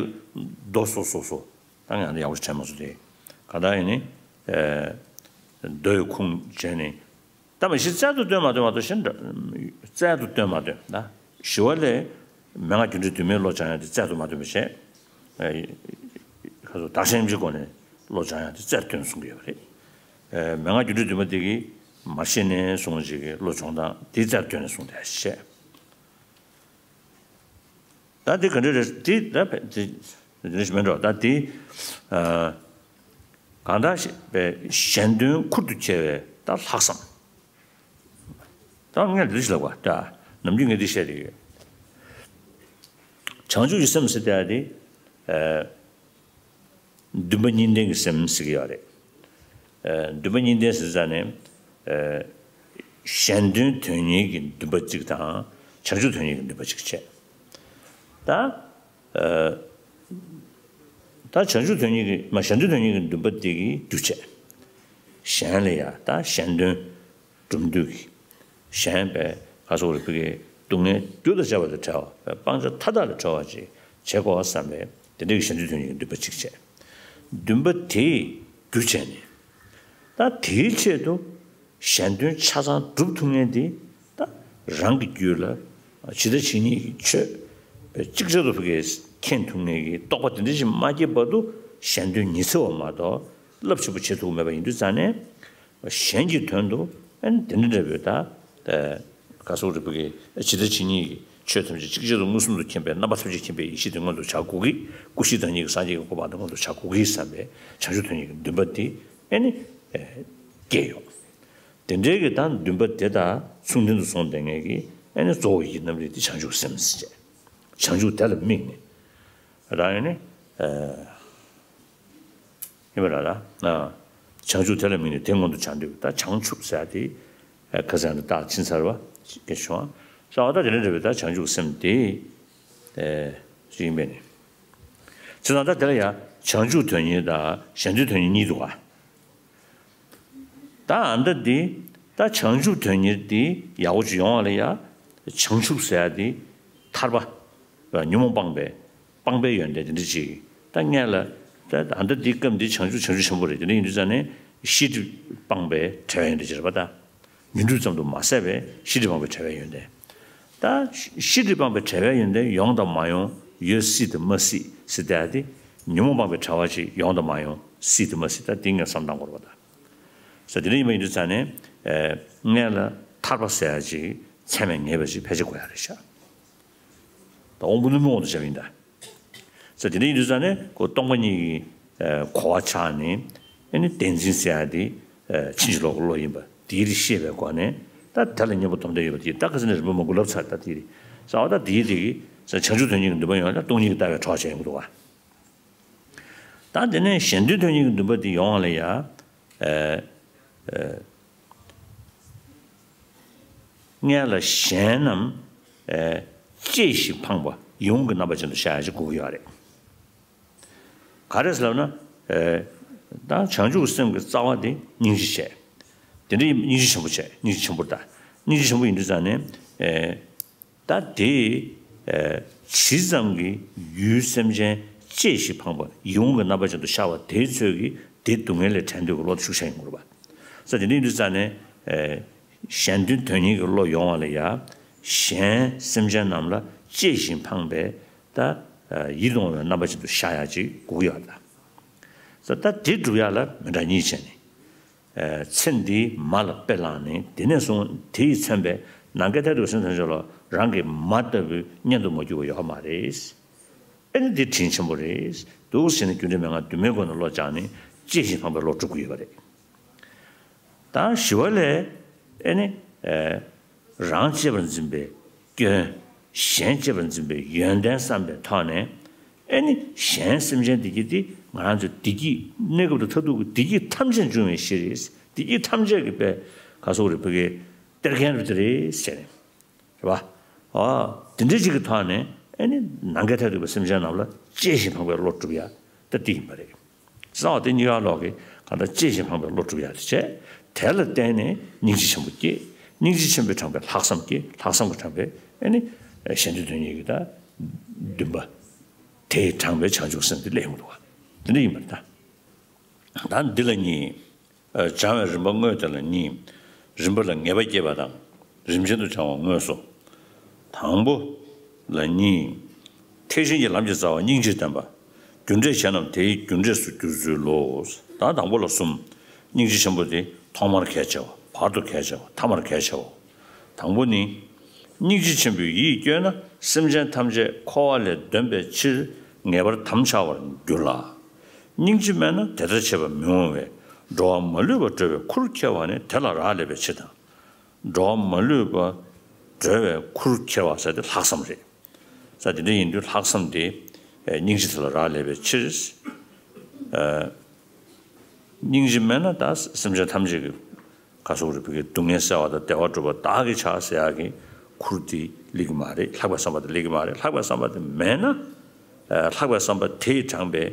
མདོ་སོ་སོ་སོ། ད་ང་ཡག་པོ་དྲན་མ་སོང་དེ། ག་ད་ཡིན་ནི། ཨེ་མདོའི་ཁུངས་བྱས་ནི། ད་མ་གཞི་རྩལ་དུ་བཏོན་མ་བཏོན་མ་གཏོགས་གཞན་འདྲ། རྩལ་དུ་བཏོན་མ་བཏོན་ད། ཞི་བ་ལྷས་མན་ངག་རྒྱུ་འབྲས་བདུན་མའི་བློ་སྦྱང་ཡག་དེ་རྩལ་དུ་མ་བཏོན་པ་བྱས། ཨེ་ཁ་སོ་བདག་གཞན་མཉམ་བརྗེའི་སྒོ་ནས་བློ་སྦྱང་ཡག་དེ་རྩལ་དུ་བཏོན་གསུང་གི་ཡོད་པ་རེད། ཨེ་མན་ངག་རྒྱུ་འབྲས་བདུན་མ་དེ་གིས་མ་ཤེས་ནས་གསུང་བ་ཅིག་གི་བློ་སྦྱོང་སྟངས་དེ་རྩལ་དུ་བཏོན་ནས་གསུངས་བསྡད་བྱས། ད་འདི་ག་འདྲ་རེད། འདི་ད་འདི་འདི་འདྲ་ཞིག་མིན་འགྲོ། ད་འདི་ཨ་གང་ལྟར་ཞིག་པའི་གཞན་དོན་ཁུར་དུ་འཁྱེར་བའི་ད་ལྷག་བསམ། ད་ངས་འདི་ཞིག་ལབ་པ་ད་ནམ་རྒྱུན་ངས་འདི་བཤད་བསྡད་ཡོད། བྱང་ཆུབ་ཀྱི་སེམས་ཟེར་བསྡད་ཡ་དེ་ཨ། འདུན་པ་གཉིས་ལྡན་གྱི་སེམས་ཟེར་གྱི་ཡོད་རེད། ཨ་འདུན་པ་གཉིས་ལྡན་ཟེར་ཙང་ནས། ཨ་གཞན་དོན་དོན་གཉེར་གྱི་འདུན་པ་གཅིག་དང་། བྱང་ཆུབ་དོན་གཉེར་གྱི་འདུན་པ་གཅིག་བྱས། ད་ཨ་ད་བྱང་ཆུབ་དོན་གཉེར་གྱི་མ་གཞན་དོན་དོན་གཉེར་གྱི་འདུན་པ་དེ་གིས་རྒྱུ་བྱས། གཞན་ལ་ཡ་ད་གཞན་དོན་གྲུབ་འདོད་ཀྱི། གཞན་པའི་ག་སོགས་རིག་པའི་སྡུག་བསྔལ་རྒྱུ་དང་བཅས་པ་དང་བྲལ་བ། སྤང་བྱ་མཐའ་དག་ལས་གྲོལ་བ་ཅིག་བྱེད་དགོས་བསམ་པའི་དེ་འདྲའི་གཞན་དོན་དོན་གཉེར་གྱི་འདུན་པ་གཅིག་བྱས། འདུན་པ་དེས་རྒྱུ་བྱས་ནས། ད་དེའི་ཆེད་དུ་གཞན་དོན་ཆ་ཚང་སྒྲུབ་ཐུབ་མཁན་དེ། ད་རང་གི་རྒྱུད་ལ་ཇི་ལྟ་ཇི་སྙེད་ཀྱི་ཆོས་པའི་ཅིག་ཅར་དུ་ཕ་གིར་མཁྱེན་ཐུབ་མཁན་གྱི་རྟོགས་པ་དེ་འདྲ་ཞིག་མ་སྐྱེས་བར་དུ་གཞན་དོན་ཉི་ཚེ་བ་མ་གཏོགས་རླབས་ཆེན་པོ་བྱེད་ཐུབ་མེད་པ་ཡིན་དུས་ཙང་ནས། གཞན་གྱི་དོན་དུ་ཨ་ནི་དེ་འདྲ་འདྲ་བའི་ད་ཨ་ག་སོགས་རིག་པ་གི་ཇི་ལྟ་ཇི་སྙེད་ཀྱི་ཆོས་ཐམས་ཅད་ཅིག་ཅར་དུ་མངོན་སུམ་དུ་མཁྱེན་པའི་རྣམ་པ་ཐམས་ཅད་མཁྱེན་པའི་ཡེ་ཤེས་དེ་མངོན་དུ་བྱ་དགོས་ཀྱི། སྐུ་བཞི་བདག་ཉིད་ཀྱི་སངས་རྒྱས་ཀྱི་གོ་འཕང་དེ་མངོན་དུ་བྱ་དགོས་ཀྱི་བསམ་པའི་བྱང་ཆུབ་དོན་གཉེར་གྱི་འདུན་པ་དེ་ཨ་ནི་ཨ་སྐྱེས་ཡོད། དེ་འདྲའི་གི་ད་འདུན་པ་དེ་དང་མཚུངས་ལྡན་དུ་སོང་བསྡད་མཁན་གྱི་ཨ་ནི་གཙོ་བོ་ཡི་རྣམ་རིག་དེ་བྱང་ཆུབ་སེམས་ཟེར་བྱས། བྱང་ཆུབ་དེ་ལ་དམིགས་ནས་རང་ཡོད་ནི་ཨ། ཡིན་པ་ར་ལ། བྱང་ཆུབ་དེ་ལ་དམིགས་ནས་དེ་མངོན་དུ་བྱ་འདོད། ད་བྱང་ཆུབ་ཟེར་ཡ་དེ་ཁ་སང་དུ་རྟགས་ཕྱིན་ཚར་བ་ཞིག་བྱུང་། ས་བ་ད་དེ་ནས་འདྲ་བའི་ད་བྱང་ཆུབ་སེམས་དེ་ཞིག་ཡིན་པས་ནི། བྱས་ཙང་ད་དེ་ལ་ཡང་བྱང་ཆུབ་དོན་གཉེར་དང་གཞན་དོན་དོན་གཉེར་གཉིས་འདུག་ག། ད་ཨ་མདའ་འདི་ད་བྱང་ཆུབ་དོན་གཉེར་འདི་ཡག་པོ་ཅིག་ཡོང་བ་ལ་ཡ། བྱང་ཆུབ་ཟེར་ཡ་འདི་ཐར་པ། ཉོན་མོངས་སྤངས་པའི་སྤངས་པའི་ཡོན་ཏན་དེ་འདྲ་ཅིག་ད་སྔོན་ལ། ད་ཨ་མདའ་འདི་སྐབས་འདི་བྱང་ཆུབ་བྱང་ཆུབ་ཆེན་པོ་རེད། དེ་འདྲ་ཡིན་དུས་ཙང་ནས་ཤེས་སྒྲིབ་སྤངས་པའི་བྲལ་བའི་ཡོན་ཏན་ཅིག་རེད་པ། ད་ཉོན་སྒྲིབ་ཙམ་དུ་མ་ཟད་པའི་ཤེས་སྒྲིབ་སྤངས་པའི་བྲལ་བའི་ཡོན་ཏན། ད་ཤེས་སྒྲིབ་སྤངས་པའི་བྲལ་བའི་ཡོན་ཏན་ཡོང་དང་མ་ཡོང་། ཡོད་སྲིད་དང་མ་སྲིད་ཟེར་བསྡད་ཡ་དེ། ཉོན་མོངས་སྤངས་པའི་བྲལ་བ་ཅིག་ཡོང་དང་མ་ཡོང་། སྲིད་དང་མ་སྲིད། ད་འདི་ངས་བསམ་བློ་བཏང་དགོས་རེད་པ། ད། ས་དེ་འདྲ་ཡིན་པ་ཡིན་དུས་ཙང་ནས། ཨེ། མངལ་ལ་ཐར་པ་ཟེར་ཡ་ཅིག་ཚད་མས་ངེས་པ་ཅིག་ཕལ་ཆེར་དགོས་ཡ་རེད་ཤག། ད་དབང་པོ་རྣོན་པོའི་དབང་དུ་བྱས་པ་ཡིན་ད། ས་དེ་འདྲ་ཡིན་དུས་ཙང་ནས་ཁོ་སྟོང་པ་ཉིད་ཀྱི་ཨེ་གོ་བ་ཆགས་ནས། ཨེ་ནི་བདེན་འཛིན་ཟེར་ཡ་དེ་ཨེ་ཕྱིན་ཅི་ལོག་གི་བློ་ཡིན་པ་དེའི་རིགས་ཤེས་པའི་སྒོ་ནས། ད་དེ་ལ་གཉེན་པོ་སྡོམ་ལྡན་ཡོད་པ་དེ་ད་ཁ་སང་ནས་རིམ་པ་མང་པོ་ལབ་ཚར། ད་དེའི་རིགས་ས་བ་ད་དེའི་རིགས་ཀྱི་ས་བྱང་ཆུབ་དོན་གཉིས་ཀྱི་འདུན་པ་ཡོང་ཡ་ལ་སྟོང་ཉིད་ཀྱི་ལྟ་བའི་གྲོགས་བྱས་ཡོང་གི་འདུག་བ། ད་དེ་ནས་གཞན་དོན་དོན་གཉིས་ཀྱི་འདུན་པ་དེ་ཡོང་བ་ལ་ཡ། ཨེ་ཨེ། མངལ་ལ་གཞན་རྣམས་ཨེ་གཅེས་ཤིང་ཕངས་པ་ཡིད་འོང་གི་རྣམ་པ་ཅན་དུ་ཤར་ཡ་ཅིག་དགོས་ཀྱི་ཡོད་རེད། ག་རེ་ཟེར་ལབ་ན། ཨེ་ད་བྱང་ཆུབ་སེམས་ཀྱི་རྩ་བ་དེ་སྙིང་རྗེ་བྱས། དེ་འདྲའི་སྙིང་རྗེ་ཆེན་པོ་བྱས། སྙིང་རྗེ་ཆེན་པོ་ད་སྙིང་རྗེ་ཆེན་པོ་ཡིན་དུས་ཙང་ནས། ཨེ་ད་དེ་ཨེ་ཇི་ཙམ་གྱི་ཡུལ་སེམས་ཅན་གཅེས་ཤིང་ཕངས་པ་ཡིད་འོང་གི་རྣམ་པ་ཅན་དུ་ཤར་བ་དེའི་ཚོད་ཀྱིས་དེ་སྡུག་བསྔལ་ལས་བྲལ་འདོད་ཀྱི་བློ་དེ་ཤུགས་ཆེ་ཡོང་གི་རེད་པ། ས་དེ་འདྲ་ཡིན་དུས་ཙང་ནས། ཨེ་གཞན་དོན་དོན་གཉིས་ཀྱི་བློ་ཡོང་བ་ལ་ཡ། གཞན་སེམས་ཅན་རྣམས་ལ་གཅེས་ཤིང་ཕངས་པའི་ད་ཨེ་ཡིད་དུ་འོང་བའི་རྣམ་པ་ཅན་དུ་ཤར་ཡ་ཅིག་དགོས་ཀྱི་ཡོད་ད། ས་ད་དེ་སྒྲུབ་ཡ་ལ་མི་འདྲ་གཉིས་བྱས་ནས། ཨེ་ཚེ་འདིའི་མ་ལ་དཔེ་བླངས་ནས། དེ་ནས་བཟུང་དེ་ཡིས་མཚོན་པའི་ནམ་མཁའི་མཐས་གཏུགས་པའི་སེམས་ཐམས་ཅད་ལ་རང་གི་མ་ལྟ་བུའི་གཉེན་དུ་མ་གྱུར་པ་ཡོད་མ་རེད། ཨེ་ནི་འདི་དྲིན་ཆེན་པོ་རེད། འདུག་ཟེར་ནས་རྒྱུ་འབྲས་མན་ངག་བདུན་མའི་སྒོ་ནས་བློ་སྦྱངས་ནས་གཅེས་ཤིང་ཕངས་པའི་བློ་སྒྲུབ་ཀྱི་ཡོད་པ་རེད། ད་ཞི་བ་ལྷས་ཨེ་ནི་ཨེ་རང་གཅེས་པར་འཛིན་པའི་སྐྱོན། གཞན་གཅེས་པར་འཛིན་པའི་ཡོན་ཏན་བསམ་པའི་ཐོག་ནས། ཨེ་ནི་གཞན་སེམས་ཅན་འདི་གྱིས་དེ་ང་རང་ཚོའི་བདེ་སྐྱིད། གནས་སྐབས་དང་མཐར་ཐུག་གི་བདེ་སྐྱིད་ཐམས་ཅད་འབྱུང་བའི་གཞི་རེད། བདེ་སྐྱིད་ཐམས་ཅད་ཀྱི་དཔེ་ག་སོགས་རེད། བུ་གའི་གཏེར་མཁན་རེད་དེ་རེད་ཟེར་ནས། རེད་པ། ཨ། དེ་འདྲའི་ཅིག་གི་ཐོག་ནས་ཨེ་ནི་ནམ་མཁའི་མཐས་གཏུགས་པའི་སེམས་ཅན་རྣམས་ལ་གཅེས་ཤིང་ཕངས་པའི་བློ་སྒྲུབ་ཡ་ད་དེ་ཡིན་པ་རེད། གསང་བ་དེ་གཉིས་ཀ་ལོག་གི་གང་ལྟར་གཅེས་ཤིང་ཕངས་པའི་བློ་སྒྲུབ་ཡ་དེ་བྱས། དེ་ལ་བརྟེན་ནས་སྙིང་རྗེ་ཆེན་པོ་སྐྱེས། སྙིང་རྗེ་ཆེན་པོས་དྲངས་པའི་ལྷག་བསམ་སྐྱེས། ལྷག་བསམ་གྱིས་དྲངས་པའི་ཨེ་ནི་གཞན་དོན་དོན་གཉིས་ཀྱི་ད་འདུན་པ། དེས་དྲངས་པའི་བྱང་ཆུབ་སེམས་དེ་སླེབས་ཡོང་གི་འདུག་བ། དེ་འདྲ་ཡིན་པ་རེད་ད། ད་འདི་ལ་གཉིས། སྦྱང་བའི་རིམ་པ་དངོས་དེ་ལ་གཉིས། རིམ་པ་ལ་ངེས་པ་སྐྱེས་པ་དང་། རིམ་ཅན་དུ་སྦྱང་བ་དངོས་སོ། དང་པོ་ལ་གཉིས། ཐེག་ཆེན་གྱི་ལམ་གྱི་རྩ་བ་སྙིང་རྗེར་བསྟན་པ། རྒྱུ་འབྲས་གཞན་རྣམས་དེའི་རྒྱུ་འབྲས་སུ་འགྱུར་ཚུལ་ལོ། ད་དང་པོ་ལ་གསུམ། སྙིང་རྗེ་ཆེན་པོ་དེ་ཐོག་མར་གལ་ཆེ་བ། བར་དུ་གལ་ཆེ་བ། ཐ་མར་གལ་ཆེ་བ། དང་པོ་ནི། སྙིང་རྗེ་ཆེན་པོས་ཡིད་བསྐྱོད་ན། སེམས་ཅན་ཐམས་ཅད་འཁོར་བ་ལས་འདོན་པའི་ཕྱིར་ངེས་པར་དམ་འཆའ་བར་འགྱུར་ལ། སྙིང་རྗེ་མེད་ན་དེ་ལྟར་བྱེད་པ་མི་འོང་བས། འགྲོ་བ་མ་ལུས་པ་སྒྲོལ་བའི་ཁུར་ཁྱེར་བ་ནི་དེ་ལ་རག་ལས་པའི་ཕྱིར་དང་། འགྲོ་བ་མ་ལུས་པ་སྒྲོལ་བའི་ཁུར་ཁྱེར་བ་ཟེར་དེ་ལྷག་བསམ་རེད། ས་དེ་འདྲ་ཡིན་དུས་ལྷག་བསམ་དེ་སྙིང་རྗེ་དེ་ལ་རག་ལས་པའི་ཕྱིར། སྙིང་རྗེ་མེད་ན་ད་སེམས་ཅན་ཐམས་ཅད་ཀྱི་ག་སོགས་རིགས་པའི་སྡུག་བསྔལ་སེལ་བ་དང་བདེ་བ་སྒྲུབ་པ་བདག་གིས་བྱ་ཟེར་ཡག་གི་ཁུར་དེ་སླེབས་ཀྱི་མ་རེད། ལྷག་པའི་བསམ་པ་དེ་སླེབས་ཀྱི་མ་རེད། ལྷག་པའི་བསམ་པ་དེ་མེད་ན། ལྷག་པའི་བསམ་པ་དེས་དྲངས་པའི་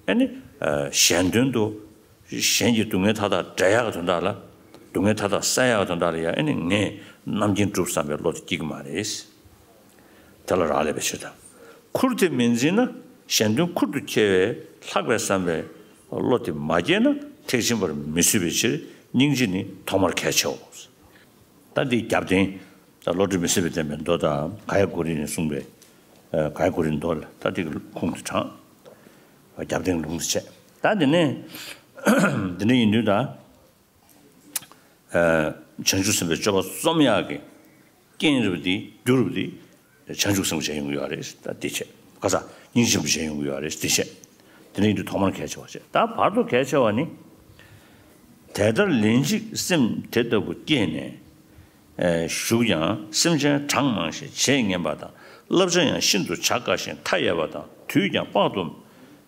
ཨེ་ནི་གཞན་དོན་དུ། གཞན་གྱི་སྡུག་བསྔལ་མཐའ་དག་བསྒྲལ་ཡག་གི་དོན་དག་ལ། སྡུག་བསྔལ་མཐའ་དག་སེལ་ཡག་གི་དོན་དག་ལ་ཡང་ཨེ་ནི་ངས་རྣམ་མཁྱེན་སྒྲུབ་བསམ་པའི་བློ་དེ་སྐྱེ་གི་མ་རེད། དེ་ལ་རག་ལས་པའི་ཕྱིར་དང་། ཁུར་དེ་མི་འཛིན་ན་གཞན་དོན་ཁུར་དུ་འཁྱེར་བའི་ལྷག་པའི་བསམ་པའི་བློ་དེ་མ་སྐྱེས་ན་ཐེག་ཆེན་པར་མི་བཟོད་པའི་ཕྱིར་སྙིང་རྗེ་ནི་ཐོག་མར་གལ་ཆེའོ། ད་འདི་རྒྱབ་རྟེན། ད་བློ་གྲོས་མི་ཟད་པའི་བསྟན་པའི་མདོ་དང་ག་ཡ་གོ་རི་ནས་གསུངས་པའི། ཨ་ག་ཡ་གོ་རིའི་མདོ་ལ་ད་འདི་གི་ཁུངས་དེ་དྲངས། རྒྱབ་རྟེན་ལུང་དེ་བྱས། ད་འདི་ནས་འདི་འདྲ་ཡིན་དུས་ད། ཨ་བྱང་ཆུབ་སེམས་དཔའི་སྤྱོད་པ་རྩོམ་ཡག་གི་རྐྱེན་རུབ་དེ་རྒྱུ་རུབ་དེ་བྱང་ཆུབ་སེམས་བྱས་ཡོང་གི་ཡོད་རེད། ད་འདི་བྱས། ཁ་ས་སྙིང་རྗེ་ཆེན་པོ་བྱས་ཡོང་གི་ཡོད་རེད། འདི་བྱས། དེ་ནས་ཡིན་དུས་ཐོག་མར་གལ་ཆེ་བ་བྱས། ད་བར་དུ་གལ་ཆེ་བ་ནི། དེ་ལྟར་ལན་གཅིག་སེམས་དེ་ལྟ་བུ་སྐྱེས་ནས་བཞུགས་ཀྱང་སེམས་ཅན་གྲངས་མང་ཞིང་བྱེད་ངན་པ་དང་བསླབ་བྱ་ཡང་ཤིན་ཏུ་བྱ་དཀའ་ཞིང་མཐའ་ཡས་པ་དང་དུས་ཀྱང་དཔག་ཏུ་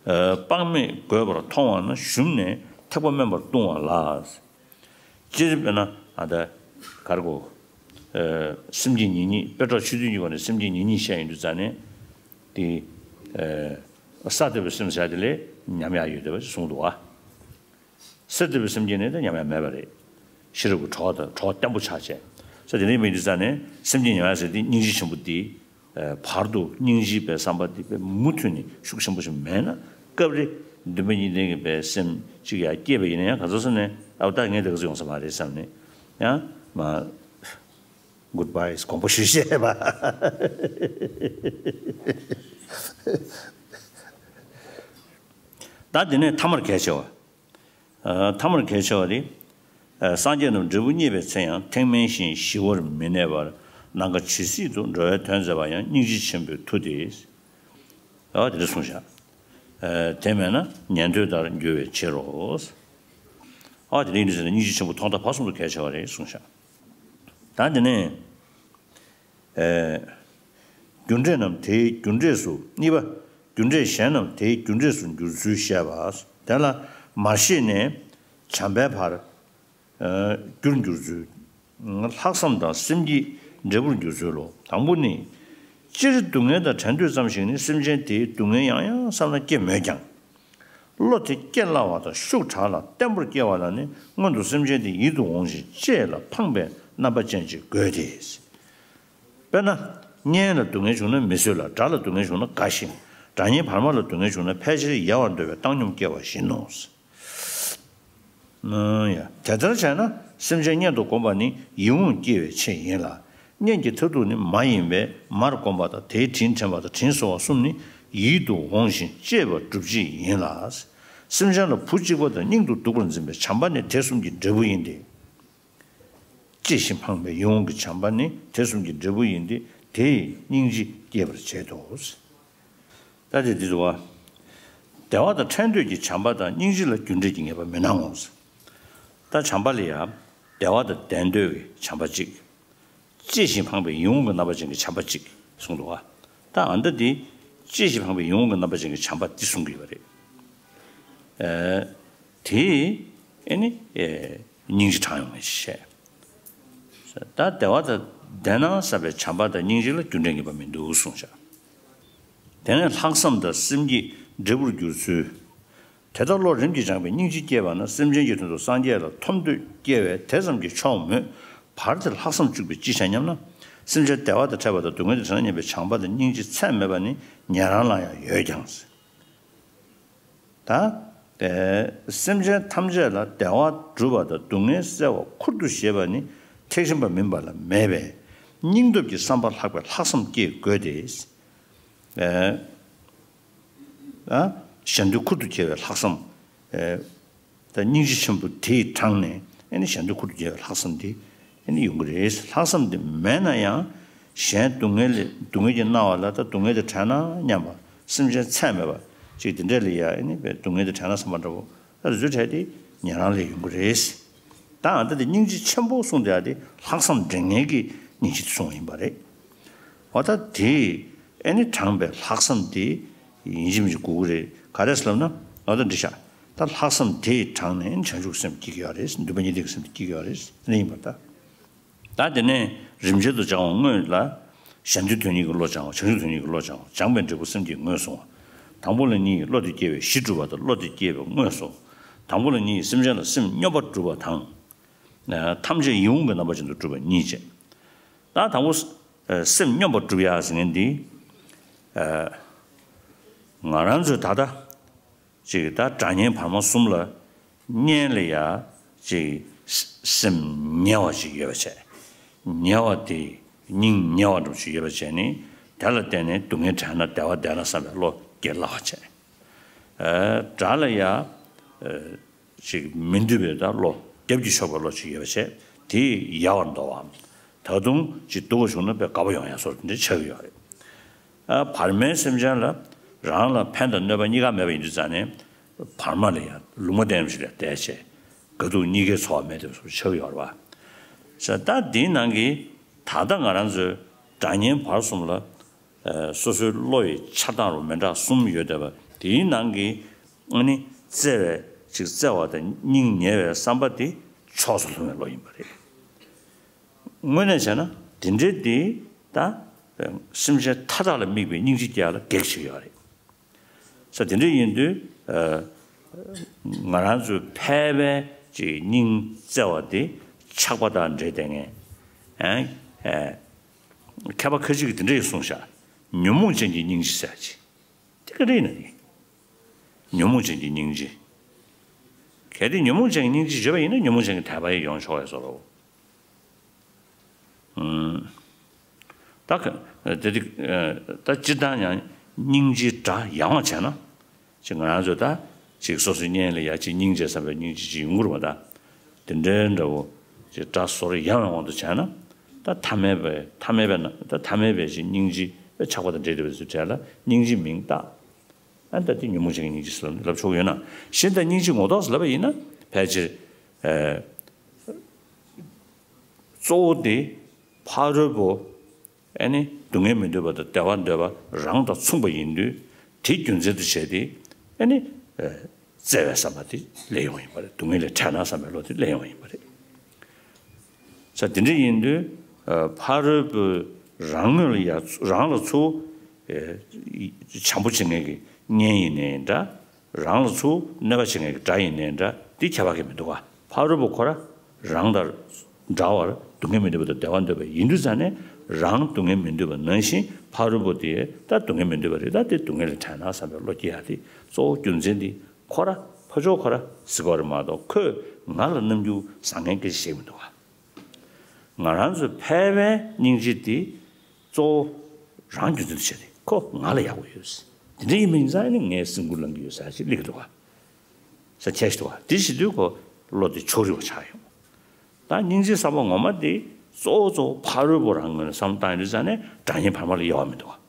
དཔག་མེད་དགོས་པར་མཐོང་བ་ན་ཞུམ་ནས་ཐེག་པ་དམན་པར་ལྟུང་བ་ལ། སྤྱིར་དཔེར་ན་ཨ་ད་གར་གོ། སེམས་བསྐྱེད་ཉེ་གཉིས་དཔེ་གྲོགས་ཆོས་བདུན་གྱི་སྒོ་ནས་སེམས་བསྐྱེད་ཉེ་གཉིས་བཤད་ཡོང་དུས་ཙ་ནས། དེ་ས་དེ་བའི་སེམས་ཟེར་དེ་ལས་ཉམས་ཡག་ཡོད་དེ་བ་གསུངས་འདུག་བ། ས་དེ་བའི་སེམས་བསྐྱེད་ནི་ད་ཉམས་ཡག་མེད་པ་རེད། ཤེས་རབ་ཀྱི་གྲོགས་དང་གྲོགས་བརྟན་པོ་ཆགས་བྱས། ས་དེ་ནས་མི་འདུག་ཙ་ནས་སེམས་བསྐྱེད་ཉམས་ཡག་ཟེར་དེ་སྙིང་རྗེ་ཆེན་པོ་དེ། བར་དུ་སྙིང་རྗེ་བའི་བསམ་པ་དེ་དཔེ་མུ་མཐུད་ནས་ཤུགས་ཆེན་པོ་ཞིག་མེད་ན་སྐབས་རེ་འདུན་པ་གཉིས་ལྡན་གྱི་བའི་སེམས་གཅིག་ཡང་སྐྱེས་པ་ཡིན་ན་ཡང་ག་ཚོད་སོང་ནས་ཨ་ད་ངས་དེ་ག་ཚོད་ཡོང་ས་མ་རེད་བསམ་ནས་ཡང་མ། གུཌ་བྷའི་དགོངས་པ་ཞུ་ཤེས་པ། ད་དེ་ནས་ཐ་མར་གལ་ཆེ་བ། ཐ་མར་གལ་ཆེ་བ་དེ། སངས་རྒྱས་རྣམས་འབྲས་བུ་བརྙེས་པའི་ཚེ་ཡང་། ཐེག་དམན་ཞིང་ཞི་བར་མི་གནས་པར། ནམ་མཁའ་ཇི་སྲིད་དུ་འགྲོ་བའི་དོན་མཛད་པ་ཡང་། སྙིང་རྗེ་ཆེན་པོའི་མཐུ་སྟེ། ཨ་དེ་འདྲ་གསུངས་བཞག་ཨ་དེ་མེད་ན་ཉན་ཐོས་ལྟར་འགྱུར་བའི་ཕྱིར་རོ། ཨ་དེ་འདྲ་ཡིན་དུས་ཟེར་ན་སྙིང་རྗེ་ཆེན་པོ་ཐོག་མཐའ་བར་གསུམ་དུ་གལ་ཆེ་བ་རེད་གསུངས་བཞག་ད་དེ་ནས། ཨེ། རྒྱུ་འབྲས་རྣམས་དེའི་རྒྱུ་འབྲས་སུ། གཉིས་པ། རྒྱུ་འབྲས་གཞན་རྣམས་དེའི་རྒྱུ་འབྲས་སུ་འགྱུར་ཚུལ་བཤད་པ། དེ་ལ་མར་ཤེས་ནས་བྱམས་པའི་བར་ཨེ་རྒྱུར་འགྱུར་ཚུལ། ལྷག་བསམ་དང་སེམས་བསྐྱེད་འབྲས་བུར་འགྱུར་ཚུལ་ལོ། དང་པོ་ནི། སྤྱིར་སྡུག་བསྔལ་དང་བྲལ་འདོད་ཙམ་ཞིག་ནི་སེམས་ཅན་དེའི་སྡུག་བསྔལ་ཡང་ཡང་བསམ་ན་སྐྱེ་མོད་ཀྱང་། བློ་དེ་སྐྱེ་སླ་བ་དང་ཤུགས་དྲག་ལ་བརྟན་པོར་སྐྱེ་བ་ལ་ནི་སྔོན་དུ་སེམས་ཅན་དེ་ཡིད་དུ་འོང་ཞིང་གཅེས་ལ་ཕངས་པའི་རྣམ་པ་ཅན་ཅིག་དགོས་ཏེ། དཔེར་ན། གཉེན་ལ་སྡུག་བསྔལ་བྱུང་ན་མི་བཟོད་ལ། དགྲ་ལ་སྡུག་བསྔལ་བྱུང་ན་དགའ་ཞིང་། དགྲ་གཉེན་བར་མ་ལ་སྡུག་བསྔལ་བྱུང་ན་ཕལ་ཆེར་ཡལ་བར་འདོད་པའི་བཏང་སྙོམས་སྐྱེ་བ་བཞིན་ནོ། ཨང་ཡ། དེ་ལྟར་བྱས་ན་སེམས་ཅན་གཉེན་དུ་བསྒོམ་པ་ནི་ཡིད་འོང་སྐྱེ་བའི་ཆེད་ཡིན་ལ། གཉེན་གྱི་མཐར་ཐུག་ནི་མ་ཡིན་པས་མར་བསྒོམ་པ་དང་དེའི་དྲིན་དྲན་པ་དང་དྲིན་གཟོ་བ་གསུམ་ནི་ཡིད་དུ་འོང་ཞིང་གཅེས་པར་སྒྲུབ་བྱེད་ཡིན་ལ། སེམས་ཅན་ལ་བུ་གཅིག་པ་དང་སྙིང་དུ་སྡུག་པར་འཛིན་པའི་བྱམས་པ་ནི་དེ་གསུམ་གྱི་འབྲས་བུ་ཡིན་ཏེ། གཅེས་ཤིང་ཕངས་པའི་ཡིད་འོང་གི་བྱམས་པ་ནི་དེ་གསུམ་གྱི་འབྲས་བུ་ཡིན་ཏེ་དེས་སྙིང་རྗེ་སྐྱེད་པར་བྱེད་དོ། ད་དེ་འདི་འདུག་བ། བདེ་བ་དང་ཕྲད་འདོད་ཀྱི་བྱམས་པ་དང་སྙིང་རྗེ་ལ་རྒྱུ་འབྲས་ཀྱི་ངེས་པ་མི་སྣང་ངོ་། ད་བྱམས་པ་ལ་ཡང་བདེ་བ་དང་ལྡན་འདོད་ཀྱི་བྱམས་པ་གཅིག་གཅེས་ཤིང་ཕངས་པའི་ཡིད་འོང་གི་རྣམ་པ་ཅན་གྱི་བྱམས་པ་གཅིག་གསུངས་འདུག་བ། ད་ཨ་མདའ་འདི་གཅེས་ཤིང་ཕངས་པའི་ཡིད་འོང་གི་རྣམ་པ་ཅན་གྱི་བྱམས་པ་འདི་གསུང་གི་ཡོད་པ་རེད། ཨ་དེ་ཨེ་ནི་ཨེ་སྙིང་རྗེ་དྲངས་ཡོང་ངེས་ཤེས། ད་བདེ་བ་དང་ལྡན་ན་བསམ་པའི་བྱམས་པ་དང་སྙིང་རྗེ་ལ་རྒྱུ་འབྲས་ངེས་པ་མི་འདུག་གསུངས་བཞག་དེ་ནས་ལྷག་བསམ་དང་སེམས་བསྐྱེད་འབྲས་བུར་འགྱུར་ཚུལ། དེ་ལྟར་བློ་རིམ་གྱིས་སྦྱངས་པས་སྙིང་རྗེ་སྐྱེས་པ་ན་སེམས་ཅན་གྱི་དོན་དུ་སངས་རྒྱས་ལ་ཐོབ་འདོད་སྐྱེ་བས་དེ་ཙམ་གྱིས་ཆོག་མོད། བར་དེར་ལྷག་བསམ་བཅུག་པས་ཅི་བྱ་སྙམ་ན། སེམས་ཅན་བདེ་བ་དང་ཕྲད་པ་དང་སྡུག་བསྔལ་དང་བྲལ་ན་སྙམ་པའི་བྱམས་པ་དང་སྙིང་རྗེ་ཚད་མེད་པ་ནི་ཉན་རང་ལ་ཡང་ཡོད་ཀྱང་། ད། སེམས་ཅན་ཐམས་ཅད་ལ་བདེ་བ་སྒྲུབ་པ་དང་སྡུག་བསྔལ་སེལ་བ་ཁུར་དུ་བཞེས་པ་ནི་ཐེག་ཆེན་པ་མིན་པ་ལ་མེད་པས། སྙིང་སྟོབས་ཀྱི་བསམ་པ་ལྷག་པའི་ལྷག་བསམ་བསྐྱེད་དགོས་ཏེ། ཨ། གཞན་དོན་ཁུར་དུ་བསྐྱེད་པའི་ལྷག་བསམ། ཨ། ད་སྙིང་རྗེ་ཆེན་པོ་དེས་དྲངས་ནས་ཨ་ནི་གཞན་དོན་ཁུར་དུ་བསྐྱེད་པའི་ལྷག་བསམ་དེ་ཨ་ནི་ཡོང་གི་རེད། ལྷག་བསམ་དེ་མེད་ན་ཡང་གཞན་སྡུག་བསྔལ་ལས་སྡུག་བསྔལ་གྱིས་མནར་བ་ལ་ད་སྡུག་བསྔལ་དེ་བྲལ་ན་སྙམ་པ་སེམས་ཅན་ཚད་མེད་པ་ཅིག་དེ་འདྲས་ལ་ཡ་ཨ་ནི་སྡུག་བསྔལ་དེ་བྲལ་ན་བསམ་པ་འདྲ་བོ་ད་རྫུ་འཕྲད་དེ་ཉན་རང་ལས་ཡོང་གི་རེད། ད་ཨ་ད་དེ་སྙིང་རྗེ་ཆེན་པོ་གསུངས་དེ་ཨ་དེ་ལྷག་བསམ་འདྲེན་མཁན་གྱི་སྙིང་རྗེ་དེ་གསུངས་ཡིན་པ་རེད། འོ་ད་དེ་ཨ་ནི་དྲངས་པའི་ལྷག་བསམ་དེ་ཡིན་གཅིག་མིན་གཅིག་དགོས་ཀྱི་རེད། ག་རེ་ཟེར་ལབ་ན་འོ་ད་འདི་ཤག་ད་ལྷག་བསམ་དེ་དྲངས་ནས་བྱང་ཆུབ་སེམས་སྐྱེ་གི་ཡོད་རེད། འདུན་པ་གཉིས་ལྡན་གྱི་སེམས་དེ་སྐྱེ་གི་ཡོད་རེད། དེ་ནས་ཡིན་པར་ད། ད་དེ་ནས་རིམ་བྱེད་དུ་སྦྱང་བ་དངོས་ལ། གཞན་དོན་དོན་གཉིས་ཀྱི་བློ་སྦྱང་བ། བྱང་ཆུབ་དོན་གཉིས་ཀྱི་བློ་སྦྱང་བ། སྦྱངས་པའི་འབྲས་བུ་སེམས་བསྐྱེད་ངོས་བཟུང་བ། དང་པོ་ལ་གཉིས་བློ་དེ་སྐྱེས་པའི་གཞི་སྒྲུབ་པ་དང་བློ་དེ་སྐྱེས་པའི་དངོས་སོ། དང་པོ་ལ་གཉིས་སེམས་ཅན་ལ་སེམས་སྙོམས་པར་སྒྲུབ་པ་དང་། ཐམས་ཅད་ཡིད་འོང་གི་རྣམ་པ་ཅན་དུ་སྒྲུབ་པ་གཉིས་བྱས། ད་དང་པོ་སེམས་སྙོམས་པར་སྒྲུབ་ཡ་ཟེར་མཁན་འདི། ང་རང་ཚོས་ད་ལྟ། ཅིག་ད་དགྲ་གཉེན་བར་མ་གསུམ་ལ་གཉེན་ལ་ཡ་ཅིག་སེམས་ཉེ་བ་ཅིག་ཡོད་པ་བྱས། ཉེ་བ་དེ་སྙིང་ཉེ་བ་འདྲ་ཅིག་ཡོད་པ་བྱས་ནས་དེ་ལ་བརྟེན་ནས་སྡུག་བསྔལ་བྲལ་ན་བདེ་བ་བདེ་ན་བསམ་པའི་བློ་སྐྱེ་སླ་བ་བྱས། དགྲ་ལ་ཡ་ཅིག་མི་འདོད་པའི་ད་བློ་རྒྱབ་ཀྱིས་ཕྱོགས་པའི་བློ་ཅིག་ཡོད་པ་བྱས་དེ་ཡལ་བར་འདོར་བའམ། ད་དུང་ཅིག་སྡུག་པ་བྱུང་ན་དཔེ་དགའ་པོ་ཡོང་ཡ་སོགས་དེ་འདྲ་ཆགས་ཀྱི་ཡོད་རེད། ཨ་བར་མའི་སེམས་ཅན་ལ་རང་ལ་ཕན་དང་གནོད་པ་གཉིས་ཀ་མེད་པ་ཡིན་དུས་ཙང་ནས་བར་མ་ལ་ཡང་ལུང་མ་བསྟན་ཞིག་ལ་བསྡད་བྱས་དགའ་སྡུག་གཉིས་ཀའི་ཚོར་བ་མེད་དེ་སོགས་ཆགས་ཡོད་རེད་བ། ས་ད་འདིའི་ནང་གི་ད་ལྟ་ང་རང་ཚོའི་དགྲ་གཉེན་བར་གསུམ་ལ་ཨ་སོ་སོའི་བློ་ཡི་ཆགས་སྡང་རུ་མི་འདྲ་གསུམ་ཡོད་བསྡད་པ་དེའི་ནང་གི་ཨ་ནི་བརྩེ་བའི་ཅིག་བརྩེ་བ་དང་སྙིང་ཉེ་བའི་བསམ་པ་དེ་ཕྱོགས་སུ་ལྷུང་བའི་བློ་ཡིན་པ་རེད། དངོས་གནས་བྱས་ན་དེ་འདྲའི་དེ་ད་སེམས་ཅན་མཐའ་དག་ལ་དམིགས་པའི་སྙིང་རྗེ་སྐྱེ་ཡག་ལ་གེགས་བྱེད་ཀྱི་ཡོད་རེད། ས་དེ་འདྲ་ཡིན་དུས་ང་རང་ཚོའི་ཕལ་པའི་ཅིག་སྙིང་བརྩེ་བ་དེ་ཆགས་པ་དང་འདྲེས་བསྡད་མཁན། མཁས་པ་ཁ་ཅིག་གིས་དེ་འདྲ་ཡང་གསུངས་ཤག་ཉོན་མོངས་ཅན་གྱི་སྙིང་རྗེ་ཟེར་ཅིག་དེ་ག་རེ་ཡིན་ན་ནི། ཉོན་མོངས་ཅན་གྱི་སྙིང་རྗེ། གལ་ཏེ་ཉོན་མོངས་ཅན་གྱི་སྙིང་རྗེ་བརྗོད་པ་ཡིན་ན་ཉོན་མོངས་ཅན་གྱི་དད་པ་ཡང་ཡོང་ཆོག་པའི་བཟོ་འདྲ་བོ། ཨུམ། ད་ག་དེ་དེ་ད་སྤྱིར་བཏང་ཡང་སྙིང་རྗེའི་སྒྲ་ཡང་བ་བྱས་ན། ཅིག་ང་རང་ཚོ་ད་ཅིག་སོ་སོའི་གཉེན་ལ་ཡ་ཅིག་སྙིང་རྗེ་བསམ་པའི་སྙིང་རྗེ་ཅིག་ཡོང་གི་རེད་པ་ད། དེ་འདྲའི་འདྲ་བོ་ཅིག་སྒྲ་ཟོར་ཡང་བའི་དབང་དུ་བྱས་ན། ད་ཐ་མལ་པའི་ཐ་མལ་པའི་ན་ད་ཐ་མལ་པའི་ཅིག་སྙིང་རྗེ་ཆགས་པ་དང་འདྲེས་བསྡད་པའི་ཚུལ་བྲལ་ལ་སྙིང་རྗེ་མིང་བཏགས། ཨ་ད་དེ་ཉོན་མོངས་ཅན་གྱི་སྙིང་རྗེ་ཟེར་ལབ་ཆོག་གི་ཡོད་ན། གཞན་དག་སྙིང་རྗེའི་ངོ་ཐོག་ཟེར་ལབ་པ་ཡིན་ན་ཕལ་ཆེར། ཨ། གཙོ་བོ་དེ་ཕ་རོལ་པོ། ཨ་ནི་སྡུག་བསྔལ་མི་འདོད་པ་དང་བདེ་བ་འདོད་པ་རང་དང་མཚུངས་པ་ཡིན་དུས། དེ་རྒྱུ་མཚན་དུ་བྱས་ཏེ། ཨ་ནི་བརྩེ་བའི་བསམ་པ་དེ་སླེབས་ཡོང་ཡིན་པ་རེད། སྡུག་བསྔལ་ལས་བྲལ་ན་བསམ་པའི་བློ་དེ་སླེབས་ཡོང་ཡིན་པ་རེད། ས་དེ་འདྲ་ཡིན་དུས། ཕ་རོལ་པོས་རང་ངོས་ལ་ཡ་རང་ལ་ཚུར་བྱམས་པོ་བྱེད་མཁན་གྱི་གཉེན་ཡིན་ནའི་འདྲ། རང་ལ་ཚུར་གནོད་པ་བྱེད་མཁན་གྱི་དགྲ་ཡིན་ནའི་འདྲ། འདི་ཁྱད་པར་གྱི་མི་འདུག་ག་ཕ་རོལ་པོ་ཁོ་ར་རང་དང་འདྲ་བར་སྡུག་བསྔལ་མི་འདོད་པ་དང་བདེ་བ་འདོད་པ་ཡིན་དུས་ཙང་ནས། རང་སྡུག་བསྔལ་མི་འདོད་པ་ནང་བཞིན་ཕ་རོལ་པོ་དེ་ད་སྡུག་བསྔལ་མི་འདོད་པ་རེད། ད་དེ་སྡུག་བསྔལ་ལས་བྲལ་ན་བསམ་པའི་བློ་སྐྱེ་ཡ་དེ་གཙོ་བོ་རྒྱུ་མཚན་དེ་ཁོ་ར་ཕ་ཕྱོགས་ཁོ་ར་གཟིགས་པ་རེད་མ་གཏོགས། ཁོས་ང་ལ་རྣམ་འགྱུར་བཟང་ངན་སྐད་ཆ་བཤད་ཀྱི་མི་འདུག་ག་ང་རང་ཚོའི་ཕལ་པའི་སྙིང་རྗེ་དེ་གཙོ་བོ་རང་རྒྱུ་མཚན་དུ་བྱས་ཏེ་ཁོ་ང་ལ་ཡག་པོ་ཡོད། དེ་འདྲ་ཡིན་མིན་ཙང་ནི་ངས་སེམས་ཁུར་བླང་གི་ཡོད་ཟེར་ཞིག་སླེབས་ཀྱི་འདུག་ག་ས་ཁྱད་ཞིག་འདུག་ག་དེ་བྱེད་དུས་ཁོ་བློ་དེ་ཕྱོགས་རིས་པ་ཆགས་ཡོང་། ད་སྙིང་རྗེ་བསམ་པ་ངོ་མ་དེ་གཙོ་བོ་གཙོ་བོ་ཕ་རོལ་པོ་རང་ངོས་ནས་བསམ་བཏང་ཡོང་དུས་ཙང་ནས་དགྲ་གཉེན་བར་མ་ལ་དབྱེ་བ་མི་འདུག་ག